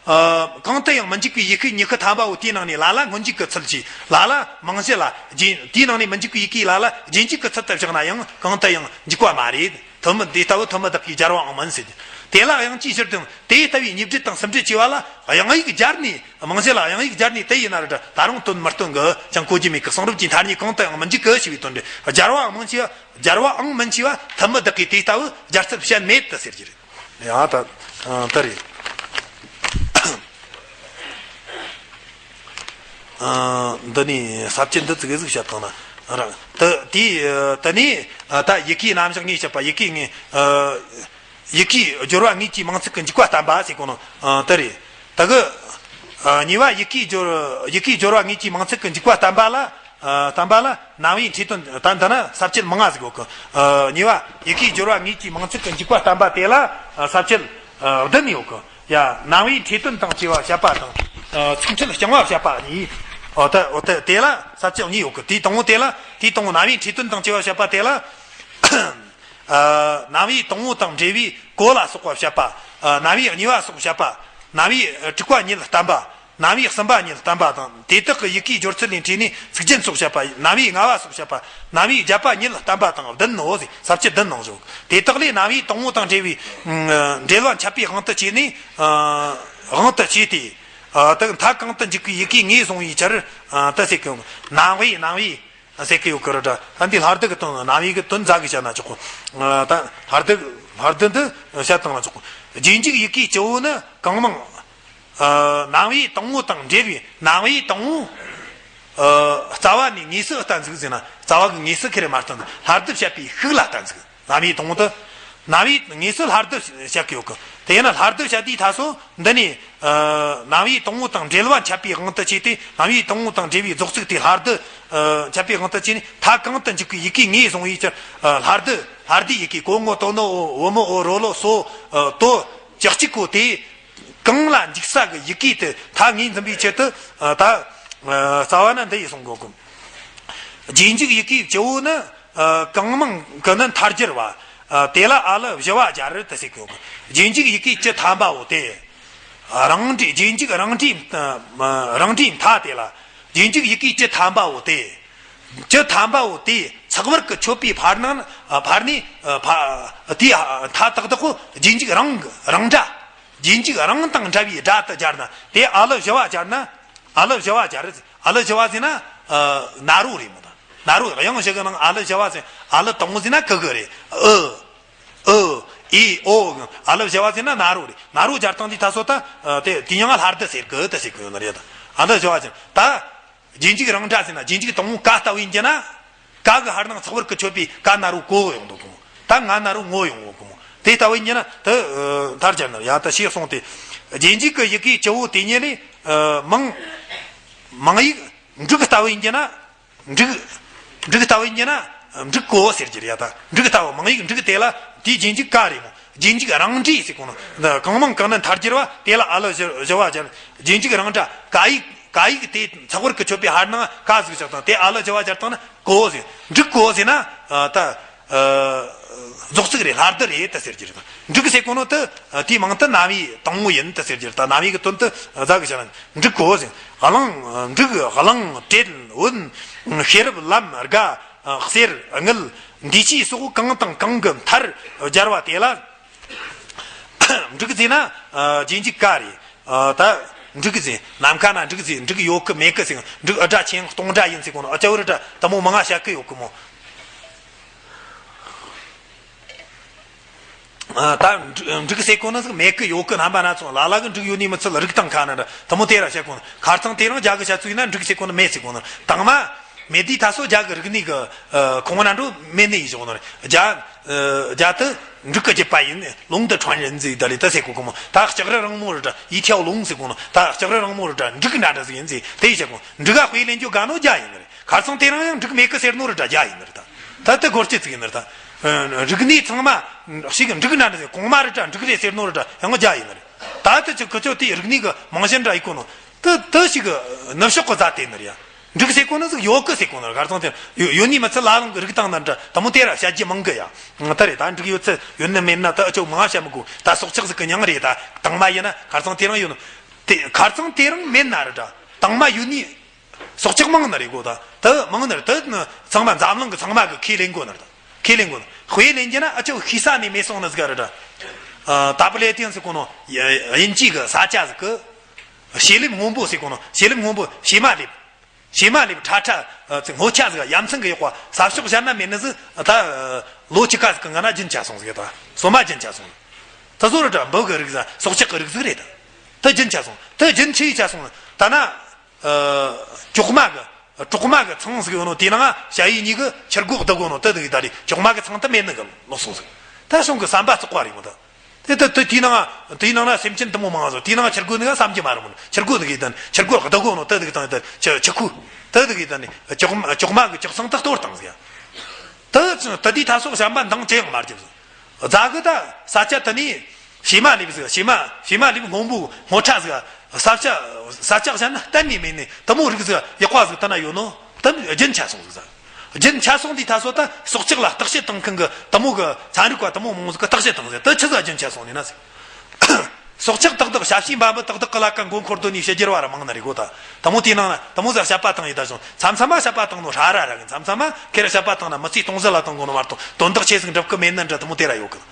ཨ། གང་དུ་ཡང་མི་འཇུག་པའི་ཡི་གེ་ཉི་ཤུ་ཐམ་པ་བོ་དེའི་ནང་ནས་ལ་ལ་སྔོན་འཇུག་གི་ཚུལ་གྱིས། ལ་ལ་རྨང་གཞི་ལ་རྗེས། དེའི་ནང་ནས་མི་འཇུག་པའི་ཡི་གེ་ལ་ལ་རྗེས་འཇུག་གི་ཚུལ་དུ་བཞག་ན་ཡང་གང་དུ་ཡང་འཇུག་པ་མ་རེད། ཐུན་མོང་དེ་ལྟ་བུ་ཐུན་མོང་བདག་གིས་སྦྱར་བའང་མིན་ཟེར། དེ་ལ་དབྱངས་ཀྱི་ཕྱིར་དང་དེ་ལྟ་བུའི་གཉིས་འབྲེལ་དང་གསུམ་འབྲེལ་བྱས་པ་ལ། དབྱངས་ཡིག་སྦྱར་ནས། རྨང་གཞི་ལ་དབྱངས་ཡིག་སྦྱར་ནས་དེ་ཡིན་ན་ར་འདྲ། ད་རུང་དོན་མི་སྟོན་གི། ཅང་གོ་རྒྱུ་མེད་གི། གསུང་རབ་ཀྱི་མཐའ་གཉིས་གང་དུ་ཡང་མི་འཇུག་གི་ཞེས་པའི་དོན་རེད། སྦྱར་བའང་མིན་ཆེ་བ། སྦྱར་བའང་མིན་ཆེ་བ། ཐུན་མོང་བདག་གིས་དེ་ལྟ་བུ་སྦྱར་ཚུལ་བཤད་མེད་དུ་ཟེར་རྒྱུ་རེད། ཡང་ད། ཨ། དེ་རེད། ཨ། འདི་ནས་ས་བཅད་འདི་ཙི་གེ་ཟིག་བཤད་བཏང་ན་ར། དེ་དེ་དེ་ནས། ཨ། ད་ཡི་གེའི་རྣམ་གཞག་ངོས་བཤད་པ། ཡི་གེ་ངོས། ཨ། ཡི་གེའི་སྦྱོར་བ་ངོས་ཀྱི་མིང་ཚིག་གི་འཇུག་པ་བསྟན་པ་ཟེར་གོ་ནོ། ཨ། དེ་རེད། ད་གི། ཨ། གཉིས་པ་ཡི་གེའི་སྦྱོར། ཡི་གེའི་སྦྱོར་བ་ངོས་ཀྱི་མིང་ཚིག་གི་འཇུག་པ་བསྟན་པ་ལ། ཨ། བསྟན་པ་ལ་རྣམ་དབྱེའི་འཁྲིས་དོན། ད་འདི་ན་ས་བཅད་མང་ང་ཟིག་ཡོད་གི། ཨ། གཉིས་པ་ཡི་གེའི་སྦྱོར་བ་ངོས་ཀྱི་མིང་ཚིག་གི་འཇུག་པ་བསྟན་པ་དེ་ལ། ཨ། ས་བཅད། ཨ། བདུན་ཡོད་གི། ཡ། རྣམ་དབྱེའི་འཁྲིས་དོན་དང་བཅས་པ་བཤད་པ་དང་། ཨ། ཚིག་ཕྲད་རྐྱང་བ་བཤད་པ་གཉིས། འོ་ད། འོ་ད། དེ་ལ་ས་བཅད་གཉིས་ཡོད་གི། དེའི་དང་པོ་དེ་ལ། དེའི་དང་པོ་རྣམ་དབྱེའི་འཁྲིས་དོན་དང་བཅས་པ་བཤད་པ་དེ་ལ། ཨ། རྣམ་དབྱེ་དང་པོ་དང་འབྲེལ་བའི་གོ་ལ་སོགས་པ་བཤད་པ། ཨ། རྣམ་དབྱེ་གཉིས་པ་སོགས་བཤད་པ། རྣམ་དབྱེ་དྲུག་པ་ཉིད་བསྟན་པ། རྣམ་དབྱེ་གསུམ་པ་ཉིད་བསྟན་པ་དང་། དེ་དག་གི་ཡི་གེའི་སྦྱོར་ཚུལ་ལས་འཕྲོས་ནས་ཚིག་རྒྱན་སོགས་བཤད་པ། རྣམ་དབྱེ་ལྔ་པ་སོགས་བཤད་པ། རྣམ་དབྱེ་བརྒྱད་པ་ཉིད་བསྟན་པ་དང་བདུན་ནོ་ཟེར། ས་བཅད་བདུན་གནང་བཞག་དེ་དག་ལས་རྣམ་དབྱེ་དང་པོ་དང་འབྲེལ་བའི། ཨ། འབྲེལ་བ་འཆད་པའི་དབང་དུ་བྱས་ནས། ཨ། དབང་དུ་བྱས་ཏེ། ཨ། དེ་མཐའ་གང་དུ་འཇུག་པའི་ཡི་གེ་ངོས་བཟུང་བའི་ཕྱིར། ཨ། དེ་ཟེར་གི། རྣམ་དབྱེ། རྣམ་དབྱེ་ཟེར་གི་ཡོད་གི་ར་འདྲ། ད་འདི་ལྷ་སྡུད་ཀྱི་དོན། རྣམ་དབྱེ་གི་དོན་རྫ་གི་བཤད་ན་ཆོག་གི། ཨ། ད་ལྷ་སྡུད། ལྷ་སྡུད་འདི་བཤད་བཏང་ན་ཆོག་གི། རྗེས་འཇུག་ཡི་གེ་བཅུ་བོ་ནི་གང་མང་། ཨ། རྣམ་དབྱེ་དང་པོ་དང་འབྲེལ་བའི་རྣམ་དབྱེ་དང་པོ། ཨ། རྩ་བ་ནས་དངོས་སུ་བསྟན་ཟིག་ཟེར་ན། རྩ་བ་གི་དངོས་སུ་ཁེ་རེ་མ་བསྟན་ཟིག་ལྷ་སྡུད་བཤད་པའི་ཤུགས་ལ་བསྟན་ཟིག་རྣམ་དབྱེ་དང་པོ་དེ། རྣམ་དབྱེ་དངོས་སུ་ལྷ་སྡུད་བཤད་གི་ཡོད་གི། དེ་ཡིན་ན་ལྷ་སྡུད་བཤད་དུས་ད་སོ་འདི་ནས། ཨ། རྣམ་དབྱེ་དང་པོ་དང་འབྲེལ་བ་འཆད་པའི་དབང་དུ་བྱས་ཏེ། རྣམ་དབྱེ་དང་པོ་དང་འབྲེལ་བའི་རྫོགས་ཚིག་དེ་ལྷ་སྡུད། ཨ། འཆད་པའི་དབང་དུ་བྱས་ནས། མཐའ་གང་དུ་འཇུག་པའི་ཡི་གེ་ངོས་བཟུང་བའི་ཕྱིར། ཨ། ལྷ་སྡུད། ལྷ་སྡུད་ཡི་གེ་གོ་ངོ་དོ་ནོ་འོ་བོ་མོ་འོ་རོ་ལོ་སོ། ཨ། དོ། ཅག་གཅིག་གོ་དེ། གང་ལ་འཇུག་ས་གི་ཡི་གེ་དེ་མཐའ་ངོས་འཛིན་པའི་ཆེད་དུ། ཨ། ད། ཨ། རྩ་བ་ན་འདི་ཡི་གསུང་གོ་གི། རྗེས་འཇུག་ཡི་གེ་བཅུ་བོ་ནི། ཨ། གང་མང་གི་ནི་མཐར་སྦྱར་བ། ཨ། དེ་ལ་ཨ་ལ་བཞི་བ་སྦྱར་དུ་ཟེར་གི་ཡོད་གི། རྗེས་འཇུག་ཡི་གེ་བཅུ་ཐམ་པ་བོ་དེ། རང་འགྲེལ། རྗེས་འཇུག་རང་འགྲེལ། ཨ། རང་འགྲེལ་མཐའ་དེ་ལ། རྗེས་འཇུག་ཡི་གེ་བཅུ་ཐམ་པ་བོ་དེ། བཅུ་ཐམ་པ་བོ་དེ་ཚེག་བར་གྱི་ཆོད་པའི་བར་སྣང་། ཨ། བར་ནས། ཨ། བར། དེའི་མཐའ་དག་དག་གོ་རྗེས་འཇུག་རང་། རང་སྒྲ། རྗེས་འཇུག་རང་དང་འདྲ་བའི་སྒྲ་དུ་སྦྱར་ན། དེ་ཨ་ལ་བཞི་བ་སྦྱར་ན། ཨ་ལ་བཞི་བ་སྦྱར། ཨ་ལ་བཞི་བ་ཟེར་ན། ཨ། ན་རོ་རེད་མོ། ད་ན་རོ། དབྱངས་བཞི་གི་ནང་ཨ་ལ་བཞི་བ་ཟེར། ཨ་ལ་དང་པོ་ཟེར་ན་ཀ་གི་རེད། ཨ། ཨ། ཨི། ཨོ། ཨ་ལ་བཞི་བ་ཟེར་ན་ན་རོ་རེད། ན་རོ་སྦྱར་སྟངས་འདི་ད་སོ་ད། ཨ། དེ་དེ་ཡང་ལྷ་སྡུད་ཟེར་གི་དེ་ཟེར་གི་ཡོད་ནི་རེད། ད་ཨ་ལ་བཞི་བ་ཟེར། ད། རྗེས་འཇུག་རང་སྒྲ་ཟེར་ན། རྗེས་འཇུག་དང་པོ་ཀ་ལྟ་བུ་ཡིན་གྱི་ན། ཀ་གི་བར་སྣང་ཚེག་བར་གྱི་ཆོད་པའི་ཀ་ན་རོ་གོ་ཡོང་འདུག་གོ། ད་ང་ན་རོ་ངོ་ཡོང་གོ་གོ། དེ་ལྟ་བུ་ཡིན་གྱི་ན་དེ། ཨ། མཐར་སྦྱར་ན་ཡ། ད་ཞེས་གསུངས་ཏེ། རྗེས་འཇུག་གི་ཡི་གེ་བཅུ་བོ་དེ་ཉིད་ལས། ཨ། མིང་། མིང་ཡིག་འབྲུག་ལྟ་བུ་ཡིན་གྱི་ན། འབྲུག་འབྲུག་ལྟ་བུ་ཡིན་གྱི་ན་འབྲུག་གོ་ཟེར་གྱི་རེད་ཡ། ད་འབྲུག་ལྟ་བུ། མིང་ཡིག་འབྲུག་དེ་ལ་དེའི་རྗེས་འཇུག་ཀ་རེད་མོ། རྗེས་འཇུག་རང་འགྲེལ་ཟེར་གོ་ནོ། གང་མང་གང་ནི་མཐར་སྦྱར་བ་དེ་ལ་ཨ་ལ་བཞི་བཞི་བ་སྦྱར། རྗེས་འཇུག་རང་སྒྲ་ཀ་ཡིག་ཀ་ཡིག་དེ་ཚགས་པར་གི་མཆོད་པའི་ཧར་ནང་ཀ་ཟིག་བཞག་དང་དེ་ཨ་ལ་བྱ་བ་སྦྱར་དང་ན་གོ་ཟེར། འབྲུག་གོ་ཟེར་ན་ད་རྫོགས་ཚིག་རེད། ལྷ་ལྡི་རེད་ད་ཟེར་རྒྱུ་རེད། འབྲུག་ཟེར་གོ་ནོ་ད་དེའི་མིང་ད་རྣམ་དབྱེ་དང་པོ་ཡིན་ད་ཟེར་རྒྱུ་རེད། ད་རྣམ་དབྱེ་གི་དོན་དུ་ཟ་གི་བྱ་ན་འབྲུག་གོ་ཟེར། གླང་། འབྲུག། གླང་། བྲེ། བུན། ཤེས་རབ། ལམ། དགའ། གསེར། དངུལ། འདི་ཕྱིའི་སོགས་གང་དང་གང་གི་མཐར་སྦྱར་བ་དེ་ལ། འབྲུག་ཟེར་ན་རྗེས་འཇུག་ག་རེད། ད་འབྲུག་ཟེར། ནམ་མཁའ་ན་འབྲུག་ཟེར། འབྲུག་ཡོད་གི་མེད་གི་ཟེར། འབྲུག་ཨ་སྒྲ་ཆེན་སྟོང་སྒྲ་ཡིན་ཟེར་གོ་ནོ་ཨ་ཅག་བར་སྒྲ་དེ་མོ་མང་ང་བཤད་གི་ཡོད་གི་མོ། ད་འབྲུག་ཟེར་གོ་ནོ་ཟིག་མེད་གི་ཡོད་གི་རྣམ་པ་སྣ་ཚོགས་ལ་ལ་གི་འབྲུག་ཡོད་ནི་མི་ཚུལ་རིགས་དང་ཁ་ན་འདྲ་དེ་མོ་དེ་ར་བཤད་གོ་ནོ། ཁ་རྩང་དེ་རང་རྒྱ་གི་བཤད་ཚུལ་ཡིན་ན་འབྲུག་ཟེར་གོ་ནོ་མེད་ཟེར་གོ་ནོ། དང་མ་མེད་དུས་ད་སོ་རྒྱ་གི་རིག་གནས་གི་ཁོང་ན་འགྲོ་མེད་ནི་ཡིན་ཟེར་གོ་ནོ་རེད། རྒྱ་རྒྱ་དེ་འབྲུག་གི་རྒྱུད་པ་ཡིན། ལུང་དུ་ཁྲོན་རེད་ཟེར་ད་ལི་ད་ཟེར་གོ་གི་མོ། ད་ལྕགས་རི་རིང་མོ་རེད་དྲ་ཡི་ཐེའུ་ལུང་ཟེར་གོ་ནོ། ད་ལྕགས་རི་རིང་མོ་རེད་དྲ་འབྲུག་འདྲ་འདྲ་ཟིག་ཡིན་ཟེར་དེ་ཡི་བཤད་གོ། འབྲུག་ག་དཔེ་ལེན་རྒྱུ་དགའ་ནོ་རྒྱ་ཡིན་ནི་རེད། ཁ་རྩང་དེ་རང་ཡང་འབྲུག་མེད་གི་ཟེར་ནོ་རེད་དྲ་རྒྱ་ཡིན་ནི་རེད། ད་ད་དེ་སྒོར་སྐྱེ་ཚིག་ཡིན་ནི་རེད། ད་རིག་གནས་ཚང་མ་ཞིག་གི་འབྲུག་འདྲ་འདྲ་ཟེར། གོང་མ་རེད་དྲ་འབྲུག་རེད་ཟེར་ནོ་རེད་དྲ་ཡང་རྒྱ་ཡིན་ནི་རེད། ད་དེ་ཆུ་ཁུ་ཆོ་དེ་རིག་གནས་གི་རྨང་གཞི་འདྲ་ཡི་གོ་ནོ། དེ་དེ་ཞིག་གི་ནུབ་ཕྱོགས་གི་རྫ་དེ་ནི་རེད་ཡ། འབྲུག་ཟེར་གོ་ནི་ཟིག་ཡོད་གི་ཟེར་གོ་ནི་རེད། ཁ་རྩང་དེ་ཡོད་ཡོད་ནི་མི་ཚད་ལ་ལུང་གི་རིགས་དང་ནི་འདྲ་དེ་མོ་དེ་ར་བཤད་རྒྱུ་མང་གི་ཡ། ད་རེད། ད་འབྲུག་ཡོད་ཚད་ཡོད་ནི་མེད་ན་ད་ཨ་ཅོ་མང་བཤད་མི་དགོས། ད་སྲོག་ཆགས་ཟིག་གི་མྱིང་རེད། ད་དང་མ་ཡིན་ན་ཁ་རྩང་དེ་རང་ཡོད་ནོ། དེ་ཁ་རྩང་དེ་རང་མེད་ན་རེད་དྲ་དང་མ་ཡོད་ནི་སྲོག་ཆགས་མང་ནི་རེད་གོ། ད་དེ་མང་ནི་རེད། དེ་ནི་ཚང་མ་འཛམ་གླིང་གི་ཚང་མ་གི་ཁས་ལེན་གོ་ནི་རེད། ད་ཁས་ལེན་གོ་ནི་དཔེ་ལེན་རྒྱུ་ན་ཨ་ཅོ་ཤི་ས་ནས་མེད་སོང་ནི་ཟིག་རེད་དྲ། ད་པ་ལེ་ཏིན་ཟེར་གོ་ནོ་དབྱིན་ཇི་གི་ས་ཆ་ཟིག་གི་བྱེ་ལེབ་སྔོན་པོ་ཟེར་གོ་ནོ། བྱེ་ལེབ་སྔོན་པོ་བྱེ་མ་ལེབ། བྱེ་མ་ལེབ་ཁྲ་ཁྲ་ཚིག་སྔོ་ཆ་ཟིག་ཡ་མཚན་གི་ཡག་པ་ས་ཕྱོགས་གཞན་ན་མེད་ནི་ཟིག་ད་ལོ་གཅིག་ཀ་ཟིག་གི་ང་ན་རྒྱུན་ཆ་སོང་ཟིག་ད་སོ་མ་རྒྱུན་ཆ་སོང་། ད་སོ་རི་དྲ་འབུ་གི་རིགས་ཟ་སྲོག་ཆགས་གི་རིགས་ཟིག་རེད། ད་ད་རྒྱུན་ཆ་སོང་། ད་རྒྱུན་ཆི་ཡི་ཆ་སོང་། ད་ན་ཅོག་མ་གི་གྲོག་མ་གི་ཚང་ཟིག་ཡོད་ནོ། དེ་ནང་ཞ་ཡི་གཉིས་གི་ཆུ་སྒོ་བདག་གོ་ནོ་ད་དེ་གི་ད་རེད། ཅོག་མ་གི་ཚང་ད་མེད་ནི་གི་ལོག་སོང་ཟིག་ད་སོང་གི་བསམ་པ་བཙོག་པ་རེད་མོ་ད། དེ་ལྟ་དུས་དེའི་ནང་དེའི་ནང་ན་སེམས་ཅན་དུ་མོ་མང་ཟོ། དེའི་ནང་ཆུ་སྒོ་ནི་ག་བསམ་གྱི་མ་རུང་། ཆུ་སྒོ་དེ་གི་དང་ཆུ་སྒོ་བདག་གོ་ནོ་ད་དེ་གི་དང་ཆུ་ཆུ་ཁུ་ད་དེ་གི་དང་ནི་ཅོག་ཅོག་མ་གི་ཅོག་ཚང་ད་གཏོར་བཏང་ཟིག་ད་ད་དེའི་ད་སོགས་བྱམས་པ་འདང་ཅི་ཡང་མ་རྒྱབ་ཟིག་རྫ་གི་ད་ས་ཆ་དེ་ནི་བྱེ་མ་ལེབ་ཟིག་བྱེ་མ་བྱེ་མ་ལེབ་སྔོན་པོ་སྔོ་ཁྲ་ཟིག་ས་ཆ་ས་ཆ་གཞན་ན་གཏན་ནས་མེད་ནི་དུ་མོ་རིགས་ཟིག་ཡག་པ་ཟིག་ད་ན་ཡོད་ནོ་ད་རྒྱུན་ཆ་སོང་ཟིག་ཟ། རྒྱུན་ཆ་སོང་དུས་ད་སོ་ད་སྲོག་ཆགས་ལ་བརྟག་དཔྱད་བཏང་མཁན་གི་དུ་མོ་གི་ཚན་རིག་པ་དུ་མོ་མང་ཟིག་གི་བརྟག་དཔྱད་བཏང་ཟིག་ད་ཆི་ཟ་རྒྱུན་ཆ་སོང་ནི་ན་ཟིག་སྲོག་ཆགས་ཏག་ཏག་ཞབས་ཕྱི་འབའ་འབུ་ཏག་ཏག་གི་ལ་ཀ་མགོ་འཁོར་དོ་ནི་ཕྱི་རྒྱལ་བ་ར་མང་ནི་རེད་གོ། ད་དུ་མོ་དེའི་ནང་ན་དུ་མོ་ཟ་བཤད་པ་བཏང་ཡི་ད་སོང་མཚམས་མཚམས་མ་བཤད་པ་བཏང་ནོ་ཧྲ་ར་ར་གི་མཚམས་མཚམས་མ་ཁེར་བཤད་པ་བཏང་ན་མི་ཚེ་སྟོང་ཟད་ལ་བཏང་གོ་ནོ་མ་གཏོགས་དོན་དག་ཆེ་ཟིག་འགྲུབ་གི་མེད་ནི་འདྲ་དུ་མོ་དེ་ར་ཡོད་གི།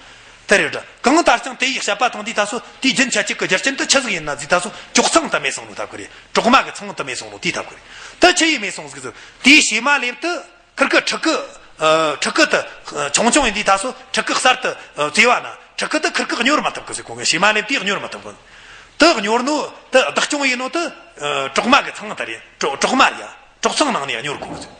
དེ་རེད་དྲ་གང་ལྟར་ཀྱང་དེ་ཡི་བཤད་པ་བཏང་དུས་ད་སོ་དེའི་རྒྱུན་ཆད་ཅིག་གི་རྒྱུ་རྐྱེན་དུ་ཆི་ཟིག་ཡིན་ན་ཟིག་ད་སོ་ཅོག་ཚང་དུ་མེད་སོང་ནོ་ཐབས་གི་རེད། གྲོག་མ་གི་ཚང་དུ་མེད་སོང་ནོ་དེའི་ཐབས་གི་རེད། དུ་ཆི་ཡིས་མེད་སོང་ཟིག་ཟིག་དེའི་བྱེ་མ་ལེབ་དུ་ཁིར་ཀི་ཕྲུ་གུ་ཨ་ཕྲུ་གུ་དུ་ཨ་ཆུང་ཆུང་ཡིན་དུས་ད་སོ་ཕྲུ་གུ་གསར་དུ་ཨ་བཙས་པ་ན་ཕྲུ་གུ་དུ་ཁིར་ཀི་གཉོར་མ་ཐུབ་གི་ཟེར་གོ་གི། བྱེ་མ་ལེབ་དེ་གཉོར་མ་ཐུབ་གི། དུ་གཉོར་ནོ་དུ་བདག་སྐྱོང་ཡིན་ནོ་དུ་ཨ་གྲོག་མ་གི་ཚང་དུ་རེད། གྲོག་གྲོག་མ་རེད་ཡ། གྲོག་ཚང་ནང་ནས་གཉོར་གོ་གི་ཟེར།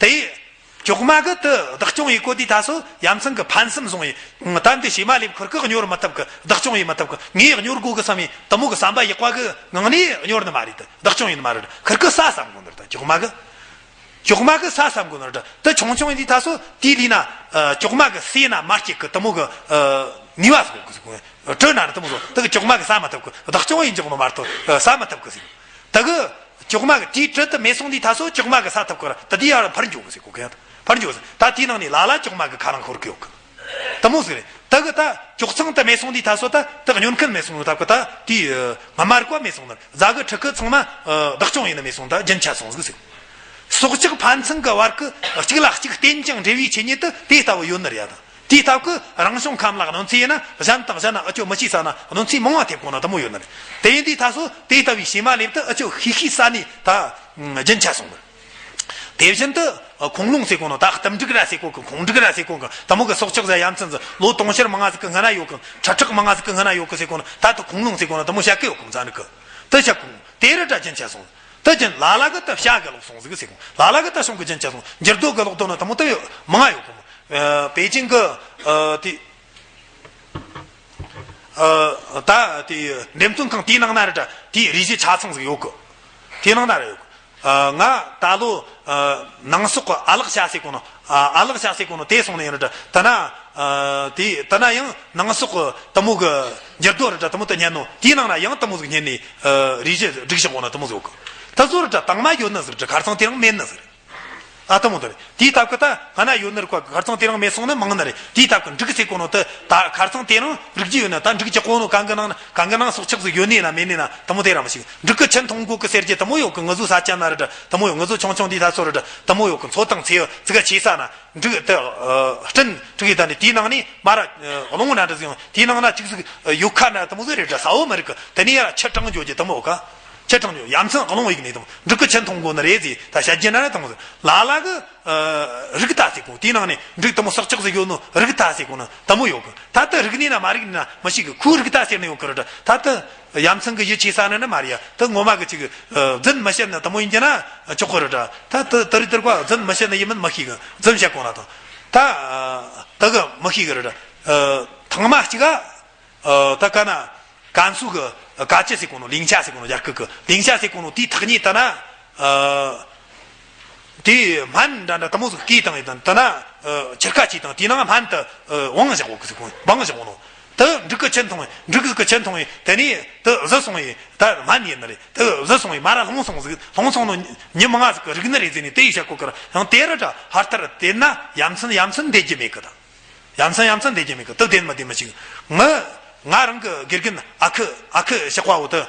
དེ་ཡིས་ཅོག་མ་གི་དུ་བདག་སྐྱོང་ཡིན་གོ་དུས་ད་སོ་ཡ་མཚན་གི་ཕན་སེམས་བཟུང་ཡིན། ད་འདི་བྱེ་མ་ལེབ་ཁིར་ཀི་གཉོར་མི་ཐུབ་གི། བདག་སྐྱོང་ཡིན་མི་ཐུབ་གི། ངས་གཉོར་དགོས་གི་བསམ་ཡིན་དུ་མོ་གི་བསམ་པ་ཡག་པ་གི་ངང་ནས་གཉོར་ནི་མ་རེད། དུ་བདག་སྐྱོང་ཡིན་མ་རེད། ཁིར་ཀི་ས་བསམ་གོ་ནི་རེད། ད་ཅོག་མ་གི་ཅོག་མ་གི་ས་བསམ་གོ་ནི་རེད། དུ་ཆུང་ཆུང་ཡིན་དུས་ད་སོ་དེའི་ལུས་ན་ཨ་ཅོག་མ་གི་ཟས་ན་མ་སྐྱེད་གི་དུ་མོ་གི་ཨ་ནུས་པ་ཟིག་གོ་གི། གྲི་ན་རེད་དུ་མོ་ཟོ། དུ་གི་ཅོག་མ་གི་ས་མ་ཐུབ་གི། བདག་སྐྱོང་ཡིན་ཅོག་ནོ་མ་གཏོགས་ཨ་ས་མ་ཐུབ་གི་ཟིག་དུ་གི་ཅོག་མ་གི་དེའི་གྲི་དུ་མེད་སོང་དུས་ད་སོ་ཅོག་མ་གི་ས་ཐུབ་གི་ར། དུ་དེའི་ཡར་འཕུར་འགྱོ་གི་ཟེར་གོ་གི། ཡང་འཕུར་འགྱོ་ཟེར། ད་དེའི་ནང་ནས་ལ་ལ་ཅོག་མ་གི་ཁ་རང་ཤོར་གི་ཡོད་གི། དུ་མོ་ཟིག་རེད། དུ་གི་ད་ཅོག་ཚང་དུ་མེད་སོང་དུས་ད་སོ་ད་དུ་གཉོར་མཁན་མེད་སོང་ནོ་ཐབས་གི། ད་དེའི་ཨ་ང་མ་རིག་པ་མེད་སོང་ནོ། རྫ་གི་ཕྲུ་གུ་ཚང་མ་ཨ་བདག་སྐྱོང་ཡིན་ནི་མེད་སོང་། ད་རྒྱུན་ཆད་སོང་ཟིག་ཟེར། སྲོག་ཆགས་ཕན་ཚུན་གི་བར་གི་གཅིག་ལ་གཅིག་བརྟེན་ཅིང་འབྲེལ་བའི་ཆོས་ཉིད་དུ་དེ་ལྟ་བུ་ཡོད་ནི་རེད་ཡ། ད་དེའི་སྟབས་ཀྱིས་རང་བྱུང་ཁམས་ལ་གནོད་འཚེ་ཡིན་ན་གཞན་དང་གཞན་ན་ཨ་ཅོ་མི་ཤེས་ས་ན་གནོད་འཚེ་མང་བ་ཐེབས་གོ་ནོ་དུ་མོ་ཡོད་ནི་རེད། དེ་ཡིན་དུས་ད་སོ་དེ་ལྟ་བུའི་བྱེ་མ་ལེབ་དུ་ཨ་ཅོ་ཤི་ཤི་ས་ནས་ད་རྒྱུན་ཆད་སོང་ནི་རེད། དེ་བཞིན་དུ་ཁུངས་ལུང་ཟེར་གོ་ནོ་ད་གཏུམ་འབྲུག་ར་ཟེར་གོ་གི། ཁུངས་འབྲུག་ར་ཟེར་གོ་གི། དུ་མོ་གི་སྲོག་ཆགས་ཟ་ཡ་མཚན་ཟིག་ལོ་དུང་ཕྱུར་མང་ང་ཟིག་གི་སྔ་ན་ཡོད་གི། ཁྲི་ཕྲག་མང་ང་ཟིག་གི་སྔ་ན་ཡོད་གི་ཟེར་གོ་ནོ། ད་དུ་ཁུངས་ལུང་ཟེར་གོ་ནོ་དུ་མོ་བཤད་གི་ཡོད་གི། མཚན་རིག་གི་དུ་བཤད་གོ། དེ་རུ་སྒྲ་རྒྱུན་ཆད་སོང་། དུ་རྒྱུན་ལ་ལ་གི་དུ་བྱ་གི་ལོག་སོང་ཟིག་ཟེར་གོ། ལ་ལ་གི་དུ་བྱུང་གི་རྒྱུན་ཆད་སོང་། འགྱུར་རྡོ་གི་ལོག་དོ་ནི་དུ་མོ་དུ་མང་ང་ཡོད་གི་མོ། ཨ་པེ་ཅིང་གི་ཨ་དེ་ཨ་ད་དེ་འགྲེམས་སྟོན་ཁང་དེའི་ནང་ན་ར་འདྲ་དེའི་རིགས་གཞི་ཆ་ཚང་ཟིག་ཡོད་གི། དེའི་ནང་ན་ར་ཡོད་གི། ཨ་ང་ད་ལོ་ཨ་ནང་སོག་གི་ཨ་ལག་བྱ་ཟེར་གོ་ནོ། ཨ་ཨ་ལག་བྱ་ཟེར་གོ་ནོ་དེ་སོང་ནས་ཡང་ར་འདྲ་ད་ན་ཨ་དེ་ད་ན་ཡང་ནང་སོག་གི་དུ་མོ་གི་འགྱུར་རྡོ་ར་འདྲ་དུ་མོ་དུ་རྙེད་ནོ། དེའི་ནང་ན་ཡང་དུ་མོ་ཟིག་རྙེད་ནས་ཨ་རིགས་གཞི་སྒྲིག་བཞག་གོ་ནོ་དུ་མོ་ཟིག་ཡོད་གི། ད་བཟོ་ར་ད་དང་མ་ཡོད་ནི་ཟིག་ར་ཁར་ཚང་དེ་རིང་མེད་ནི་ཟིག་ར། ཨ་དེ་མོ་དེ་རེད། དེའི་སྟབས་ཀྱིས་ད་སྔ་ན་ཡོད་ནི་རིགས་པ་ཁར་ཚང་དེ་རིང་མེད་སོང་ནི་མང་ནི་རེད། དེའི་སྟབས་ཀྱིས་འབྲུག་ཟེར་གོ་ནོ་དེ་ད་ཁར་ཚང་དེ་རིང་རིག་རྒྱུ་ཡོད་ན། ད་འབྲུག་གི་གོ་ནོ་གང་གི་ནང་ན་གང་གི་ནང་སྲོག་ཆགས་ཟིག་ཡོད་ནི་ན་མེད་ནི་ན་དེ་མོ་དེ་ར་མི་ཤེས། འབྲུག་གི་ཆུ་འཐུང་གོ་གི་ཟེར་གྱི་དེ་མོ་ཡོད་གི། ང་ཚོ་ས་ཆ་ན་ར་ད་དེ་མོ་ཡོད། ང་ཚོ་ཆུང་ཆུང་དེའི་ད་ཚོ་ར་ད་དེ་མོ་ཡོད་གི། མཚོ་དང་མཚེའུ་ཙི་ག་ཆེ་ས་ན་འབྲུག་ད་སྤྲིན་འབྲུག་གི་ད་ནི་དེའི་ནང་ནས་མ་ར་རླུང་ན་འདྲ་ཟིག་ཡོང་། དེའི་ནང་ན་ཅིག་ཟིག་ཡོད་ཁ་ན་དེ་མོ་ཟིག་རེད་ད། ས་བོ་མི་རིག་གི། དེ་ནས་ཡར་ཆུ་དྲངས་འཇོག་གི་དེ་མོ་ཡོད་ག། ཆུ་དྲངས་འཇོག་ཡ་མཚན་རླུང་ཡིག་ནས་དེ་མོ་འབྲུག་གི་ཆུ་འཐུང་གོ་ནི་རེད་ཟེར། ད་བཤད་རྒྱུ་ན་ར་དེ་མོ་ཟིག་ལ་ལ་གི་རིག་ད་ཟེར་གོ། དེའི་ནང་ནས་འབྲུག་དེ་མོ་སྲོག་ཆགས་ཟིག་ཡོད་ནོ་རིག་ད་ཟེར་གོ་ནི་དེ་མོ་ཡོད་གི། ད་དེ་རིག་ནི་ན་མ་རིག་ནི་ན་མི་ཤེས་གི། ཁོས་རིག་ད་ཟེར་ནི་ཡོད་གི་ར་ད། ད་དེ་ཡ་མཚན་གི་ཡིད་ཆེས་ས་ནི་ནི་མ་རེད་ཡ། དེ་ངོ་མ་གི་ཅིག་རྫུན་མི་བཤད་ནི་དེ་མོ་ཡིན་གྱི་ན་ཆོག་གི་ར་ད། ད་དེ་དེ་རིག་དེ་རིག་པ་རྫུན་མི་བཤད་ནི་ཡིན་མིན་མི་ཤེས་གི། རྫུན་བཤད་གོ་ན་དང་ད་དེ་གི་མི་ཤེས་གི་ར་ད། ཐང་མ་གཅིག་ག་ད་ག་ན། ཀན་སུའུ་གི་ཀ་ཅི་ཟེར་གོ་ནོ། ལིང་ཅ་ཟེར་གོ་ནོ། རྒྱ་སྐད་གི་ལིང་ཅ་ཟེར་གོ་ནོ་དེའི་ཐག་ཉེ་ད་ན། ཨ། དེའི་སྨན་འདྲ་འདྲ་དེ་མོ་ཟིག་བསྐོལ་བཏང་ཡོད་དང་། ད་ན། ཨ། ཕྱུར་ཁ་བྱས་དང་དེའི་ནང་སྨན་དེ་ཨ་བང་བཞག་གོ་གི་ཟེར་གོ། བང་བཞག་གོ་ནོ། དེ་འབྲུག་གི་ཆུ་འཐུང་བས། འབྲུག་གི་ཆུ་འཐུང་བས། དེ་ནས་དེ་བཟི་སོང་བས། ད་སྨན་ཡིན་ནི་རེད། དེ་བཟི་སོང་བས་མ་ར་ལྷུང་སོང་ཟིག། ལྷུང་སོང་ནོ་ཉི་མ་ལྔ་ཟིག་གི་རིག་ནི་རེད་ཟེར་ནས་དེ་ཡི་བཤད་གོ་གི་ར། ཡང་དེ་ར་འདྲ་ཧར་ཐར་དེ་ན་ཡ་མཚན་ཡ་མཚན་འདེད་རྒྱུ་མེད་གི་དང་། ཡ་མཚན་ཡ་མཚན་འདེད་རྒྱུ་མེད་གི། དེ་བདེན་མི་བདེན་མི་ཤེས། ང་ང་རང་གི་དགེ་རྒན་ཨ་ཁུ་ཨ་ཁུ་ཞོགས་པ་བོ་དེ།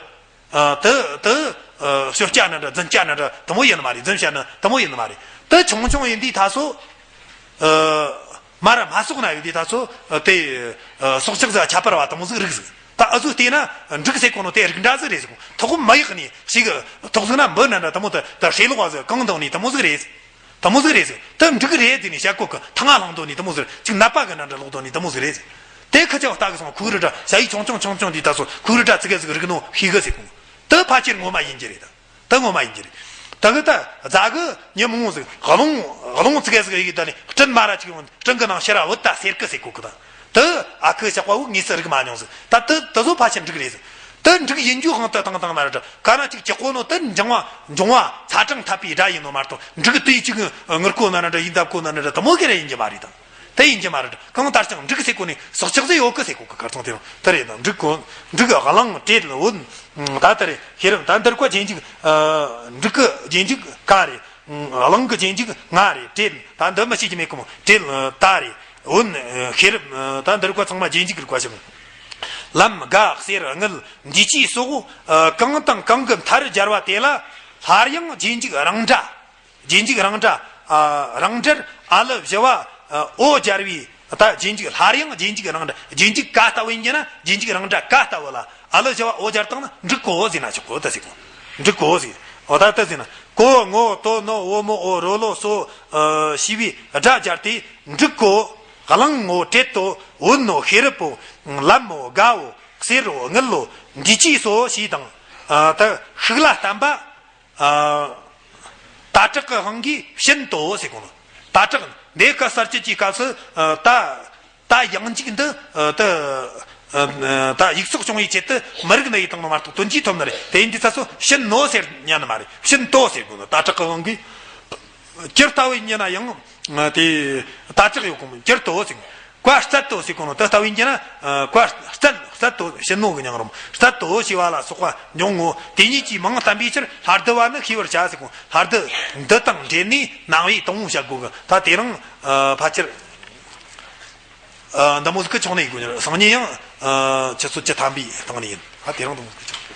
ཨ། དེ་དེ་ཨ་ཤོ་སྐྱ་ན་འདྲ་རྫུན་སྐྱ་ན་འདྲ་དེ་མོ་ཡིན་ནི་མ་རེད། རྫུན་བཤད་ནི་དེ་མོ་ཡིན་ནི་མ་རེད། དེ་ཆུང་ཆུང་ཡིན་དུས་ད་སོ། ཨ། མ་ར་མ་སོག་ན་ཡོད་དུས་ད་སོ། ཨ། དེ་ཨ་སྲོག་ཆགས་ཟིག་ཁྱད་པར་བ་དེ་མོ་ཟིག་རིག་ཟིག། ད་ཨ་ཟུ་བལྟས་ན་འབྲུག་ཟེར་གོ་ནོ་དེ་རིགས་འདྲ་ཟིག་རེད་ཟེར་གོ། ཐོག་མ་ཡག་ནས་ཞིག་ཐོག་ཟིག་ན་འབུ་ན་འདྲ་དེ་མོ་དེ་ད་ཧྲེ་ལོག་བ་ཟིག་གང་དང་ནི་དེ་མོ་ཟིག་རེད། དེ་མོ་ཟིག་རེད་ཟེར། དེ་འབྲུག་རེད་ཟེར་ནས་བཤད་གོ་གི། ཐང་ང་ལྷང་དོ་ནི་དེ་མོ་ཟིག་རེད། ཅིག་ནད་པ་གི་ན་འདྲ་ལོག་དོ་ནི་དེ་མོ་ཟིག་རེད་ཟེར། དེ་ཁ་ཅག་ལྟ་གི་སོང་། ཁུག་རི་འདྲ་ཞ་ཡི་ཆུང་ཆུང་ཆུང་ཆུང་དེ་ད་སོ་ཁུག་རི་འདྲ་ཙི་གེ་ཟིག་རིག་ནོ་ཤེས་གི་ཟེར་གོ། དེ་ཕལ་ཆེར་ངོ་མ་ཡིན་གྱི་རེད་ད། དེ་ངོ་མ་ཡིན་གྱི་རེད། ད་གི་ད་རྫ་གི་ཉི་མ་ཟིག་རླུང་རླུང་ཙི་གེ་ཟིག་ཡི་ད་ནི་སྤྲིན་མ་ར་ཅིག་ཡོང་། སྤྲིན་གི་ནང་ཕྱིར་ར་བུད་ད་ཟེར་གི་ཟེར་གོ་གི་ད། དེ་ཨ་ཁུ་ཞོགས་པ་བོ་ངེས་སུ་རིག་མ་མྱོང་ཟིག། ད་དེ་དེ་ཚོ་ཕལ་ཆེར་འབྲུག་རེད་ཟིག། དེ་འབྲུག་ཡིན་རྒྱུ་དབང་དུ་བཏང་བཏང་ན་ར་འདྲ། ག་ན་ཅིག་ཅི་གོ་ནོ་དེ་འབྱུང་བ་འབྱུང་བ་ཚ་གྲང་འཐབ་པའི་སྒྲ་ཡིན་ནོ་མ་གཏོགས། འབྲུག་དེ་ཅིག་ངུ་ར་གོ་ན་ན་འདྲ། ཡིད་འདབ་གོ་ན་ན་འདྲ་དེ་མོ་གི་རེད། ཡིན་གྱི་མ་རེད་ད། དེ་ཡིན་གྱི་མ་རེད། གང་ལྟར་ཀྱང་འབྲུག་ཟེར་གོ་ནི་སྲོག་ཆགས་ཟིག་ཡོད་གི་ཟེར་གོ་གི། ཁར་ཚང་དེ་རང་དེ་རེད་ད། འབྲུག་གོ་འབྲུག་གླང་དྲེད་བོན། ད་དེ་རེད། ཤེས་རབ། ད་འདིར་ཀ་རྗེས་འཇུག། ཨ། འབྲུག་གི་རྗེས་འཇུག་ཀ་རེད། གླང་གི་རྗེས་འཇུག་ང་རེད། དྲེད་ད་འདི་མི་ཤེས་ཀྱི་མེད་གི་མོ། དྲེད་ད་རེད། བོན་ཤེས་རབ། ད་འདིར་ཀ་ཚང་མ་རྗེས་འཇུག་རིག་པ་ཞིག། ལམ། དགའ། གསེར། དངུལ། འདི་ཅི་སོགས་གང་དང་གང་གི་མཐར་སྦྱར་བ་དེ་ལ་སླར་ཡང་རྗེས་འཇུག་རང་སྒྲ། རྗེས་འཇུག་རང་སྒྲ། ཨ། རང་སྒྲར་ཨ་ལ་བཞི་བ་ཨ་འོ་སྦྱར་བའི་ད་རྗེས་འཇུག། སླར་ཡང་རྗེས་འཇུག་རང་སྒྲ། རྗེས་འཇུག་ཀ་ལྟ་བུ་ཡིན་གྱི་ན་རྗེས་འཇུག་རང་སྒྲ་ཀ་ལྟ་བུ་ལ་ཨ་ལ་བཞི་བ་འོ་སྦྱར་བཏང་ན་འབྲུག་གོ་ཟེར་ན་ཆོག་གོ་ད་ཟེར་གོ། འབྲུག་གོ་ཟེར། འོ་ད་ད་ཟེར་ན་གོ་ངོ་དོ་ནོ་འོ་མོ་འོ་རོ་ལོ་སོ། ཨ། ཞེས་པའི་སྒྲ་སྦྱར་ཏེ། འབྲུག་གོ། གླང་ངོ་། དྲེད་དོ། བོན་ནོ། ཤེས་རབ་བོ། ལམ་མོ། དགའ་བོ། གསེར་རོ། དངུལ་ལོ། འདི་ཅི་སོ་ཞེས་དང་། ཨ། ད་ཤུགས་ལ་བསྟན་པ། ཨ། ད་དྲག་གི་དབང་གིས་ཕྱིན་ཏོ་ཟེར་གོ་ནོ། ད་དྲག་འདི་ཀ་གསར་བཅད་ཀྱི་སྐབས་སུ། ཨ། ད་ད་ཡང་འཇིག་འདི། ཨ། ད་ཨ་ད་ཡིག་ཚོགས་སྐྱོང་བའི་ཆེད་དུ་མི་རིགས་ནི་ཡི་དང་ནོ་མ་གཏོགས་དོན་གྱིས་ཐོབ་ནི་རེད། དེ་ཡིན་དུས་ད་སོ་ཕྱིན་ནོ་ཟེར་ཉན་ནི་མ་རེད། ཕྱིན་ཏོ་ཟེར་གོ་ནོ། ད་དྲག་གི་དབང་གིས། སྤྱིར་ལྟ་བུ་ཡིན་ན་ཡང་དེ་ད་དྲག་ཡོད་གོ་མོ། སྤྱིར་ཏོ་ཟེར། བཀའ་སྩལ་ཏོ་ཟེར་གོ་ནོ་དེ་ལྟ་བུ་ཡིན་གྱི་ན། ཨ། བཀའ་སྩལ་སྩལ་ཏོ་ཕྱིན་ནོ་གི་མྱིང་རུང་སྩལ་ཏོ་ཞེས་པ་ལ་སོགས་པ་འབྱུང་ངོ་། དེ་ཉིད་ཀྱིས་མིང་བསྟན་པའི་ཕྱིར་ལྷ་ལྡི་བ་ནི་ཤེས་པར་བྱ་ཟེར་གོ། ལྷ་ལྡི་འདི་དང་འབྲེལ་ནས་ནང་པའི་དང་པོ་བྱ་དགོས་གི། ད་དེ་རིང་ཨ་ཕལ་ཆེར་ཨ་འདི་མོ་ཟིག་གི་ཆུང་ནས་ཡིན་དགོས་ནི་རེད། སང་ཉིན་ཡང་ཨ་ཆུ་ཚོད་བཅུ་ཐམ་པའི་སྟེང་ནས་ཡིན། ད་དེ་རིང་འདི་མོ་ཟིག་གི་ཆུང་།